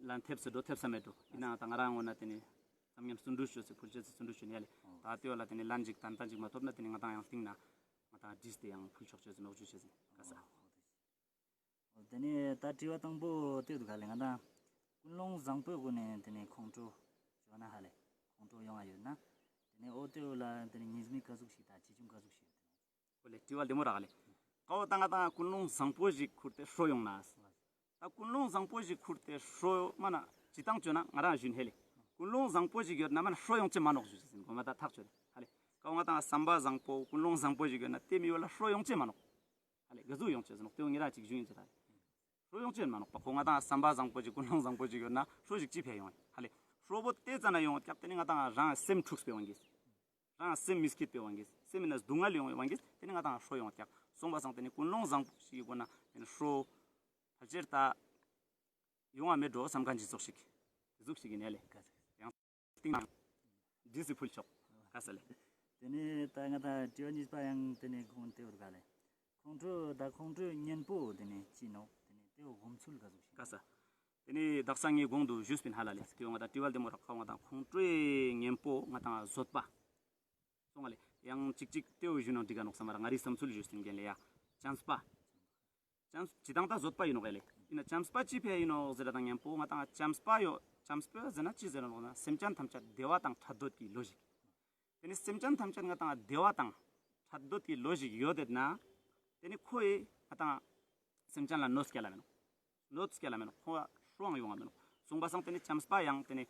ལན་ཐེབས་སེ་འགྲོ་ཐེབས་ས་མེད་འགྲོ། ཡིན་ནའང་ད་ང་རང་ངོས་ན་དེ་ནས་ཙམ་ཉམས་བརྩོན་འགྲུས་བཅོས་སེ་ཕུལ་ཅེས་སེ་བརྩོན་འགྲུས་བཅོས་ནས་ཡ་ལེ། ད་དེ་བ་ལ་དེ་ནས་ལན་ཅིག་ཏན་ཏན་ཅིག་མ་ཐོབ་ན་དེ་ནས་ང་དང་ཡང་སྟིང་ན་ང་དང་བྲིས་ཏེ་ཡང་ཕུལ་ཆོག་ཅེས་སེ་ནོག་ཞུ་ཅེས་སེ་ཀ་ས། དེ་ནས་ད་དྲི་བ་དང་པོ་དེ་འདུག་ག་ལེ། ང་དང་ཀུན་སློང་བཟང་པོའི་སྒོ་ནས་དེ་ནས་ཁོང་ཁྲོ་བཅོ་ན་ཧ་ལེ། ཁོང་ཁྲོ་ཡོང་ང་ཡོད་ན་དེ་ནས་འོ་དེ་བ་ལ་དེ་ནས་ཉེས་དམིགས་ག་ཟུག་ཞིག་དང་ཆེ་ཆུང་ག་ཟུག་ཞིག་ཡོད་དེ་ནོག་འོ་ལེ། དྲི་བ་ལྡེ་མོ་རག་ལེ། ཀ་བོ་ད་ང་དང་ཀུན་སློང་བཟང་པོ་ཞིག་ཁུར་ཏེ་ཁྲོ་ཡོང་ན། ད་ཀུན་སློང་བཟང་པོ་ཞིག་ཁུར་ཏེ་ཁྲོ་མ་ན་ཅི་སྟངས་བཅོས་ན་ང་རང་ཞུན་ཧེ་ལེ། ཀུན་སློང་བཟང་པོ་ཞིག་ཡོད་ན་མ་ན་ཁྲོ་ཡོང་ཅེས་མ་ནོག་ཞུ་ཅེས་ཡིན། གོ་མ་ད་ཐག་ཆོད་ཧ་ལེ། ཀ་བོ་ང་དང་བསམ་པ་བཟང་པོ་ཀུན་སློང་བཟང་པོ་ཞིག་ཡོད་ན་དེ་མི་བོ་ལ་ཁྲོ་ཡོང་ཅེས་མ་ནོག་ཧ་ལེ། ག་ཟུག་ཡོང་ཅེས་ནོག་དེ་བོ་ངེ་རང་ཅིག་ཞུན་ཡིན་ཅེས་ད་ཧ་ལེ། ཁྲོ་ཡོང་ཅེས་མ་ནོག་པ། ཁོ་ང་དང་བསམ་པ་བཟང་པོ་ཞིག་ཀུན་སློང་བཟང་པོ་ཞིག་ཡོད་ན་ཁྲོ་ཞིག་ཅི་ཕི་ཡོང་ཧ་ལེ། ཁྲོ་བོ་དེ་ཙ་ན་ཡོང་ཀྱག་དེ་ནི་ང་དང་རང་སེམས་འཁྲུགས་པའི་དབང་གིས། རང་སེམས་མི་སྐྱིད་པའི་དབང་གིས། སེམས་མི་ན་སྡུག་བསྔལ་ཡོང་བའི་དབང་གིས་དེ་ནི་ང་དང་ཁྲོ་ཡོང་ཀྱག་སོང་པ་སང་དེ་ནི་ཀུན་སློང་བཟང་པོ་ཞིག་གི་སྒོ་ན་དེ་ནི་ཁྲོ་ཕལ་ཆེར་ད་ཡོང་བ་མེད་འགྲོ་བསམ་མཁན་ཅི་ཙོགས་ཤིག་དེ་ཟུག་ཞིག་ཡིན་ནས་ལེ། ཡང་སྟིང་ན་འདྲིས་སི་ཕུལ་ཆོག་ག་ས་ལེ། དེ་ནས་ད་ང་དང་དྲི་བ་གཉིས་པ་ཡང་དེ་ནས་ཁོང་དེ་བོར་ག་ལེ། ཁོང་ཁྲོ་ད་ཁོང་ཁྲོའི་གཉེན་པོ་དེ་ནས་ཅི་ནོག་དེ་ནས་དེ་བོ་སྒོམ་ཚུལ་ག་ཟུག་ཞིག་ག་ས། དེ་ནས་དག་ས་ངས་གོང་དུ་ཞུས་པིན་ཧ་ལ་ལེ། དེ་བོ་ང་དང་དྲི་བ་ལྡེ་མོ་རག་ཁ་བོ་ང་དང་ཁོང་ཁྲོའི་གཉེན་པོ་ང་དང་བཟོད་པ། སོང་ང་ལེ། ཡང་ཅིག་ཅིག་དེ་བོ་ཞུ་ན་འགྲིག་ག་ནོག་བསམ་མ་རག་ང་རི་བསམ་ཚུལ་ཞུས་ཏེ་རྒན་ལེ་ཡ། བྱམས་པ། བྱམས་ཅི་དང་ད་བཟོད་པ་ཡིན་ནོག་ཡ་ལེ། ཡིན་ན་བྱམས་པ་ཅི་ཕི་ཡིན་ནོག་ཟེར་ད་གཉེན་པོ་ང་དང་བྱམས་པ་ཡོད། བྱམས་པ་ཟེར་ན་ཅི་ཟེར་ནོག་ན་སེམས་ཅན་ཐམས་ཅད་བདེ་བ་དང་འཕྲད་འདོད་ཀྱི་བློ་ཞིག་དེ་ནི་སེམས་ཅན་ཐམས་ཅད་ང་དང་བདེ་བ་དང་འཕྲད་འདོད་ཀྱི་བློ་ཞིག་ཡོད་དེ་ན། དེ་ནི་ཁོ་ཡི་ང་དང་སེམས་ཅན་ལ་གནོད་སྐྱེལ་ལ་མེད་ནོག་གནོད་སྐྱེལ་ལ་མེད་ནོག་ཁོ་ཁྲོའང་ཡོང་ང་མེད་ནོག་སོང་པ་སང་དེ་ནི་བྱམས་པ་ཡང་དེ་ནི་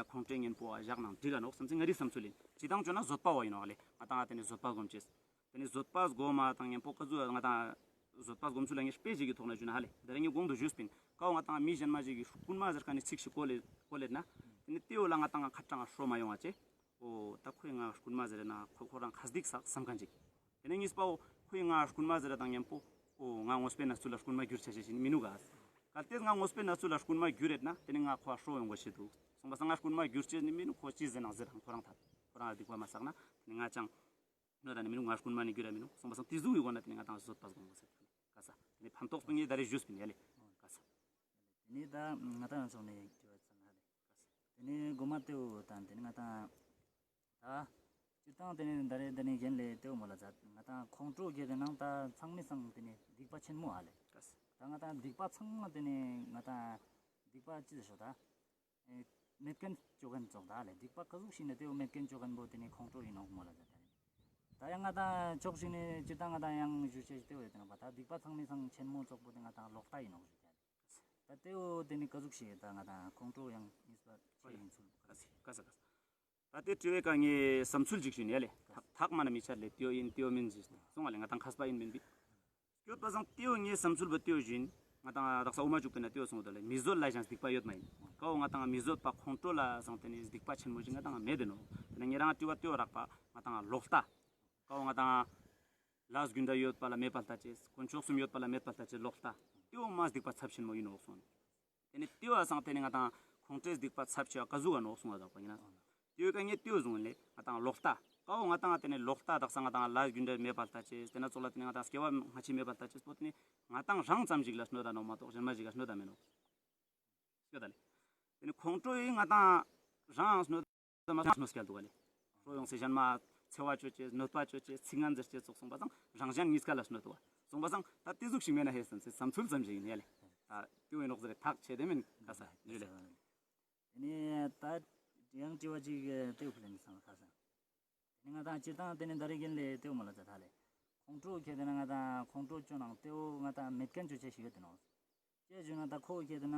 ཁོང་ཁྲོའི་གཉེན་པོ་བཞག་ནང་འགྲིག་ག་ནོག་བསམ་ཚེ་ང་རི་བསམ་ཚུལ་ཡིན། ཅི་དང་བཅོ་ན་བཟོད་པ་བོ་ཡིན་ནོག་ལེ། ང་དང་དེ་ནི་བཟོད་པ་སྒོམ་ཅེས། དེ་ནི་བཟོད་པ་སྒོམ་མ་དང་གཉེན་པོ་ག་ཟུག་ང་དང་བཟོད་པ་སྒོམ་ཚུལ་ལ་ངས་དཔེ་ཞིག་གི་ཐོག་ན་ཞུ་ན་ཧ་ལེ། དེ་རིང་ངས་གོང་དུ་ཞུས་པིན། ཀ་བོ་ང་དང་མི་གཞན་མ་ཞིག་གི་རྐུན་མ་ཟེར་མཁན་ནི་ཚིག་ཞིག་གོ་ལེ་གོ་ལེ་ན། དེ་ནི་དེ་བོ་ལ་ང་དང་ཁ་དྲང་ཁྲོ་མ་ཡོང་བ་ཅེ། འོ་ད་ཁོས་ང་རྐུན་མ་ཟེར་ན་ཁོ་ཁོ་རང་ཁ་སྡིག་བསགས་བསམ་མཁན་ཅིག་དེ་ནས་གཉིས་པའོ་ཁོས་ང་རྐུན་མ་ཟེར་དང་གཉེན་པོ། འོ་ང་དངོས་པོའི་གནས་ཚུལ་ལ་རྐུན་མ་གྱུར་ཆ་ཤེས་ཤིག་མི་ནུག་ག་གལ་ཏེ་ང་དངོས་པོའི་གནས་ཚུལ་ལ་རྐུན་མ་གྱུར་རེད་ན་དེ་ནི་ང་ཁོ་ཁྲོ་ཡོང་དགོས་ཤེས་འདུག་སོང་པ་སང་ང་རྐུན་མ་གྱུར་ཅེས་ནི་མི་ནུག་ཁོ་ཅི་ཟེར་ནང་ཟེར་དང་ཁོ་རང་ཐད་ཁོ་རང་སྡིག་པ་མ་བསགས་ན་དེ་ནི་ང་ཅང་གནོད་ད་ནི་མི་ནུག་ང་རྐུན་མ་ནི་གྱུར་ར་མི་ནུག་སོང་པ་སང་དེ་ཟུག་གི་སྒོ་ན་དེ་ནི་ང་དང་བཟོད་པ་སྒོམ་དགོས་ཟེར་ག་ས་དེ་ནི་ཕན་ཐོགས་པོ་ངས་ད་རེས་ཞུས་པིན་ཡ་ལེ་ག་ས། དེ་ནི་ད་ང་དང་ཚོགས་ནས་དྲི་བ་ཚང་ན་ལེ། དེ་ནི་གོ་མ་ཏེའོ་དང་དེ་ནི་ང་དང་ད་སྤྱིར་བཏང་དེ་ནི་ད་རེས་དེ་ནི་རྒན་ལེ་ཏེའོ་མོལ་ལ་མཛད། ང་དང་ཁོང་ཁྲོ་གི་དེ་ནང་ད་ཚང་མའི་སང་དེ་ནི་སྡིག་པ་ཆེན་མོ་ཨ་ལེ། ད་ང་དང་སྡིག་པ་ཚང་མ་དེ་ནི་ང་དང་སྡིག་པ་ཅི་ཟེར་ཤོག་ད། མེད་མཁན་བཅོ་མཁན་ཙོགས་ད་ཨ་ལེ། སྡིག་པ་ག་ཟུག་ཞིག་ནི་ཏེའོ་མེད་མཁན་བཅོ་མཁན་པོ་དེ་ནི་ཁོང་ཁྲོ་ཡིན་ནོག་མོལ་ལ་མཛད། ད་ཡང་ང་དང་ཕྱོགས་ཤིག་ནི་སྤྱིར་བཏང་ང་དང་ཡང་ཞུ་ཆེས་ཏེའོ་ཡོད་དེ་ནོག་པ། ད་སྡིག་པ་ཚང་མའི་སང་ཆེན་མོ་ཙོགས་པོ་དེ་ང་དང་ལོག་ལྟ་ཡིན་ནོག་ཞུ་ཆེས། ད་ཏེའོ་དེ་ནི་ག་ཟུག་ཞིག་ད་ང་དང་ཁོང་ཁྲོ་ཡང་གཉིས་པ་ཆེ་ཡིན་ཚུལ་ག་ས་ག་ས། ད་ཏེ་དྲི་བའི་ཀ་ངའི་བསམ་ཚུལ་ཅིག་ཞུ་ནི་ཡ་ལེ། ཐག་མ་ན་མི་ཆད་ལེ་ཏེའོ་ཡིན་ཏེའོ་མིན་ཞིག་སོང་བ་ལེ། ང་དང་མཁས་པ་ཡིན་མིན་པི། སྐྱོད་པ་སང་ཏེའོ་ངའི་བསམ་ཚུལ་བོ་ཏེའོ་ཞུ་ཡིན། ང་དང་དག་ས་འོ་མ་བཅུག་པའི་ན་ཏེའོ་སོང་བ་ལེ། མི་བཟོད་ལ་ཞན་སྡིག་པ་ཡོད་མ་ཡིན། ཀ་བོ་ང་དང་མི་བཟོད་པ་ཁོང་ཁྲོ་ལ་སང་དེ་ནི་སྡིག་པ་ཆེན་མོ་ཞིག་ང་དང་མེད་དེ་ནོག་དེ་ན་ངེད་རང་དྲི་བ་ཏེའོ་རག་པ་ང་དང་ལོག་ལྟ། ཀ་བོ་ང་དང་ལས་རྒྱུ་འབྲས་ཡོད་པ་ལ་མེད་པ་ལྟ་ཅེས། དཀོན་མཆོག་གསུམ་ཡོད་པ་ལ་མེད་པ་ལྟ་ཅེས་ལོག་ལྟ། ཏེའོ་མ་སྡིག་པ་ཚབས་ཆེན་མོ་ཡིན་ནོག་སོང་། དེ་ནི་ཏེའོ་སང་དེ་ནི་ང་དང་ཁོང་ཁྲོའི་སྡིག་པ་ཚབས་ཆེ་བ་ག་ཟུག་ག་ནོག་སོང་བ་དག་པ་ཡིན་ན། ཏེའོ་ཀ་ངས་ཏེའོ་བཟུང་ལེ་ང་དང་ལོག་ལྟ། ཀ་བོ་ང་དང་དེ་ནི་ལོག་ལྟ་དག་ས་ང་དང་ལས་རྒྱུ་འབྲས་མེད་པ་ལྟ་ཅེས། དེ་ན་ཙོགས་ལ་དེ་ནི་ང་དང་སྐྱེ་བ་སྔ་ཕྱི་མེད་པ་ལྟ་ཅེས་པོ་དེ་ནི་ང་དང་རང་ཙམ་ཞིག་ལ་གནོད་ད་ནོག་མ་གཏོགས་གཞན་མ་ཞིག་ལ་གནོད་ད་མེད་ནོག་སྐྱོད་ད་ལེ། དེ་ནི་ཁོང་ཁྲོ་ཡིས་ང་དང་རང་གནོད་ད་མ་གནོད་སྐྱེལ་འདུག་ག་ལེ། ཁྲོ་ཡོང་སེ་གཞན་མ་འཚེ་བ་བཅོ་ཅེས་གནོད་པ་བཅོ་ཅེས་ཚིག་ངན་ཟེར་ཅེས་ཙོགས་སོང་པ་སང་རང་གཞན་གཉིས་ཀ་ལ་གནོད་འདུག་ག་སོང་པ་སང་ད་ཏེ་ཟུག་ཞིག་མེད་ན་ཧེ་བསམ་སེ་བསམ་ཚུལ་ཙམ་ཞིག་ཡིན་ཡ་ལེ། ད་ཏེའོ་ཡིན་ནོག་ཟེར་ཐག་ཆད་དེ་མིན་ག་ས་ཡོད་ལེ། དེ་ནི་ད་ཡང་དྲི་བ་ཅིག་ཏེའོ་ཕུལ་ལེ་མི་སང་ག་ས། དེ་ནི་ང་དང་སྤྱིར་བཏང་དེ་ནི་ད་རེས་རྒན་ལེ་ཏེའོ་མོལ་ལ་མཛད་ད་ལེ། ཁོང་ཁྲོ་ཁྱེར་དེ་ན་ང་དང་ཁོང་ཁྲོ་བཅོ་ནང་ཏེའོ་ང་དང་མེད་མཁན་བཅོ་ཆ་ཞིག་ཡོད་དེ་ནོག་ཅེས་ཞུ་ན་ད་ཁོ་ཁྱེར་དེ་ན་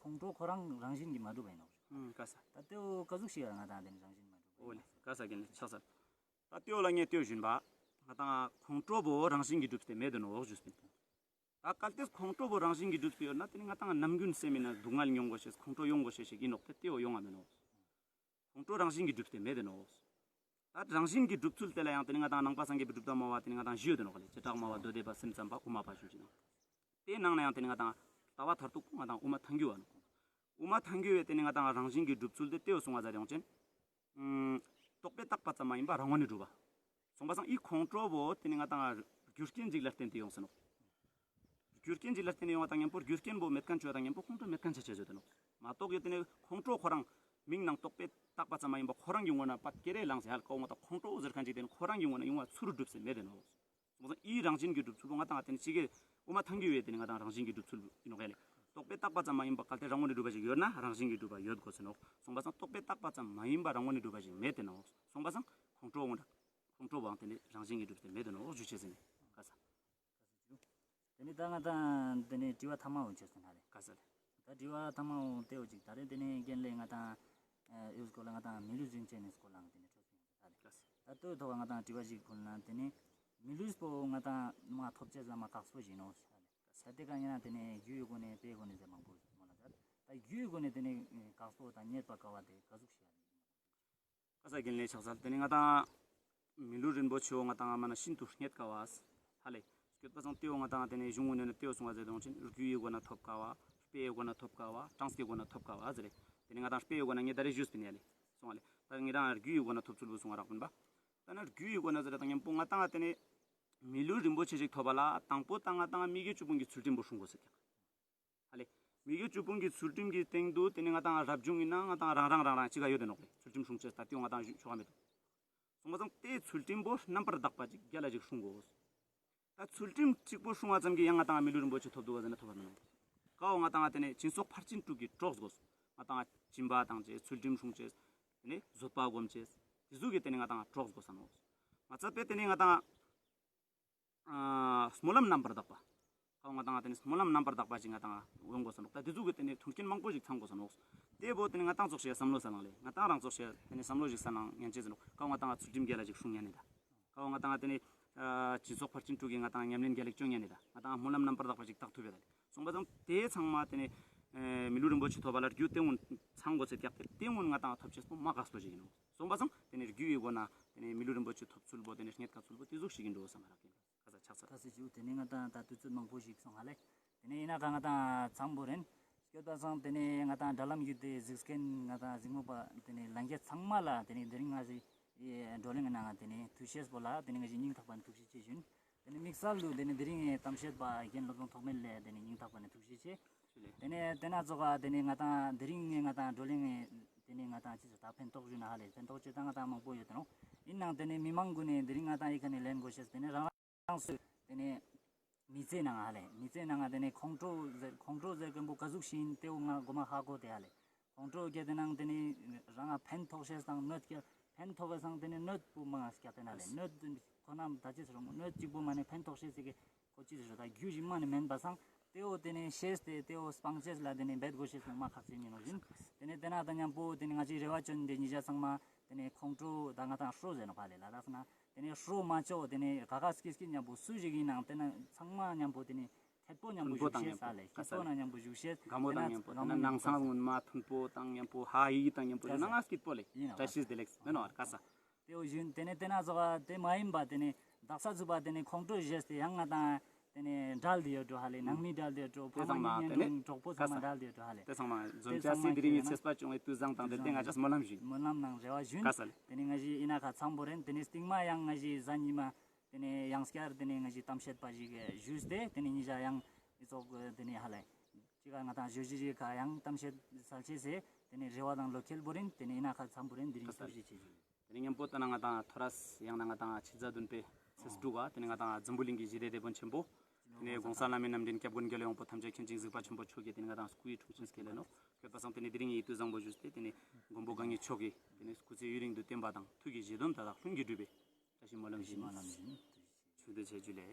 ཁོང་ཁྲོ་ཁོ་རང་རང་བཞིན་གྱིས་མ་གྲུབ་པ་ཡིན་ནོག་ཨུམ་ག་ས། ད་ཏེའོ་ག་ཟུག་ཞིག་ཡ་ང་དང་དེ་ནི་རང་བཞིན་མ་གྲུབ་པ་ཡིན་ནོག་འོ་ལེ་ག་ས་རྒན་ལེ་ཆགས་ས། ད་ཏེའོ་ལ་ངས་ཏེའོ་ཞུན་པ། ང་དང་ཁོང་ཁྲོ་བོ་རང་བཞིན་གྱིས་གྲུབ་སྟེ་མེད་དེ་ནོག་ཞུས་པིན། ད་གལ་ཏེ་ཁོང་ཁྲོ་བོ་རང་བཞིན་གྱིས་གྲུབ་སྟེ་ཡོད་ན་དེ་ནི་ང་དང་ནམ་རྒྱུན་སེམས་མེད་ན་སྡུག་བསྔལ་མྱོང་དགོས་ཤེས་ཁོང་ཁྲོ་ཡོང་དགོས་ཤེས་ཞིག་ཡིན་ནོག་ཏེ་ཏེའོ་ཡོང་ང་མེད་ནོག་ཁོང་ཁྲོ་རང་བཞིན་གྱིས་གྲུབ་སྟེ་མེད་དེ་ནོག་ད་རང་བཞིན་གྱི་སྒྲུབ་ཚུལ་དེ་ལ་ཡང་དེ་ནི་ང་དང་ནང་པ་སངས་རྒྱས་པའི་སྒྲུབ་ཐབས་སྨྲ་བ་དེ་ནི་ང་དང་བཞི་ཡོད་དེ་ནོག་ལེ། བྱེ་བྲག་སྨྲ་བ། མདོ་སྡེ་པ། སེམས་ཙམ་པ། དབུ་མ་པ་ཞུ་ཅེས་ནོག། དེའི་ནང་ན་ཡང་དེ་ནི་ང་དང་ལྟ་བ་མཐར་ཐུག་ང་དང་དབུ་མ་ཐལ་འགྱུར་བ་ནོག། དབུ་མ་ཐལ་འགྱུར་བའི་དེ་ནི་ང་དང་རང་བཞིན་གྱི་སྒྲུབ་ཚུལ་དེ་དེའོ་གསུང་བ་མཛད་དེ་ཡོང་ཅན། ཨུམ། རྟོག་པས་བཏགས་པ་ཙམ་མ་ཡིན་པ་རང་ངོས་ནས་གྲུབ་པ། སོང་པ་སང་འི་ཁོང་ཁྲོ་བོ་དེ་ནི་ང་དང་རྒྱུ་རྐྱེན་ཅིག་ལ་བརྟེན་ཏེ་ཡོང་ས་ནོག། རྒྱུ་རྐྱེན་ཅིག་ལ་བརྟེན་ནས་ཡོང་བ་དང་མཉམ་པོ་རྒྱུ་རྐྱེན་པོ་མེད་མཁན་ཆ་དང་མཉམ་པོ་ཁོང་ཁྲོ་མེད་མཁན་ཆ་ཆ་ཆ་ཆ་དེ་ནོག། མ་གཏོགས་ཡོད་དེ་ནི་ཁོང་ཁྲོ་ཁོ་རང་མིང་ནང་རྟོག་པས་བཏགས་པ་ཙམ་མ་ཡིན་པ་ཁོ་རང་གི་ངོས་ན་པ་ཀེ་རེ་ལངས་སེ་ཧ་ལ་ཀའོ་ང་དང་ཁོང་ཁྲོ་ཟེར་མཁན་ཅིག་དེ་ནི་ཁོ་རང་གི་ངོས་ན་ཡོང་བ་ཚུར་སྒྲུབ་སེ་མེད་དེ་ནོག། སོང་པ་སང་འི་རང་བཞིན་གྱི་སྒྲུབ་ཚུལ་པོ་ང་དང་དེ་ནི་ཅིག་གི་དབུ་མ་ཐལ་འགྱུར་བའི་དེ་ནི་ང་དང་རང་བཞིན་གྱི་སྒྲུབ་ཚུལ་ཡིན་ནོག་ཡ་ལེ། རྟོག་པས་བཏགས་པ་ཙམ་མ་ཡིན་པ་གལ་ཏེ་རང་ངོས་ནས་གྲུབ་པ་ཞིག་ཡོད་ན་རང་བཞིན་གྱི་སྒྲུབ་པ་ཡོད་དགོས་ས་ནོག། སོང་པ་སང་རྟོག་པས་བཏགས་པ་ཙམ་མ་ཡིན་པ་རང་ངོས་ནས་གྲུབ་པ་ཞིག་མེད་དེ་ནོག། སོང་པ་སང་ཁོང་ཁྲོ་བོ་ཁོང་ཁྲོ་བོའང་དེ་ནི་རང་བཞིན་གྱིས་གྲུབ་སྟེ་མེད་དེ་ནོག་ཞུ་ཅེས་ཟེར་ནས། ཀ་ས། དེ་ནི་ད་ང་དང་དེ་ནི་དྲི་བ་ཐ་མ་འོ་ཅེས་ཟེར་ན་ལེ། ཀ་ས་ལེ། ད་དྲི་བ་ཐ་མ་འོ་དེ་འོ་ཅིག་ད་རེས་དེ་ནི་རྒན་ལེ་ང་དང་ཨེ་ཡོད་སྐོར་ལ་ང་དང་མི་ལུས་རིན་ཆེན་ནི་སྐོར་ལའང་དེ་ནི་འཕྲོས་ཡོང་ད་ལེ། ཀ་ས། ད་དེའི་ཐོག་ང་དང་དྲི་བ་ཞིག་ཕུལ་ན་དེ་ནི་མི་ལུས་པོ་ང་དང་མ་ཐོབ་ཅེས་ལ་མ་ཁག་པོ་ཞིག་ནོག་ས་ལེ། ད་དེ་ག་ཉེ་ན་དེ་ནི་རྒྱུའི་སྒོ་ནས་དཔེའི་སྒོ་ནས་ཟེར་མང་པོ་མོལ་ལ་ད། ད་རྒྱུའི་སྒོ་ནས་དེ་ནི་ཁག་པོ་དང་རྙེད་པ་དཀའ་བ་དེ་ག་ཟུག་ཞིག་ཡ་ལེ། ཀ་ས། རྒན་ལེ་ཕྱག་འཚལ། དེ་ནི་ང་དང་མི་ལུས་རིན་པོ་ཆེའོ་ང་དང་མ་ན་ཤིན་ཏུ་རྙེད་དཀའ་བ་ཧ་ལེ། སྐྱོད་པ་སང་དེའོ་ང་དང་དེ་ནི་གཞུང་ངོས་ནས་དེའོ་གསུང་བ་མཛད་དེ་ཡོང་ཅན། རྒྱུའི་སྒོ་ནས་ཐོབ་དཀའ་བ། དཔེའི་སྒོ་ནས་ཐོབ་དཀའ་བ། གྲངས་ཀྱི་སྒོ་ནས་ཐོབ་དཀའ་བ་ཟེར་རེ། དེ་ནི་ང་དང་དཔེའི་སྒོ་ནས་ངས་ད་རེས་ཞུས་པིན་ཡ་ལེ། སོང་བ་ལེ། ད་ངེད་རང་རྒྱུའི་སྒོ་ནས་ཐོབ་ཚུལ་བོ་གསུང་བ་རག་པིན་པ། ད་ན་རྒྱུའི་སྒོ་ནས་ཟེར་རེ་དང་མཉམ་པོ་ང་དང་དེ་ནི་མི་ལུས་རིན་པོ་ཆེ་ཞིག་ཐོབ་པ་ལ་དང་པོ་ད་ང་དང་མི་དགེ་བཅུ་སྤོང་གི་ཚུལ་ཁྲིམས་པོ་སྲུང་དགོས་ཟེར་ཀྱག། ཧ་ལེ། མི་དགེ་བཅུ་སྤོང་གི་ཚུལ་ཁྲིམས་ཀྱི་སྟེང་དུ་དེ་ནི་ང་དང་རབ་བྱུང་ཡིན་ན་ང་དང་རང་རང་རང་རང་ཅིག་ག་ཡོད་དེ་ནོག་ལེ། ཚུལ་ཁྲིམས་སྲུང་ཅེས་ད་དེའོ་ང་དང་ཞུ་ཆོག་ག་མེད་དོ། སོང་པ་སང་དེའི་ཚུལ་ཁྲིམས་པོ་རྣམ་པར་དག་པ་ཅིག་རྒྱལ་ལ་ཅིག་སྲུང་དགོས། ད་ཚུལ་ཁྲིམས་གཅིག་པོ་སྲུང་བ་ཙམ་གྱིས་ཡང་ང་དང་མི་ལུས་རིན་པོ་ཆེ་ཐོབ་འདུག་ག་ཟེར་ན་ཐོབ་པ་མི་ནོག། ཀའོ་ང་དང་དེ་ནི་སྦྱིན་སོགས་ཕར་ཕྱིན་དྲུག་གི་གྲོགས་དགོས། ང་དང་སྦྱིན་པ་བཏང་ཅེས། ཚུལ་ཁྲིམས་སྲུང་ཅེས། དེ་ནི་བཟོད་པ་སྒོམ་ཅེས། དེ་ཟུག་གི་དེ་ནི་ང་དང་གྲོགས་དགོས་ས་ནོག། མ་ཚད་པའི་དེ་ནི་ང་དང་ཨ་སྨོན་ལམ་རྣམ་པར་དག་པ། ཀའོ་ང་དང་དེ་ནི་སྨོན་ལམ་རྣམ་པར་དག་པ་ཞིག་ང་དང་འོང་དགོས་ས་ནོག། ད་དེ་ཟུག་གི་དེ་ནི་མཐུན་རྐྱེན་མང་པོ་ཞིག་ཚང་དགོས་ས་ནོག། དེ་བོ་དེ་ནི་ང་དང་ཙོགས་ཤིག་བསམ་བློ་ས་ནང་ལེ། ང་དང་རང་ཙོགས་ཤིག་དེ་ནི་བསམ་བློ་ཞིག་ས་ནང་ཉན་ཅེས་ཟེར་ནོག། ཀའོ་ང་དང་ཚུལ་ཁྲིམས་རྒྱལ་ལ་ཞིག་སྲུང་ཉན་ནི་ད། ཀའོ་ང་དང་དེ་ནི་ཨ་སྦྱིན་སོགས་ཕར་ཕྱིན་དྲུག་གི་ང་དང་ཉམས་ལེན་རྒྱལ་ལ་ཅོ་ཉན་ནི་ད། ང་དང་སྨོན་ལམ་རྣམ་པར་དག་པ་ཞིག་བཏགས་ཐུབ་པ་ད་ལེ། སོང་པ་སང་དེ་ཚང་མ་དེ་ནི་ཨེ་མི་ལུས་རིན་པོ་ཆེ་ཐོབ་པ་ལ་རྒྱུ་དེ་སྔོན་ཚང་དགོས་ཟེར་ཀྱག། དེ་དེ་སྔོན་ང་དང་ཐོབ་ཅེས་པོ་མ་ཁག་པོ་ཞིག་ཡིན་ནོག། སོང་པ་སང་དེ་ནི་རྒྱུ་ཡི་སྒོ་ན་དེ་ནི་མི་ལུས་རིན་པོ་ཆེ་ཐོབ་ཚུལ་བོ་དེ་ནི་རྙེད་དཀའ་ཚུལ་བོ་དེ་ཟུག་ཞིག་ཡིན་འགྲོ་བསམ་རག་ཡིན། ཀ་ས། ཕྱག་འཚལ། ཀ་ས་ཞུ། དེ་ནི་ང་དང་ད་དུས་ཚོད་མང་པོ་ཞིག་སོང་ཧ་ལེ། དེ་ནི་ཡིན་ན་ག་ང་དང་ཚང་པོ་རེན། སྐྱོད་པ་སང་དེ་ནི་ང་དང་དྲ་ལམ་བརྒྱུད་དེ་གཟིགས་མཁན་ང་དང་གཟིགས་མོ་པ་དེ་ནི་ལྷན་རྒྱས་ཚང་མ་ལ་དེ་ནི་དེ་རིང་ང་ཞི་བགྲོ་གླེང་གི་ནང་ང་དེ་ནི་ཐུགས་ཤེས་པོ་ལ་དེ་ནི་ང་ཞི་སྙིང་ཐག་པ་ནས་ཐུགས་རྗེ་ཆེ་ཞུ་ཡིན། དེ་ནི་དམིགས་བསལ་དུ་དེ་ནི་དེ་རིང་ངི་གཏམ་བཤད་པ་རྒན་བློ་བཟང་ཐོགས་མེད་ལེ་དེ་ནི་སྙིང་ཐག་པ་ནས་ཐུགས་རྗེ་ཆེ། དེ་ནས་དེ་ན་ཙོགས་ཀ་དེ་ནས་ང་དང་དེ་རིང་ངི་ང་དང་བགྲོ་གླེང་ངི་དེ་ནས་ང་དང་ཅི་ཟེར་ད་ཕན་ཐོགས་ཞུ་ན་ཧ་ལེ་ཕན་ཐོགས་ཅི་ད་ང་དང་མང་པོ་ཡོད་དེ་ནོག། ཡིན་ནའང་དེ་ནས་མི་མང་གུན་ནས་དེ་རིང་ང་དང་ཡི་ཁ་ནས་ལེན་དགོས་ཤེས་དེ་ནས་རང་རང་སུ་དེ་ནས་མི་ཚེ་ནང་ཧ་ལེ་མི་ཚེ་ནང་དེ་ནས་ཁོང་ཁྲོ་ཟེར་ཁོང་ཁྲོ་ཟེར་མཁན་པོ་ག་ཟུག་ཞིག་ཡིན་དེ་བོ་ང་གོ་མ་ཧ་གོ་དེ་ཧ་ལེ། ཁོང་ཁྲོ་སྐྱེ་དེ་ནང་དེ་ནི་རང་ང་ཕན་ཐོགས་ཤེས་དང་གནོད་སྐྱེལ་ཕན་ཐོགས་པའི་སང་དེ་ནི་གནོད་པོ་མང་ང་སྐྱེ་དེ་ན་ལེ་གནོད་ཁོ་ན་ད་ཅི་ཟེར་རུང་གནོད་གཅིག་པོ་མ་ནི་ཕན་ཐོགས་ཤེས་ཟེར་གི་ཁོ་ཅི་ཟེར་རུང་ད་རྒྱུ་ཞིག་མ་ནི་མེན་པ་སང་དེ་བོ་དེ་ནི་ཤེས་ཏེ་དེ་བོ་སྤང་ཅེས་ལ་དེ་ནི་འབད་དགོས་ཤེས་མ་ཁག་ཅན་ཡིན་ནོག་ཞིན། དེ་ནི་དེ་ན་ད་མཉམ་པོ་དེ་ནི་ང་ཅི་རེ་བ་ཅོ་ནི་དེ་ཉི་ཞ་ཚང་མ་དེ་ནི་ཁོང་ཁྲོ་ད་ང་དང་ཧྲོ་ཟེར་ནོག་པ་ལེ་ལ་དྭགས་ན། དེ་ནས་ཧྲོ་མ་ཅོ་དེ་ནས་ག་ག་སྐྱིད་སྐྱིད་མཉམ་པོ་སུ་ཞིག་ཡིན་ནའང་དེ་ན་ཚང་མ་མཉམ་པོ་དེ་ནས་ཐད་པོ་མཉམ་པོ་མཐུན་པོ་བཞུགས་དང་ཤེས་མཉམ་པོ། ས་ལེ་སྐྱིད་པོ་ན་མཉམ་པོ་བཞུགས་ཤེས། དགའ་མོ་དང་མཉམ་པོ། དེ་ན་ནང་སང་ངུན་མ་མཐུན་པོ་དང་མཉམ་པོ་ཧ་ཡིག་དང་མཉམ་པོ་ཡོད་ན་ང་སྐྱིད་པོ་ལེ། ཡིན་ནོག་བཀྲ་ཤིས་བདེ་ལེགས་མེན་ནོག་ཀ་ས། དེ་བོ་ཞུན། དེ་ནས་དེ་ན་ཚོགས་དེ་མ་ཡིན་པ་དེ་ནས་དག་ས་ཚུགས་པ་དེ་ནས་ཁོང་ཁྲོ་བཞེས་ཏེ་ཡང་ང་དང་དེ་ནས་འབྲལ་ཏེ་ཡོད་འགྲོ་ཧ་ལེ། ནང་མི་འབྲལ་ཏེ་ཡོད་འགྲོ། ཕ་མ་གཉེན་གྲོགས་པོ་ཚང་མ་འབྲལ་ཏེ་ཡོད་འགྲོ་ཧ་ལེ། དེ་ཚང་མ་འཛོམས་ཅེས་སི་དེ་རིང་ངི་ཚེས་པ་བྱུང་བའི་དུས་བཟང་དང་དེ་ལྟས་ང་ཅག་སྨོན་ལམ་ཞུ་ཡིན། སྨོན་ལམ་ནང་རེ་བ་ཞུ་ཡིན། ཀ་ས་ལེ། དེ་ནས་ང་ཞི་ཡིན་ན་ཁ་ཚང་པོ་རེད། དེ་ནས་སྟིང་མ་ཡང་ང་ཞི་གཟའ་ཉི་མ་དེ་ནས་ཡང་སྐྱར་དེ་ནས་ང་ཞི་གཏམ་བཤད་པ་ཞིག་ཞུས་ཏེ་དེ་ནས་ཉི་ཞག་ཡང་ཨི་ཙོགས་དེ་ནས་ཧ་ལེ་ཅི་ག་ང་དང་ཞོ་ཞི་རི་ཁ་ཡང་གཏམ་བཤད་སལ་ཅེས་སི་དེ་ནས་རེ་བ་དང་བློ་ཁེལ་པོ་རེད། དེ་ནས་ཡིན་ན་ཁ་ཚང་པོ་རེད། དེ་རིང་ཐུགས་རྗེ་ཆེ་ཞུ་ཡིན། དེ་ནས་མཉམ་པོ་ད་ན་ང་དང་ཐོ་རས་ཡང་ན་ང་དང་ཕྱི་ཟླ་བདུན་པའི་ཚེས་དྲུག་ག་དེ་ནས་ང་དང་འཛམ་བུ་གླིང་གི་ཞི་བདེ་དེད་དཔོན་ཆེན་པོ་དེ་ནས་གོང་ས་བླ་མེད་རྣམ་འདྲེན་སྐྱབས་མགོན་རྒྱལ་བའི་དབང་པོ་ཐམས་ཅད་མཁྱེན་ཅིང་གཟིགས་པ་ཆེན་པོ་མཆོག་གིས་དེ་ནས་ང་དང་སྐུའི་འཁྲུངས་ཆེན་སྐལ་ལེ་ནོ། སྐྱོད་པ་སང་དེ་ནས་དེ་རིང་ངི་དུས་བཟང་པོ་ཞུས་ཏེ་དེ་ནས་མགོན་པོ་གང་ཉིད་མཆོག་གིས་དེ་ནས་སྐུ་ཚེ་ཡུན་རིང་དུ་བརྟན་པ་དང་ཐུགས་ཀྱི་བཞེད་དོན་མཐའ་དག་ལྷུན་གྱིས་འགྲུབ་པའི་བཀྲ་ཤིས་སྨོན་ལམ་ཞུ་ཡིན། ཆོས་འདི་ཆེ་ཇུ་ལེ།